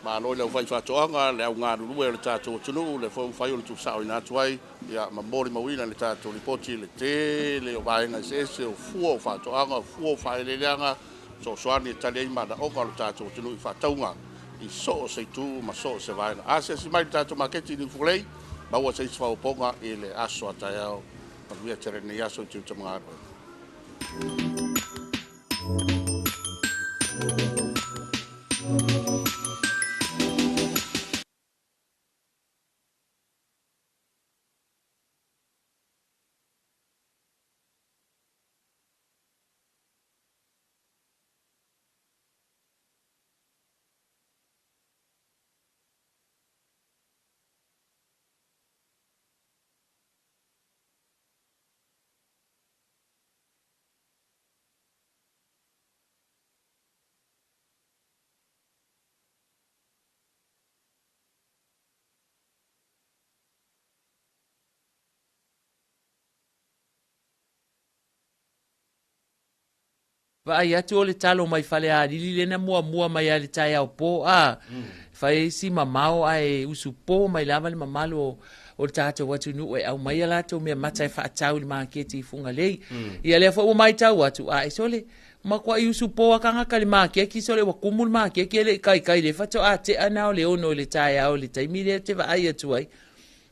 S4: Malo i le aufaifaatoaga, le au galulue o le tatou atunuu, le foi ua mafai ona tuusaoina atu ai, ia, ma molimauina le tatou Lipoti le tele o vaega eseese o fua o faatoaga, o fua o faaeleeleaga, fesoasoani e tali ai manaoga o le tatou atunuu i faatauga i so o se itu ma so o se vaega. Asiasi mai i le tatou maketi i Niufugalei, maua se isi faaopoopoga i le aso a taeao. Manuia tele lenei aso i tiute ma galuega.
S11: Vaai atu o le talo mai Falealili lea na muamua mai lava i le taeao po, a, fai ai si mamao ae usupo mai lava le mamalu o, o le tatou atunuu e aumai a latou mea mata e faatau i le maketi i Fugalei. Ia lea foi ua matau atu, ae sole, matuai usupo lava tagata i le maketi, sole ua tumu le maketi e le i taitai, lea faatoa tea na o le 6 i le taeao i le taimi lea ou te vaai atu ai.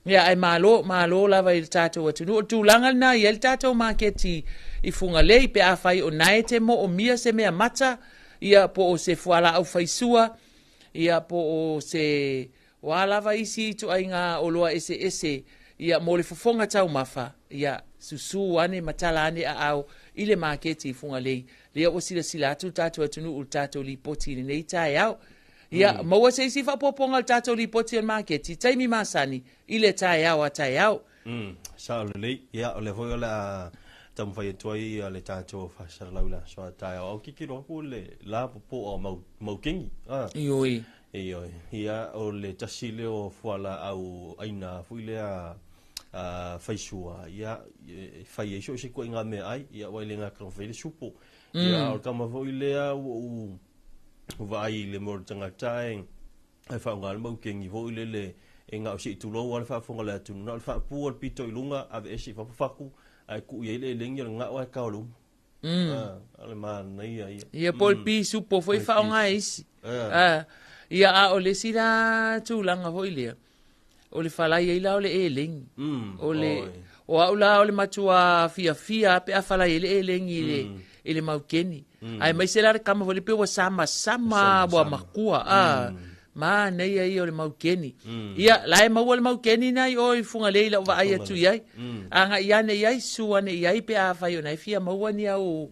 S11: Ia, ae malo, malo lava i le tatou atunuu. O le tulaga lena e i ai le tatou maketi i Fugalei, pe afai o na e te moomia se mea mata, ia, po o se fualaau faisua, ia, po o se, o a lava isi ituaiga oloa eseese, ia, mo le fofoga taumafa, ia, susu ane ma tala ane aao i le maketi i Fugalei. Lea ua silasila atu le tatou atunuu i le tatou lipoti i lenei taeao. Ia, maua se isi faaopoopoga o le tatou lipoti o le maketi, taimi masani, i le taeao a taeao.
S2: Sao lelei. Ia, o lea foi o le a taumafai atu ai le tatou faasalalau i le aso a taeao. Au tilotilo atu le la popoa o mau, maukeni. Ah.
S11: Ioe.
S2: Ioe. Ia, o le tasi lea o fualaau aina foi lea faisua, ia, e fai ai so o se ituaiga meaai, ia, aua e le gata ona fai le supo. Ia, a o le tama foi lea ua ou vaai i le mea o le tagata e faaaoga le maukeni foi lele e na o se i tulou lava le faafofoga a le atunuu, na o le faapu o le pito i luga, aveese i fafo fatu, ae tuu i ai le elegi o le gao ae tao i le umu. O le manaia ia.
S11: Ia po o le pisupo foi faaaoga e isi. Ia a o le isi la tulaga foi lea, o le falai ai la o le elegi. O le o au la o le matua fiafia pe a falai ai le elegi i le i le maukeni. Aemaise la le kama foi le pei ua samasama ua makua a manaia ia o le maukeni. Ia la e maua le maukeni na i o i Fugalei i lau vaai atu i ai. Agai ane i ai, susu ane i ai pe afai o na e fia maua ni au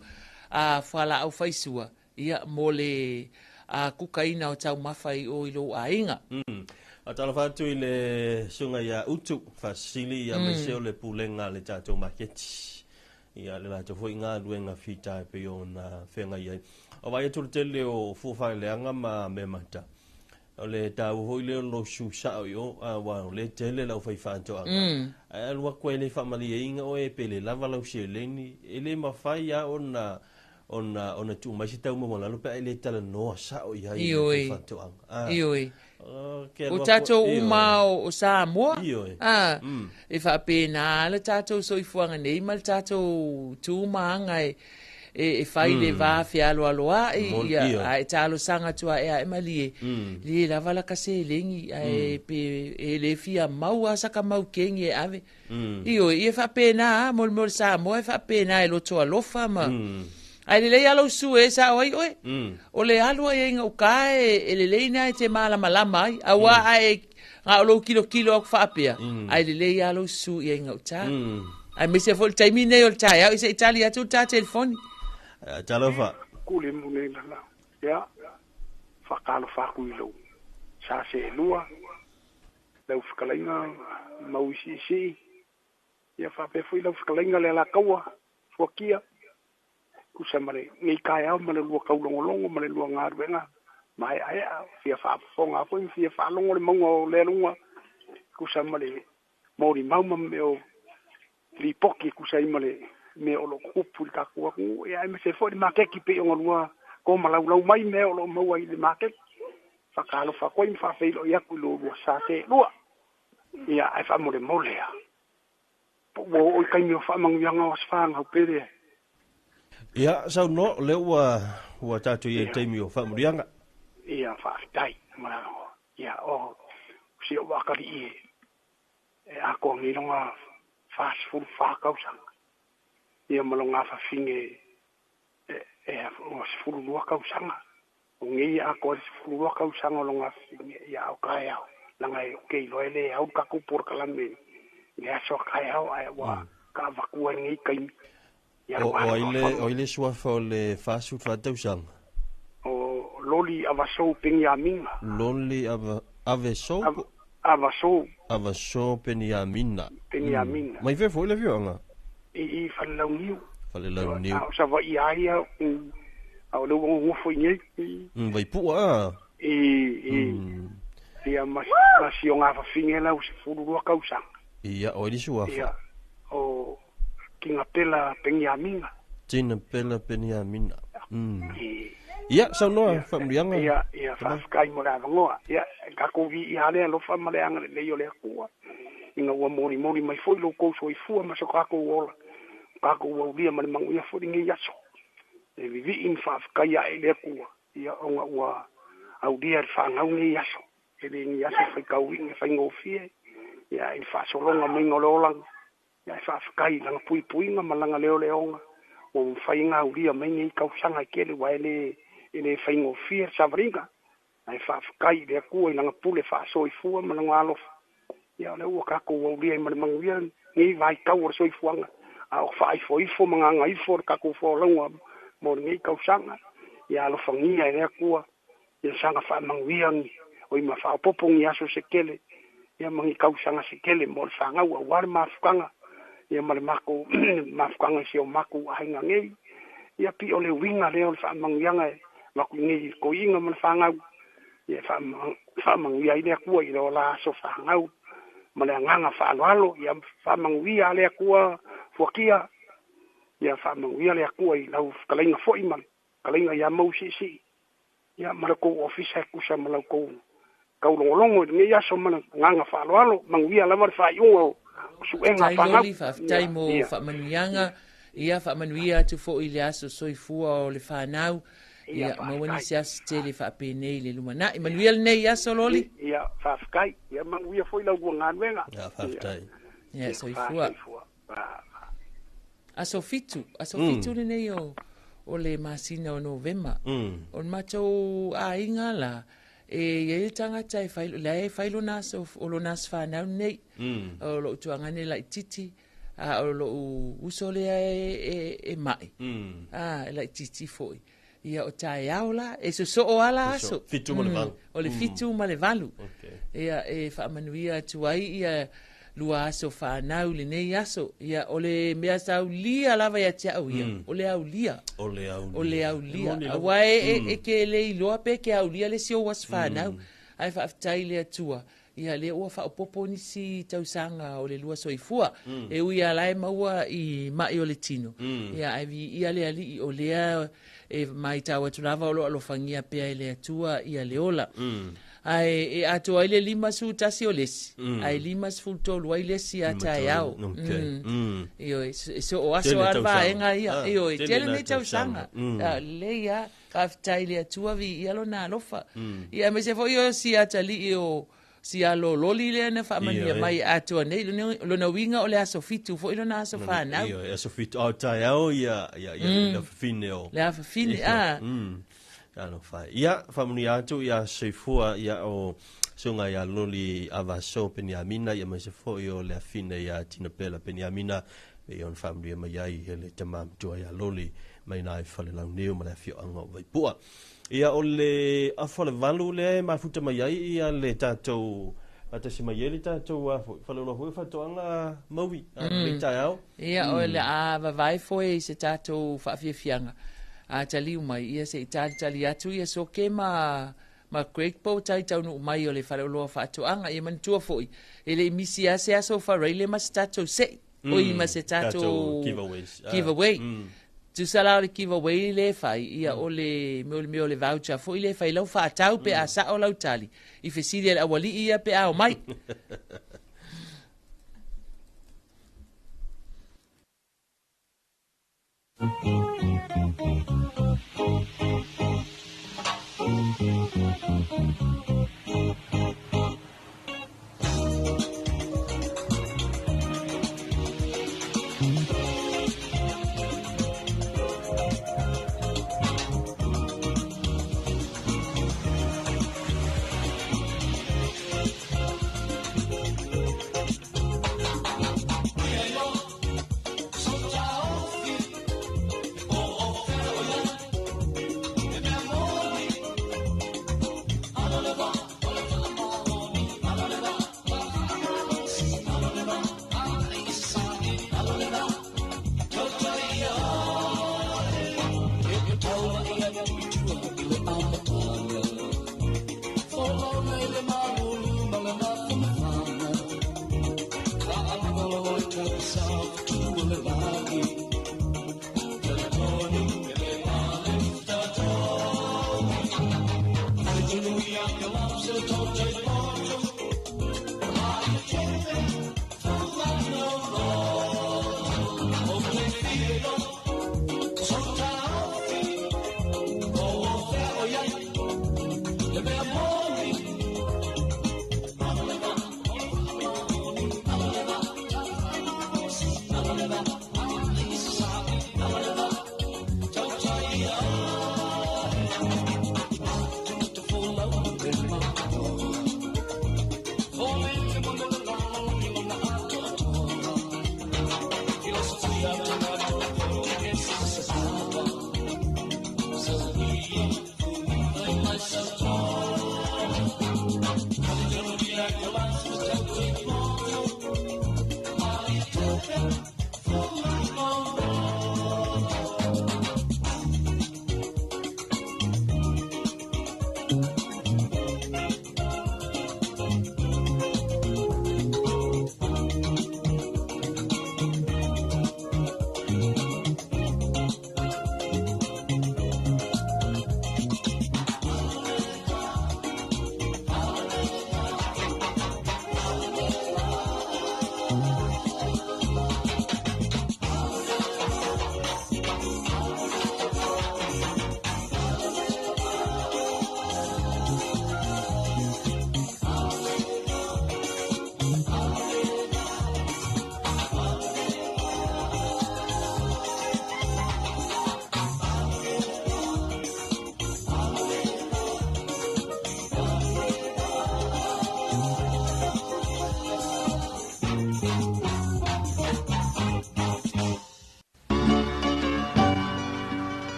S11: fualaau faisua. Ia, mo le kukaina o taumafa i o i lou aiga.
S2: Faatalofa atu i le susuga ia Utu Faasisili ia aemaise o le pulega a le tatou maketi. Ia le latou foi galuega fita e pei ona feagai ai. O vaai atu le tele o fua faaleaga ma mea mata. O le taua foi lea o lou susu sao i o, aua o lea e tele le aufaifaatoaga. Ae alu atu ai le faamalieina oe pe le lava lau seleni, e le mafai lava ona ona ona tuu mai se tau maualalo pe a e le talanoa sao i ai i le faatoaga.
S11: Ah. Ioe. O tatou uma o Samoa.
S2: Ioe.
S11: Ah, e faapena le tatou soifuaga nei ma le tatou tu ma aga e e fai le va fealoaloa'i ia ae talosaga atu ae ae malie le lava la ka seleni ae pe e le fia maua sa ka maukeni e ave. Ioe, ia faapena a, mo le mea o le Samoa e faapena e loto alofa ma... Ae lelei lava lou susu e sao ai oe. O le alu ai ai gauta e lelei na e te malamalama ai. Aua ae na o lou tilotilo atu faapea, ae lelei lava lou susu i ai gauta. Aemaise foi le taimi nei o le taeao, se i tali atu le ta telefoni.
S2: Talofa.
S13: Kule mo nei lala. Ia, faatalofa atu i lou sa seelua. Lau fetalaiga Mauisiisii, ia faapea foi lau fetalaiga Lealataua Fuatia, tusa ma lenei taeao ma le lua taulogologo ma le lua galuega maeaea, fia faafofoga foi ma fia faalogo le mauga o Lealuga, tusa ma le molimau ma mea o lipoti tusa ai ma le mea o lo o tutupu i le tatou atunuu, ia aemaise foi le maketi pei ona lua tomalaulau mai mea o lo o maua i le maketi. Faatalofa atu ai ma faafeiloai atu i lo lua sa seelua. Ia, ae faamolemole a. Po ua oo i taimi o faamanuiaga o aso fanau pe leai.
S2: Ia, saunoa, o lea ua, ua tatou i ai i le taimi o faamanuiaga.
S13: Ia, faafetai. Ia, o si ou atalii e e atoa nei lona 44 tausaga, ia ma lona afafine e 12 tausaga. O nei e atoa ai le 12 tausaga o lona afafine, ia a o taeao, leaga ou te iloa e le au le tatou polokalame i le aso a taeao, ae ua taavatua i lenei taimi.
S2: Ia O ai le, o ai le suafa o le 44 tausaga?
S13: O Loli Avasou Peniamina.
S2: Loli Ava, Avesou?
S13: Avasou.
S2: Avasou Peniamina.
S13: Peniamina.
S2: Mai fea foi le afioaga?
S13: I i Falelauniu.
S2: Falelauniu.
S13: A o Savaii lava ia, a o lea ua nonofo i inei.
S2: Vaipua a?
S13: I, i. Ia ma, ma si o gafafine la ua 12 tausaga.
S2: Ia, o ai le suafa?
S13: Ia, o Tinapela Peniamina.
S2: Tinapela Peniamina. Ia, saunoa faamanuiaga.
S13: Ia, ia, faafetai mo le avanoa. Ia, tatou viia le alofa ma le agalelei o le Atua, ina ua molimoli mai foi lo outou soifua ma so tatou ola, tatou aulia ma le manuia foi lenei aso. E vivii ma faafetai ae i le Atua, ia ona ua aulia le fanau nei aso. E le ni aso faitauina faigofie, ia i le faasologa maiga o le olaga, ia e faafetai i lana puipuiga ma lana leoleoga, ua mafai ona aulia mai nei tausaga e tele, ua e le faigofie le savaliga. Ae faafetai i le Atua i lana pule faasoifua ma lana alofa, ia o lea ua tatou aulia ai ma le manuia nei vaitau o le soifuaga, a o faaifoifo ma gagaifo le tatou folauga mo lenei tausaga. Ia alofagia e le Atua ia saga faamanuia ni oi ma faaopoopo ni aso se tele, ia ma ni tausaga se tele mo le fanau aua le mafutaga, ia ma le matou mafutaga i si o matou aiga nei. Ia pei o le uiga lea o le faamanuiaga e avatu i nei toeaiina ma le fanau, ia faamanuia ai le Atua i le ola aso fanau ma le agaga faaaloalo. Ia faamanuia le Atua fuatia, ia faamanuia le Atua i lau fetalaiga foi ma le fetalaiga ia Mausiisii, ia ma le tou ofisa e tusa ma lau tou taulogologo i lenei aso ma le agaga faaaloalo. Manuia lava le faaiuga o suega a fanau.
S11: Loli, faafetai mo faamanuiaga. Ia faamanuia atu foi i le aso soifua o le fanau. Ia maua nisi aso tele faapenei i le lumanai. Manuia lenei aso, Loli.
S13: Ia, faafetai. Ia manuia foi lau lua galuega.
S2: Ia, faafetai.
S11: Ia, soifua. Aso 7, aso 7 lenei o le masina o Novema. O le matou aiga la, e iai le tagata e fai, la e fai lona aso, o lona aso fanau lenei. O lou tuagane laititi, a o lou uso lea e mai. A, e laititi foi. Ia o taeao la, e sosoo ala aso.
S2: 7 ma le 8.
S11: O le 7 ma le 8. Ia e faamanuia atu ai ia lua aso fanau lenei aso. Ia o le mea saulia lava ia te au ia, o le aulia.
S2: O le aulia.
S11: O le aulia. Aua e ke le iloa pe ke aulia le si o aso fanau. Ai faafetai le Atua. Ia le ua faaopoopo nisi tausaga o le lua soifua. E ui ala e maua i mai o le tino. Ia ai vi ia le alii o lea e mai tau atu lava o lo alofagia pea e le Atua ia le ola. Ai e atoa ai le 51 o lesi. Ai 53 ai lesi a taeao. Ioe, so o aso a vaenga ia. Ioe, tele nei tausaga. Le ia faafetai le Atua vi ia lona alofa. Ia me se foi o si atalii o si alo loli lea na faamania mai atoa nei lona uiga o le aso 7 foi lona aso fanau.
S2: Ia aso 7 o taeao ia le afafine o.
S11: Le afafine a.
S2: Alofa. Ia faamanuia atu ia soifua ia o suga ia Loli Avaso Peniamina ia mai se foi o le afine ia Tinapela Peniamina e ona faamanuia mai ai e le tama matua ia Loli mai nai Falelauniu ma le afioaga o Vaipua. Ia o le afa o le 8 lea e mafuta mai ai ia le tatou atasi mai ai le tatou faleoloa foi o faatoaga maui le taeao.
S11: Ia o le a vavae foi i se tatou faafiafiaga a taliu mai ia se i talitali atu ia soke ma Greg po tai taunuu mai o le faleoloa faatoaga. Ia manatua foi e le i misi a se aso faraile ma se tatou sei oi ma se tatou giveaway. Tusa la o le giveaway le fai, ia o le mea o le voucher foi le fai lau faatau pe a sao lau tali. I fesili e le awalii ia pe a o mai.
S10: Oh.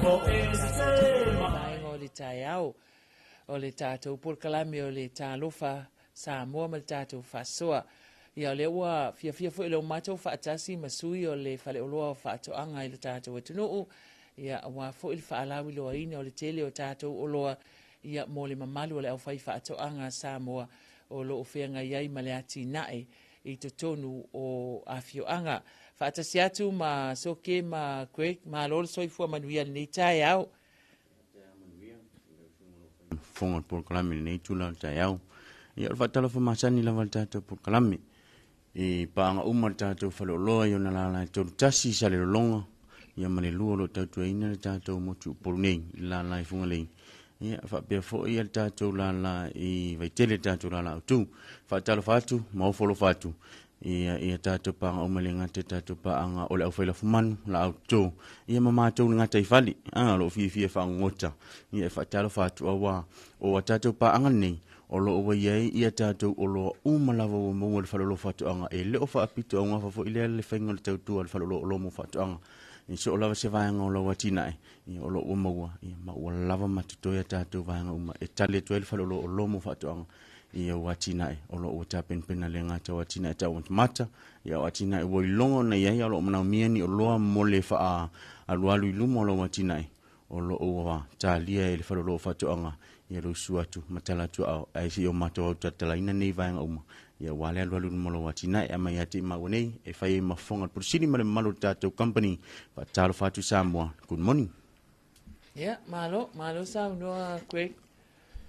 S11: Vaega o le taeao o le tatou polokalame o le Talofa Samoa ma le tatou faasoa. Ia o lea ua fiafia foi le matou faatasi ma sui o le Faleoloa o Faatoaga i le tatou atunuu, ia aua foi le faalauiloaina o le tele o tatou oloa, ia mo le mamalu o le aufai faatoaga Samoa o lo o feagai ai ma le atinae i totonu o afioaga. Faatasi atu ma Soke ma Greg, malo le soifua manuia lenei taeao.
S14: Fofoga o le polokalame i lenei itula o le taeao. Ia, o le faatalofa masani lava le tatou polokalame i paaga uma le tatou faleoloa i ona lala e 31 i Salelologa, ia ma le 2 o lo o tautuaina le tatou motu Upolu nei i le lala i Fugalei. Ia, faapea foi le tatou lala i Vaitele, le tatou lala autu. Faatalofa atu ma ofo alofa atu ia, ia tatou paaga uma le gata tatou paaga o le aufai lafumanu, la auto, ia ma matou le gata i fale, o lo o fiafia faagogota. Ia, e faatalofa atu aua o a tatou paaga nei, o lo o ua i ai ia tatou oloa uma lava ua maua i le faleoloa faatoaga, e le o faapito augafa foi lea le faiga o le tautua o le faleoloa oloa mo faatoaga. I so o lava se vaega o lau atinae, ia, o lo o ua maua, ia, ma ua lava ma totoe a tatou vaega uma e tali atu ai le faleoloa oloa mo faatoaga ia ua atinae o lo o ua tapenapena le gata o atinae tau mata, ia o atinae ua iloga ona i ai, o lo o manaomia ni oloa mo le faa alualu i luma o lau atinae, o lo o ua talia e le faleoloa o faatoaga, ia lo usu atu ma tala atu ao, ai si o matou au tatalaina nei vaega uma, ia ua le alualu i luma o lau atinae, a mai ate i maua nei, e fai ai ma fofoga le Pule ma le mamalu o le tatou company, faatalofa atu Samoa, good morning.
S11: Ia, malo, malo saunoa Greg.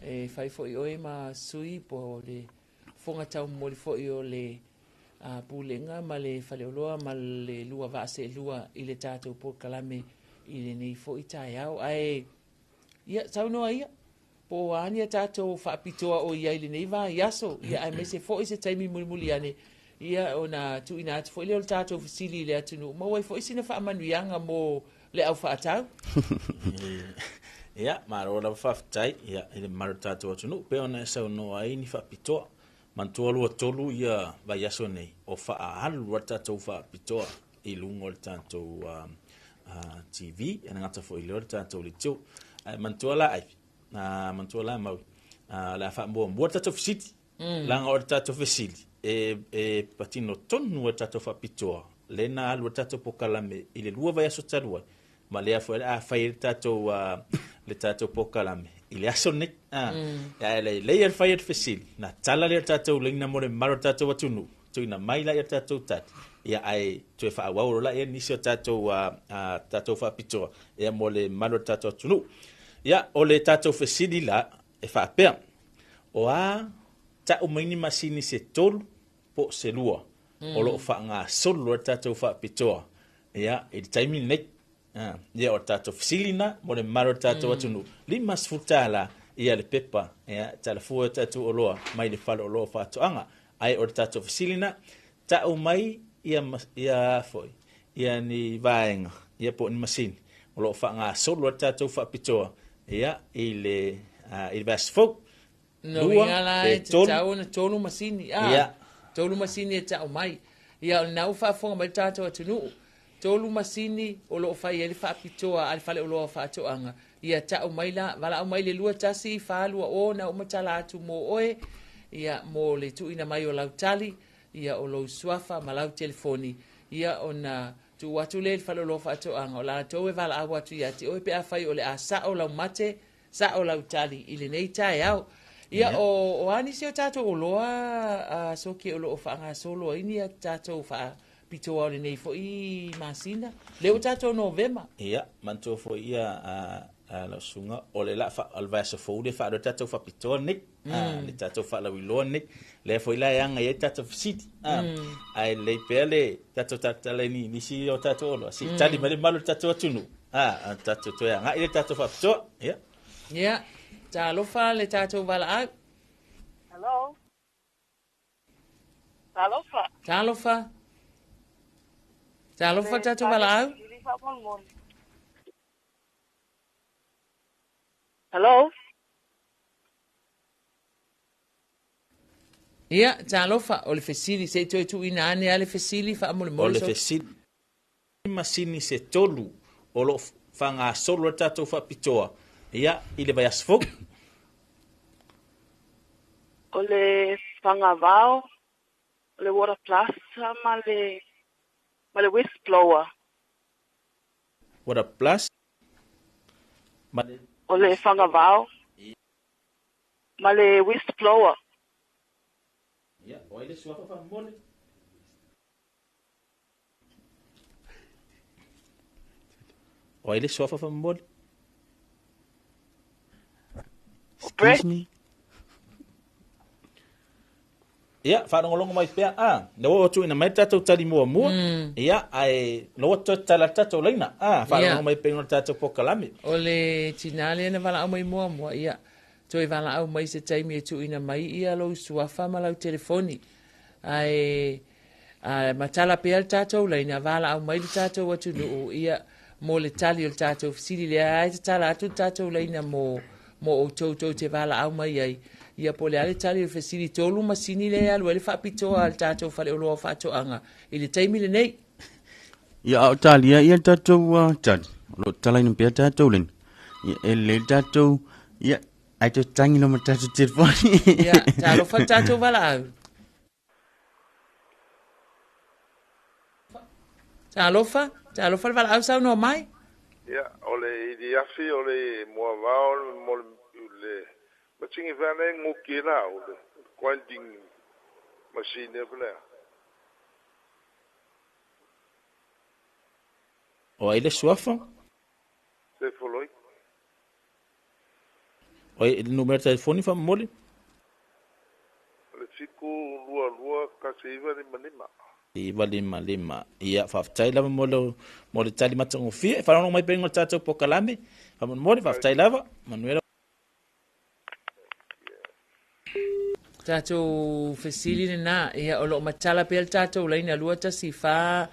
S11: E fai foi oe ma sui po o le fofoga taumomoli foi o le pulega ma le faleoloa ma le lua vaaseelua i le tatou polokalame i lenei foi taeao. Ae, ia, saunoa ia, po o a ni a tatou faapitoa o i ai i lenei vaiaso, ia aemaise foi se taimi mulimuli ane, ia ona tuuina atu foi lea o le tatou fesili i le atunuu, maua ai foi sina faamanuiaga mo le au faatau.
S15: Ia, malo lava faafetai, ia, i le mamalu o le tatou atunuu, pei ona e saunoa ai ni faapitoa. Manatua 23 ia vaiaso nei, o faaalu a le tatou faapitoa i luga o le tatou TV, e le gata foi i lea o le tatou leitio. Ae manatua la ai, manatua la Maui, o le a faamuamua le tatou fesili. Leaga o le tatou fesili, e patino tonu le tatou faapitoa, lea na alu le tatou polokalame i le 2 vaiaso talu ai, ma lea foi o le a fai ai le tatou polokalame i le aso lenei. Ae lelei le fai o le fesili, na tala lea o le tatou laina mo le mamalu o le tatou atunuu, tuuina mai la ia tatou tali, ia ae toe faaauau loa la ia nisi o tatou, tatou faapitoa, ia mo le mamalu o le tatou atunuu. Ia, o le tatou fesili la, e faapea, o a tau mai ni masini se 3 po o se 2, o lo o faagasolo le tatou faapitoa, ia, i le taimi lenei. Ia, o le tatou fesili na, mo le mamalu o le tatou atunuu, $50 ia le pepa, ia, talafua o tatou oloa mai le faleoloa o faatoaga. Ae o le tatou fesili na, tau mai ia, ia foi, ia ni vaega, ia po o ni masini, o lo o faagasolo le tatou faapitoa, ia, i le vaiaso fou.
S11: No uiga la e tatau ona 3 masini. 3 masini e tau mai. Ia, o lena ua faafofoga mai le tatou atunuu. 3 masini o lo o fai ai le faapitoa a le faleoloa o faatoaga. Ia tau mai la, valaau mai le 2 1 4 2 0 na uma tala atu mo oe, ia mo le tuuina mai o lau tali, ia o lou suafa ma lau telefoni, ia ona tuu atu le faleoloa faatoaga o latou e valaau atu ia te oe pe afai o le a sao lau mate, sao lau tali i lenei taeao. Ia, o a nisi o tatou oloa Soke o lo o faagasolo ai ni a tatou faapitoa o lenei foi masina, lea ua tatou Novema.
S15: Ia, manatua foi ia lau susuga, o le la o le vaiaso fou le faaloa tatou faapitoa nei, le tatou faalauiloa nei, lea foi la e aga i ai tatou fesili. Ae lelei pea le tatou talatala i nisi o tatou oloa, se i tali mai le mamalu o le tatou atunuu, tatou toe agai le tatou faapitoa. Ia.
S11: Ia, talofa le tatou valaau.
S16: Hello. Talofa.
S11: Talofa. Talofa le tatou valaau.
S16: Hello.
S11: Ia, talofa, o le fesili, se i toe tuuina ane a le fesili faamolemole.
S15: O le fesili, masini se 3 o lo o faagasolo ai le tatou faapitoa ia i le vaiaso fou.
S16: O le fagavao, o le water plus ma le ma le waste blower.
S15: Water plus ma le.
S16: O le fagavao ma le waste blower.
S15: Ia, o ai le suafa faamomoli? O ai le suafa faamomoli?
S14: Excuse me?
S15: Ia, faalogologo mai pea, a, lea ua tuuina mai le tatou tali muamua, ia, ae lea ua toe tatala le tatou laina, a, faalogologo mai pea i le tatou polokalame.
S11: O le tinā lea na valaau mai muamua, ia, toe valaau mai se taimi e tuuina mai ia lou suafa ma lau telefoni. Ae a matala pea le tatou laina, valaau mai le tatou atunuu, ia, mo le tali o le tatou fesili lea ai tatala atu le tatou laina mo mo outou tou te valaau mai ai, ia po o le a le tali o le fesili tolu masini lea e alu ai le faapitoa a le tatou faleoloa o faatoaga i le taimi lenei.
S14: Ia a o talia ia le tatou tali, o lo o tatalaina pea tatou laina. Ia e lelei le tatou, ia ai toe tagi loa ma le tatou telefoni.
S11: Ia, talofa le tatou valaau. Talofa, talofa le valaau saunoa mai.
S17: Ia, o le iliafi o le moavao mo le masini fea nei nguki la o le grinding machine e pele.
S15: O ai le suafa?
S17: Se foloi.
S15: O ai le numera telefoni faamomoli?
S17: O le 722 1955.
S15: 955. Ia, faafetai lava mo le, mo le tali matagofie. E faalogologo mai pea i luga o le tatou polokalame. Faamolemole, faafetai lava. Manuia lau.
S11: Tatou fesili lena, ia o lo o matala pea le tatou laina 2 1 4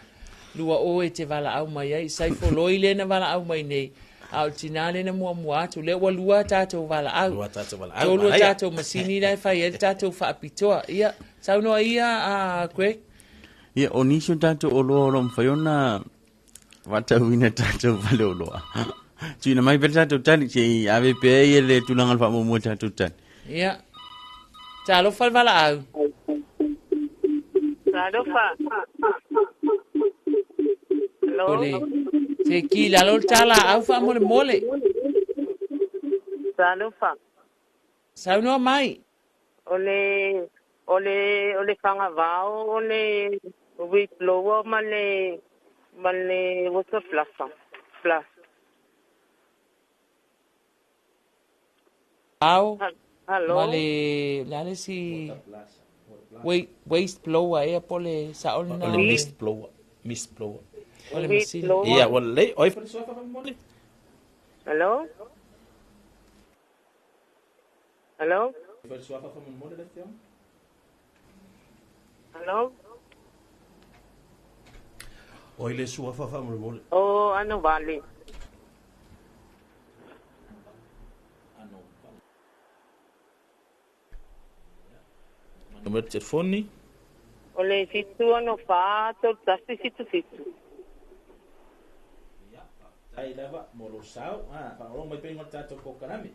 S11: 2 o e te valaau mai ai. Saifoloi lea na valaau mai nei, a o le tinā lea na muamua atu, lea ua lua tatou valaau.
S15: Lua tatou valaau.
S11: Tolu
S15: Manaia.
S11: tatou masini la e fai ai le tatou faapitoa. Ia, saunoa ia a Greg.
S14: Ia, o nisi o tatou oloa o lo o mafai ona faatauina tatou faleoloa. Tuuina mai pea le tatou tali, se i ave pea ia le tulaga o le faamuamua i le tatou tali.
S11: Ia. Talofa le valaau.
S16: Talofa. Hello.
S11: O le se ki lalo le talaau faamolemole.
S16: Talofa.
S11: Saunoa mai.
S16: O le o le o le fagavao o le weed blower ma le ma le water plus plus.
S11: Ao
S16: Hello.
S11: ma le le a le isi waste blower ea po o le sao lena.
S15: O le mist blower. Mist blower.
S11: O le
S16: Weed
S11: masini.
S16: blower.
S15: Ia, ua lelei. O ai foi le suafa faamomoli?
S16: Hello. Hello.
S15: Foi le suafa faamomoli le afioga?
S16: Hello.
S2: O ai le suafa faamolemole?
S16: O ano vale.
S15: Numera telefoni?
S16: O le 7 6 4 3 1 7 7.
S15: Faafetai lava mo lou sao. Ah, faalogologo mai pea i luga o le tatou polokalame.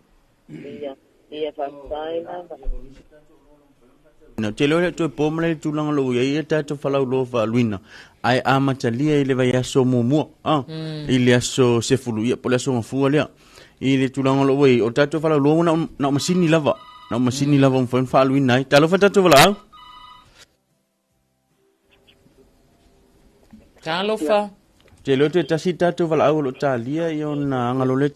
S16: Ia, ia faafetai lava.
S14: Na te leo le toe po ma le tulaga o lo o i ai ia tatou falauloa faaluina, ae amatalia i le vaiaso muamua, ah, i le aso 10, ia po o le aso gafua lea. I le tulaga o lo o ua i ai, o tatou falauloa ua na o masini lava, na o masini lava ua mafai ona faaluina ai. Talofa tatou valaau.
S11: Talofa.
S14: Te leo toe tasi tatou valaau o lo o talia ia ona agalole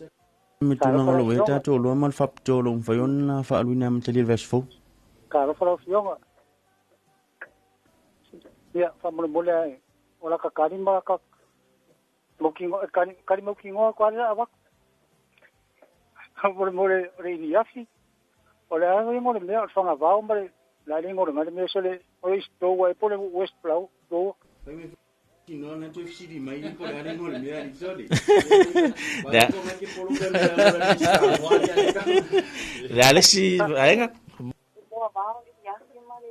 S14: me tulaga o lo o i ai tatou oloa ma le faapitoa o lo o mafai ona faaluina e amatalia i le vaiaso fou.
S18: Talofa lau afioga. Ia, faamolemole ae o la ka kalima ka mautinoa kali mautinoa ko ale awak. Faamolemole o le iliafi. O le a le mea o le fagavao ma le la le ngo le ngale mea so le o le stowa e po le west plow blower.
S14: Tino na toe fesili mai po le ale ngo le mea ali sole.
S15: Le a le isi vaega?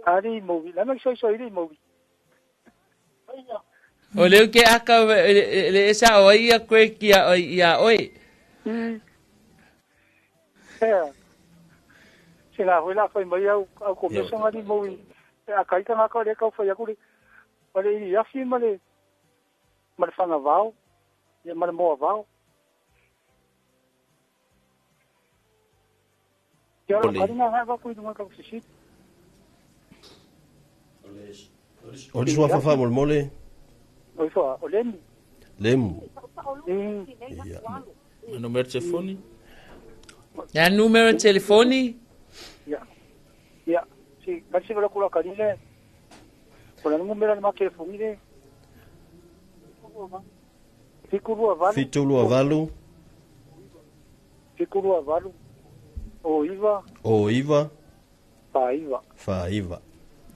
S18: Ali movi, la mai soi soi le movi.
S11: O lea ou te aka le e sao ai ia Craig ia ia oe.
S18: Ea. Se la foi la fai mai au au komesa ngani mo i a kai tanga ka le kau fai aku le ma le i afi ma le fagavao ia ma le moavao. Ia o le nga nga ku i lunga ka sisi.
S2: O le suafa faamolemole.
S18: O ifo o Lemu.
S2: Lemu.
S18: Ia.
S15: Numero telefoni?
S11: Ya numero telefoni?
S18: Ia. Ia. Si kasi wala kula kalile. O le numero le ma telefoni le. 728.
S2: 728.
S18: 728. O iva.
S2: O iva.
S18: Faiva.
S2: Faiva.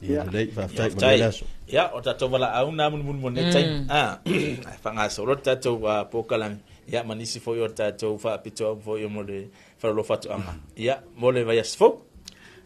S2: Ia lelei, faafetai mo lenei aso.
S15: Ia, o tatou valaau na mulimuli mo lenei taimi. Ae faagasolo le tatou polokalame, ia ma nisi foi o tatou faapitoa foi mo le faleoloa faatoaga. Ia, mo le vaiaso fou.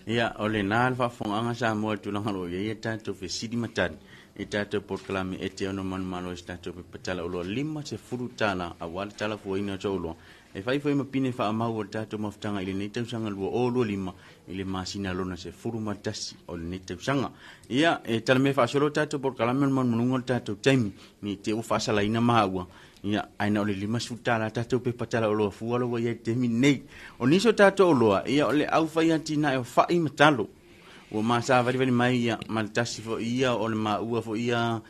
S14: Ia, o lena le faafofogaaga Samoa i le tulaga o lo o i ai a tatou fesili ma tali i tatou polokalame e te ono manumalo ai se tatou pepa talaoloa $50 aua le talafuaina o sou oloa. E fai foi ma pine faamau o le tatou mafutaga i lenei tausaga 2025 i le masina lona 11 o lenei tausaga. Ia, e talamea faasolo tatou polokalame o le manumanuga o le tatou taimi, ne i te i ua faasalaina maua, ia, ae na o le $50 tatou pepa talaoloa fua lo ua i ai i le taimi lenei. O nisi o tatou oloa, ia, o le aufai atinae o fai ma talo. Ua masavalivali mai ia ma le tasi foi ia o le maua foi ia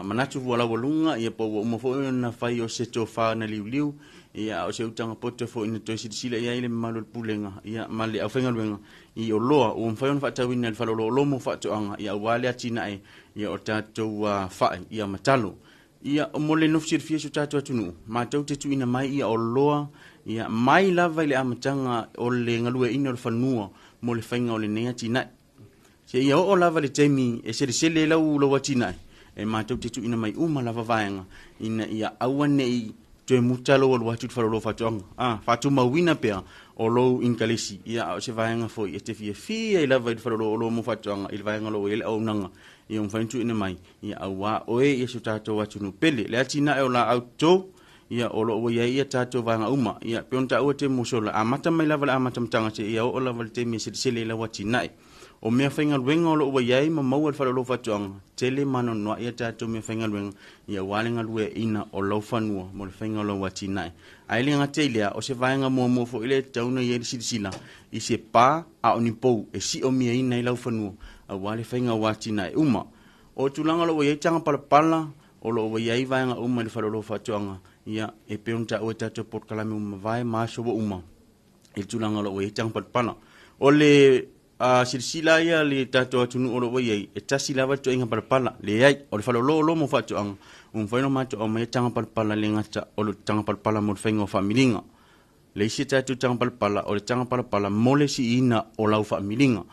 S14: manatu ua laualuga ia po ua uma foi ona fai o se tofa na liuliu ia a o se utaga poto foi na toe silasila i ai le mamalu o le Pulega ia ma le aufaigaluega i oloa ua mafai ona faatauina e le Faleoloa mo Faatoaga ia aua le atinae ia o tatou fai ia ma talo. Ia mo le nofo silafia o si o tatou atunuu, matou te tuuina mai ia oloa ia mai lava i le amataga o le galueaiina o le fanua mo le faiga o lenei atinae. Seia oo lava i le taimi e selesele ai lau lau atinae, e matou te tuuina mai uma lava vaega ina ia aua ne i toe muta lou alu atu i le faleoloa faatoaga. A, faatumauina pea o lou inikalesi, ia a o se vaega foi e te fiafia ai lava i le faleoloa oloa mo faatoaga i le vaega o lo o i ai le auaunaga ia ua mafai ona tuuina mai Ia auā oe ia si o tatou atunuu pele. Le atinae o laau toto, ia o lo o ua i ai ia tatou vaega uma. Ia pei ona taua te mosola, amata mai lava le amatamataga seia oo lava le taimi e selesele ai lau atinae. O mea faigaluega o lo o ua i ai ma maua e le Faleoloa Faatoaga, tele ma anoanoai a tatou mea faigaluega, ia auā le galueaiina o lau fanua mo le faiga o lau atinae. Ae le gata i lea, o se vaega muamua foi lea e tatau ona i ai le silasila i se pa a o ni pou e siomiaina ai lau fanua, auā le faiga o atinae uma. O tulaga o lo o ua i ai taga palapala, o lo o ua i ai vaega uma i le Faleoloa Faatoaga, ia, e pei ona taua i tatou polokalame ua mavae ma aso ua uma i le tulaga o lo o ua i ai taga palapala. O le silasila ia le tatou atunuu o lo o ua i ai, e tasi lava le ituaiga palapala. Leai, o le Faleoloa o lo mo Faatoaga, ua mafai ona matou aumaia taga palapala le gata o le taga palapala mo le faiga o faamiliga. Le isi tatou taga palapala, o le taga palapala mo le siina o lau faamiliga.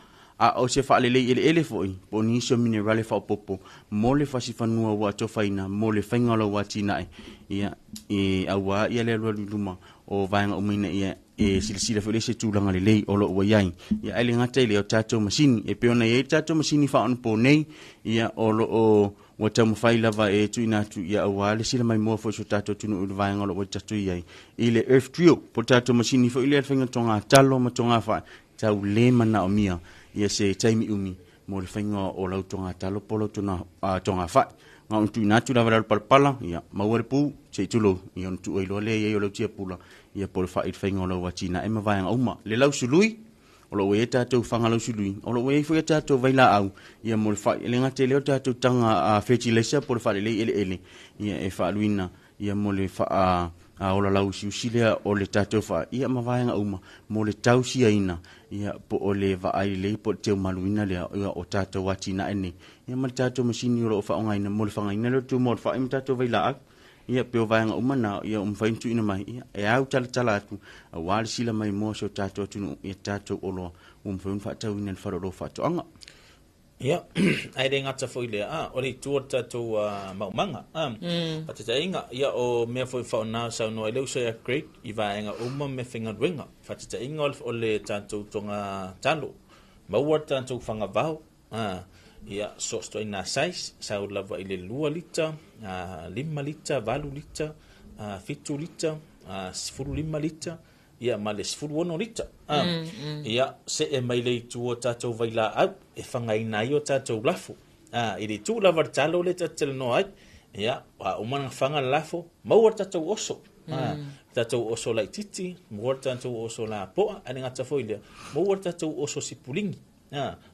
S14: A o se faalelei eleele foi, po o nisi o minerale faaopoopo mo le fasifanua ua atofaina mo le faiga o lau atinae, ia, e auā ia le alualu i luma o vaega uma ina ia e silasila foi lea i se tulaga lelei o lo o ua i ai. Ia, ae le gata i lea, o tatou masini, e pei ona i ai le tatou masini faaonaponei, ia, o lo o Ua taumafai lava e tuuina atu ia aua le sila maimoa foi o si o tatou atunuu i le vaega o lo o ua tatou i ai i le Earth Drill, po o le tatou masini foi lea le faiga toga talo ma toga fae, tau le manaomia ia se taimi umi mo le faiga o lau toga talo po o lau toga fae. Na ona tuuina atu lava i lalo palapala, ia maua le pu, se i tulou, ia ona tuu ai loa lea i ai o lau tiapula, ia po o le fai i le faiga o lau atinae ma vaega uma. Le lausului, O lo o ua i ai tatou faga lausului, o lo o ua i ai foi a tatou vailaau, ia mo le fai, e le gata i lea o tatou taga fertilizer po o le faalelei eleele, ia e faaluina ia mo le faa ola lauusiusi lea o le tatou faa, ia ma vaega uma mo le tausiaina, ia po o le vaai lelei po o le teumaluina lea ia, o tatou atinae nei, ia ma le tatou masini o lo o faaaogaina mo le fagaina lea o le tumau o le fai ma tatou vailaau. Ia, pei o vaega uma na, ia, ua mafai ona tuuina mai, ia, e au talatala atu, aua le sila maimoa o si o tatou atunuu, ia tatou oloa ua mafai ona faatauina i le faleoloa o faatoaga.
S15: Ia, ae le gata foi i lea, a, o le itu o le tatou maumaga, a, faataitaiga, ia, o mea foi faaaoga o saunoa ai le uso ia Craig i vaega uma ma meafaigaluega, faataitaiga o le tatou toga talo, maua le tatou fagavao, a, Ia, so o se ituaiga size, sau lava i le 2 lita, 5 lita, 8 lita, 7 lita, 15 lita, ia ma le 16 lita. Ia, see mai le itu o tatou vailaau e fagaina ai o tatou lafo. I le itu lava o le talo lea tatou te talanoa ai, ia, a uma ona faga le lafo, maua le tatou oso. Tatou oso laitiiti, maua le tatou oso lapoa, ae le gata foi i lea, maua le tatou oso sipuligi.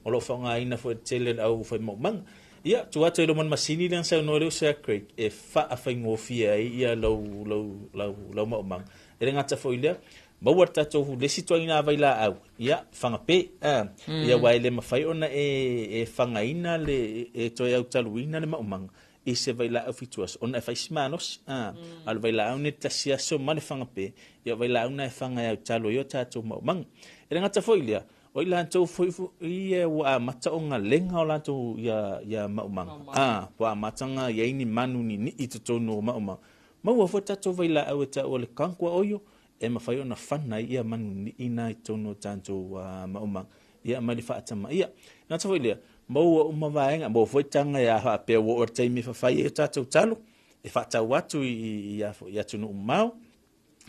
S15: O lo o faaaogaina foi e le tele o le au fai maumaga. Ia, tuu atu ai loa ma le masini lea na saunoa ai le uso ia Craig e faafaigofie ai ia lau, lau, lau, lau maumaga. E le gata foi i lea, maua le tatou le isi ituaiga vailaau, ia, fagape. Ia, aua e le mafai ona e, e fagaina le, e toe autaluina le maumaga i se vailaau 7 aso, ona e fai si malosi. A o le vailaau nei 1 aso ma le fagape, ia o vailaau na e faga e autalu ai o tatou maumaga. E le gata foi i lea, O i latou foi ia ua amata ona lega o latou ia, ia maumaga. A, ua amata ona i ai ni manu ni nii i totonu o maumaga. Maua foi tatou vailaau e taua o le kankua oio, e mafai ona fana ai ia manu nii na i totonu o tatou maumaga. Ia ma le faatamaia. Gata foi lea, maua uma vaega, maua foi taga e a faapea ua oo i le taimi e fafai ai o tatou talo, e faatau atu i atunuu mamao,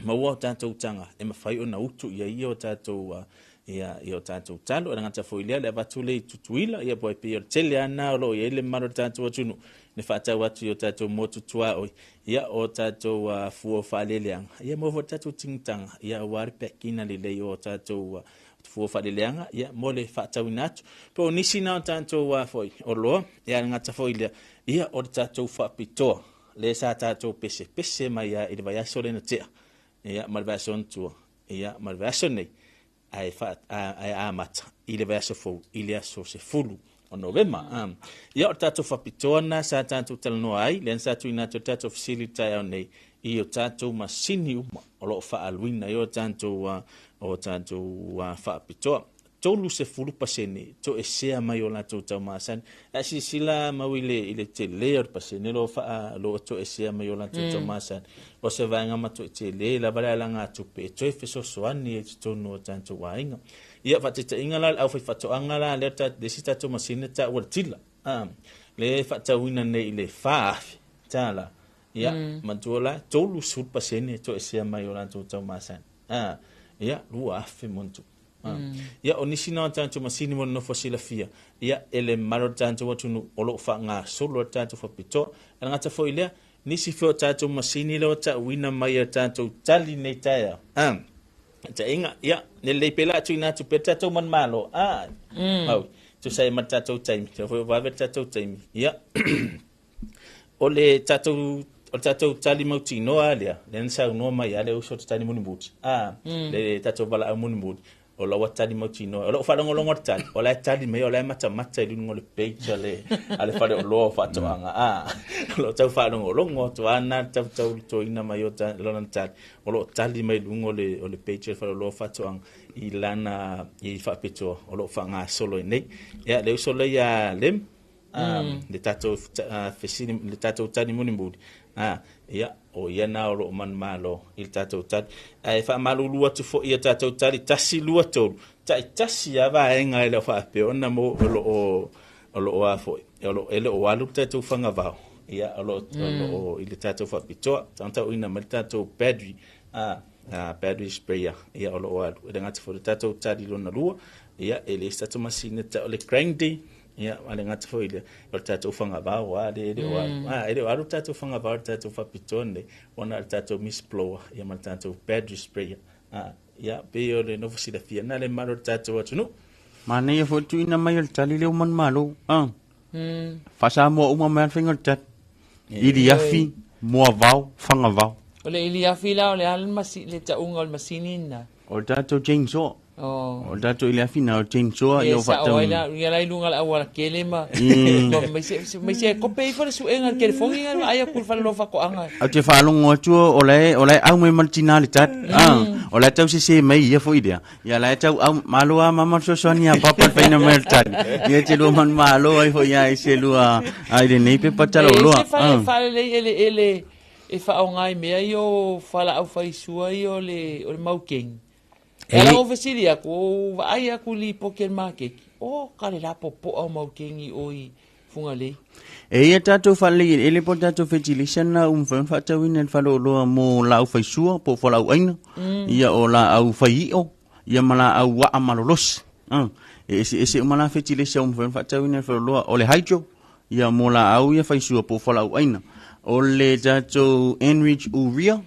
S15: maua o tatou taga e mafai ona utu i ai o tatou ia i o tatou talo. E le gata foi i lea, le avatu lea i Tutuila, ia po e pei o le tele lava lena o lo o i ai le mamalu o le tatou atunuu, le faatau atu i o tatou motu tuaoi, ia o tatou fua o faaleleaga, ia maua foi le tatou tigitaga, ia aua le pack-ina lelei o tatou fua o faaleleaga, ia mo le faatauina atu. Po o nisi na o tatou foi oloa, ia le gata foi i lea, ia o le tatou faapitoa, lea sa tatou pesepese mai lava i le vaiaso lea na tea, ia, ma le vaiaso ona tua, ia, ma le vaiaso nei, ae, fa, ae amata i le vaiaso fou, i le aso 10 o Novema. Ia, o le tatou faapitoa lena sa tatou talanoa ai, lea sa tuuina atu le tatou fesili i le taeao nei, i o tatou masini uma o lo o faaaluina ai o tatou, o tatou faapitoa. 30% toesea mai o latou taumasani. A silasila mau i le, i le tele o le pasene lo faa, lo toesea mai o latou taumasani. O se vaega matuai tele lava le alagatupe e toe fesoasoani ai i totonu o tatou aiga. Ia, faataitaiga la, le aufaifaatoaga la lea ta, le isi tatou masini taua le tila. Le faatauina nei i le $4,000. Ia, manatua la, 30% toesea mai o latou taumasani. Ia, 2,000 montu. Ia, o nisi na o tatou masini mo le nofo silafia, ia, e le mamalu o le tatou atunuu o lo o faagasolo ai le tatou faapitoa. E le gata foi i lea, nisi foi o tatou masini lea ua tauina mai e tatou tali nei taeao. Tainga, ia, ne lelei pea la tuuina atu pea le tatou manumalo. Mau, tusa ai ma le tatou taimi, lea foi ua vave le tatou taimi. Ia, o le tatou o le tatou tali mautinoa lea, lea na saunoa mai lava le uso o te tali mulimuli. Le tatou valaau mulimuli, o lau tali mautinoa. O lau faalogologo le tali, o la e tali mai, o la e matamata i luga o le page a le, a le faleoloa o faatoaga. O lo o tau faalogologo atu lava na tau tau toina mai o ta, lona tali. O lo o tali mai i luga o le, o le page a le faleoloa o faatoaga i lana i faapitoa o lo o faagasolo ai nei. Ia, le uso lea ia Lem, le tatou fesili, le tatou tali mulimuli, ia, o ia na o lo o manumalo i le tatou tali. Ae faamalulu atu foi i a tatou tali, 1, 2, 3, taitasi lava vaega e le o faapea ona mo, o lo o, o lo o a foi, o lo, e le o alu le tatou fagavao, ia, o lo, o lo o i le tatou faapitoa, tauina mai le tatou battery, battery sprayer, ia, o lo o alu. E le gata foi le tatou tali lona lua, ia, e le se tatou masini e tau o le grinding, Ia, a le gata foi i lea, o le tatou fagavao, a le, e le o alu. A, e le o alu le tatou fagavao i le tatou faapitoa lenei, ona o le tatou mist blower, ia ma le tatou battery sprayer. A, ia, pei o le nofo silafia na le mamalu o le tatou atunuu.
S14: Manaia foi le tuuina mai o le tali lea ua manumalo. Faa-Samoa uma mai lava le faiga o le tali. Iliafi, moavao, fagavao.
S11: O le iliafi la, o le a le masi, le tauga o le masini lena?
S14: O le tatou chainsaw. Oh. O le tatou iliafi na o le chainsaw
S11: ia o faatau. Ia ia la i luga o le auala tele ma ma se ma se kope ifo le suega le telefoni nga ai aku le fale faatoaga.
S14: Ou te faalogo atu o la e o la e au mai ma le tina le tali. O la e tau sese mai ia foi lea. Ia la e tau au malo a mama le fesoasoani ia papa le faina mai o le tali. Ia te lua manumalo ai foi ia i se lua ai lenei pepa tala oloa.
S11: E se fale fale lelei eleele e faaaoga i mea ia o fualaau faisua ia o le maukeni. E ala ou fesili aku, ou vaai aku i lipoti a le maketi, o ka le lapopoa o mau kegi o i Fugalei.
S14: E ia tatou faalelei eleele po o tatou fertilisa na ua mafai ona faatauina i le faleoloa mo laau faisua po o fualaau aina, ia o laau faiio, ia ma laau aa malolosi. E eseese uma la fertilisa ua mafai ona faatauina i le faleoloa. O le hydro, ia mo laau ia faisua po o fualaau aina. O le tatou enrich urea,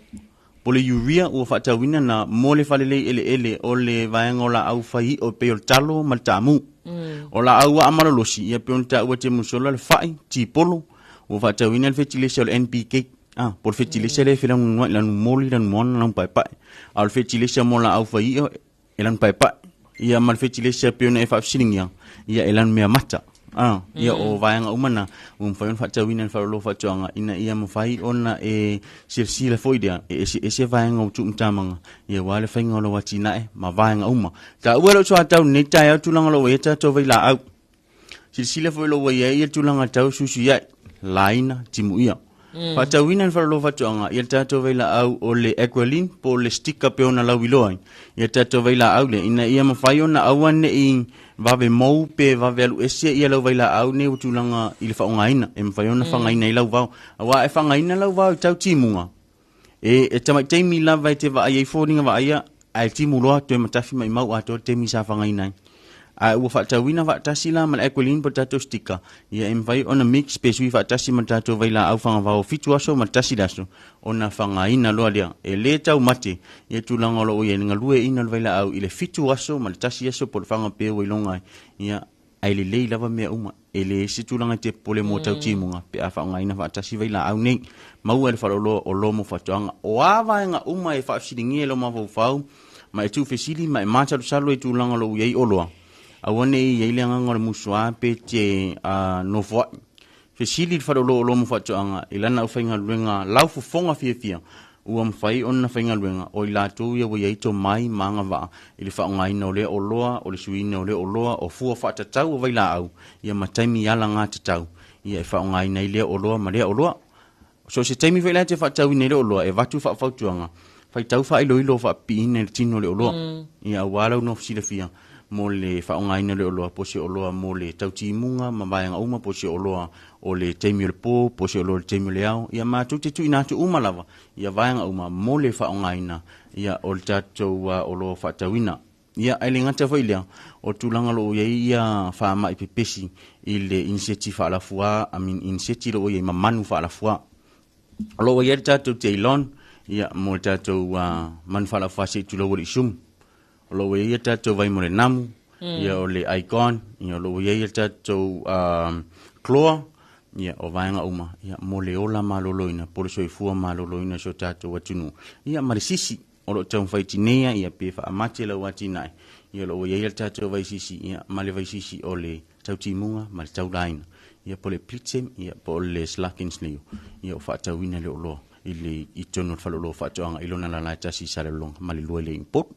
S14: Po o le urea ua faatauina na mo le falelei eleele o le vaega o laau fai iʻo e pei o le talo ma le taamu. O laau aa malolosi, ia pei ona taua e Temusola le fa'i, tipolo, ua faatauina le fetilesa o le NPK, a, po o le fetilesa lea e felanunua'i, lanumoli, lanumoana, lanupaepae. A o le fetilesa mo laau fai iʻo e lanu paepae ia ma le fetilesa e pei ona e faafesiligia ia e lanu meamata. A, ia o vaega uma na ua mafai ona faatauina e le Faleoloa Faatoaga ina ia mafai ona e silasila foi lea e eseese vaega o tuumatamaga ia aua le faiga o lau atinae ma vaega uma. Taua e lou soatau lenei taeao tulaga o lo o ua i ai tatou vailaau. Silasila foi lo ua i ai ia tulaga tau suisuiai, laina, timuia. Faatauina le faleoloa faatoaga ia le tatou vailaau o le Agrolin po o le sticker pe ona lauiloa ai ia tatou vailaau lea ina ia mafai ona aua ne i vave mou pe vave alu ese ia lau vailaau nei ua tulaga i le faaaogaina e mafai ona fagaina ai lau vao. Aua e fagaina lau vao i tau timuga, e tamai taimi lava e te vaai ai foliga vaaia ae timu loa toe matafi maimau atoa le taimi sa fagaina ai. Ae ua faatauina faatasi la ma le Aqualine po o le tatou sticker, ia e mafai ona mix pe sui faatasi ma le tatou vailaau fagavao 7 aso ma le 1 aso ona fagaina loa lea. E le taumate ia tulaga o lo o i ai le galueaiina o le vailaau i le 7 aso ma le 1 aso po o le faga pe ua iloga ai. Ia, ae lelei lava mea uma. E leai se tulaga e te popole mo tau timuga pe a faaaogaina faatasi vailaau nei. Maua e le faleoloa o lo mo faatoaga. O a vaega uma e faafesiligia e lou mafaufau ma e tuufesili ma e masalosalo i tulaga o lo o i ai oloa, aua ne i i ai le agaga o le musuā pe te nofoai. Fesili le faleoloa o lo mo faatoaga i lana aufaigaluega laufofoga fiafia ua mafai ona faigaluega o i latou ia ua i ai tomai ma agavaa i le faaaogaina o lea oloa, o le suiina o lea oloa, o fua faatatau o vailaau, ia ma taimi alagatatau ia e faaaogaina ai lea oloa ma lea oloa. So o se taimi foi la e te faatauina ai le oloa, e avatu faafautuaga, faitau faailoilo faapipiina i le tino o le oloa. Ia aua lau nofo silafia mo le faaaogaina o le oloa, po o se oloa mo le tautimuga ma vaega uma, po o se oloa o le taimi o le po, po o se oloa o le taimi o le ao. Ia matou te tuuina atu uma lava ia vaega uma mo le faaaogaina ia o le tatou oloa faatauina. Ia, ae le gata foi i lea, o tulaga o lo o i ai ia faamai pepesi i le iniseti faalafuā, I mean iniseti o lo o i ai ma manu faalafuā. O lo o i ai le tatou Ceylon, ia, mo le tatou manu faalafuā se i tulou o le isumu. O lo o i ai le tatou vai mo le namu, ia o le Icon, ia o lo o i ai le tatou Chlor, ia o vaega uma, ia mo le ola maloloina, po o le soifua maloloina o si o tatou atunuu, ia ma le sisi. O lo o taumafai tineia ia pe faamate lau atinae, ia o lo o ua i ai le tatou vaisisi, ia ma le vaisisi o le tautimuga ma le taulaina, ia po o le Blitzen, ia po o le Slakensneo, ia o faatauina le oloa i le i totonu o le faleoloa o faatoaga i lona lala e tasi i Salelologa ma le lua i Leigupolu.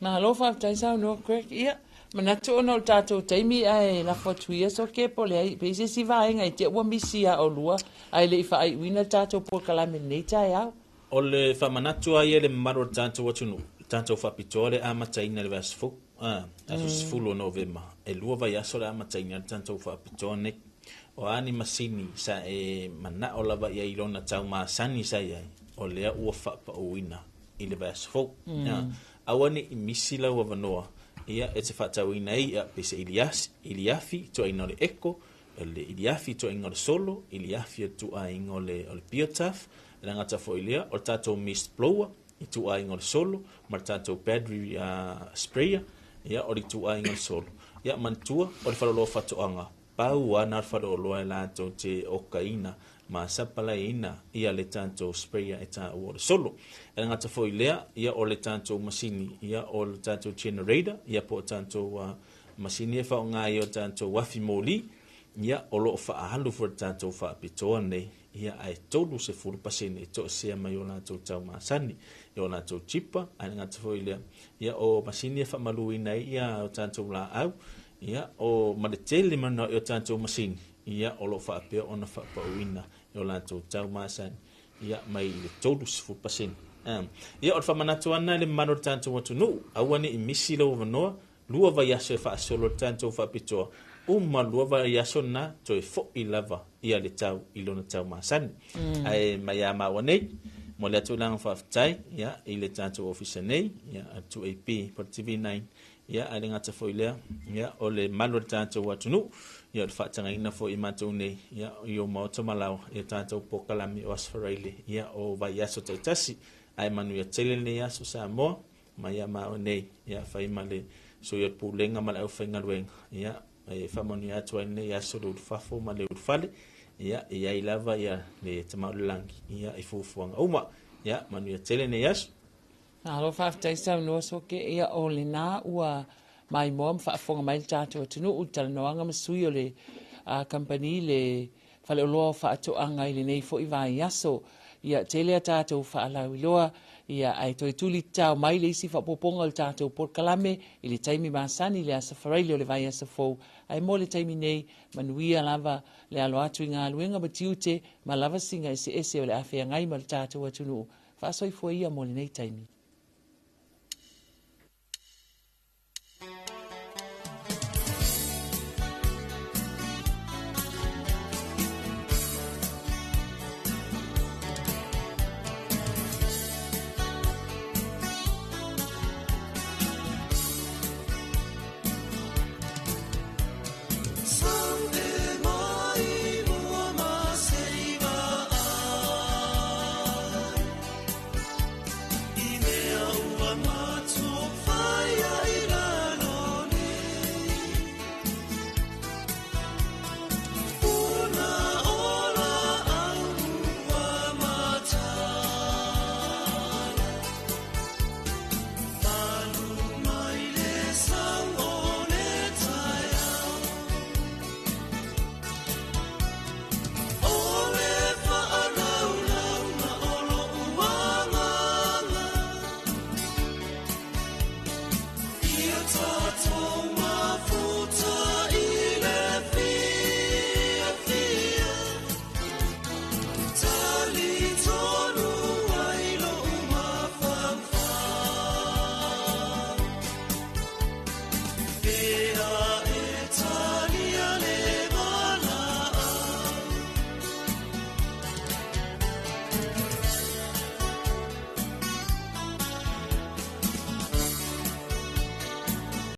S11: Malo faafetai saunoa Greg. Ia, manatu ona o le tatou taimi ae lafo atu ia Soke po o le ai, pe i se isi vaega i te ua misi ia olua ae le i faaiuina le tatou polokalame i lenei taeao.
S15: O le faamanatu lava ia i le mamalu o le tatou atunuu, le tatou faapitoa le amataina i le vaiaso fou, a, aso 10 o Novema, e lua vaiaso le amataina o le tatou faapitoa nei. O a ni masini sa e manao lava i ai i lona tau masani sa i ai, o lea ua faapauina i le vaiaso fou. A, aua ne i misi lau avanoa, ia, e te faatauina ai ia pe se iliasi, iliafi, tuuaiga o le eco, O le iliafi tuuaiga o le solo, iliafi o le tuuaiga o le, o le biotaf, e le gata foi i lea, o le tatou mist blower i tuuaiga o le solo, ma le tatou battery sprayer, ia, o le ituaiga o le solo. Ia, manatua, o le faleoloa faatoaga, pau lava na o le faleoloa e latou te okaina ma sapalaiina ia le tatou sprayer e taua o le solo. E le gata foi i lea, ia, o le tatou masini, ia, o le tatou generator, ia, po o tatou Masini e faaaoga ai o tatou afi moli, ia, o lo o faaalu foi le tatou faapitoa nei, ia, ae 30% e toesea mai o latou tau masani, i o latou tipa, ae le gata foi i lea, ia, o masini e faamaluina ai ia o tatou laau, ia, o, ma le tele manao i o tatou masini, ia, o lo o faapea ona faapauina i o latou tau masani, ia, mai i le 30%. Ia, o le faamanatu ana i le mamalu o le tatou atunuu, aua ne i misi lou avanoa, lua vaiaso e faasolo le tatou faapitoa, uma lua vaiaso na, toe fo'i lava ia le tau i lona tau masani. Ae mai ia maua nei, momoli atu le agaga faafetai, ia, i le tatou ofisa nei, ia, a le 2AP po o le TV9, ia, ae le gata foi i lea, ia, o le malu o le tatou atunuu, ia, o le faatagaina foi i matou nei, ia, i o maota ma laoa, i tatou polokalame o Aso Faraile, ia, o vaiaso taitasi, ae manuia tele lenei aso Samoa, mai ia maua nei, ia, fai ma le sui o le pulega ma le aufaigaluega, ia, e faamanuia atu ai lenei aso le ulufafo ma le ulufale, ia, e i ai lava ia le Tama o le Lagi, ia, i fuafuaga uma, ia, manuia tele lenei aso.
S11: Malo faafetai saunoa Soke, ia o lena ua maimoa ma faafofoga mai le tatou atunuu i talanoaga ma sui o le kamupani le faleoloa o faatoaga i lenei foi vaiaso. Ia tele a tatou faalauiloa, ia ae toe tuli tatao mai le isi faaopoopoga o le tatou polokalame i le taimi masani i le Aso Faraile o le vaiaso fou. Ae mo le taimi nei, manuia lava le alo atu i galuega ma tiute ma lavasiga eseese o le a feagai ma le tatou atunuu. Faasoifua ia mo lenei taimi.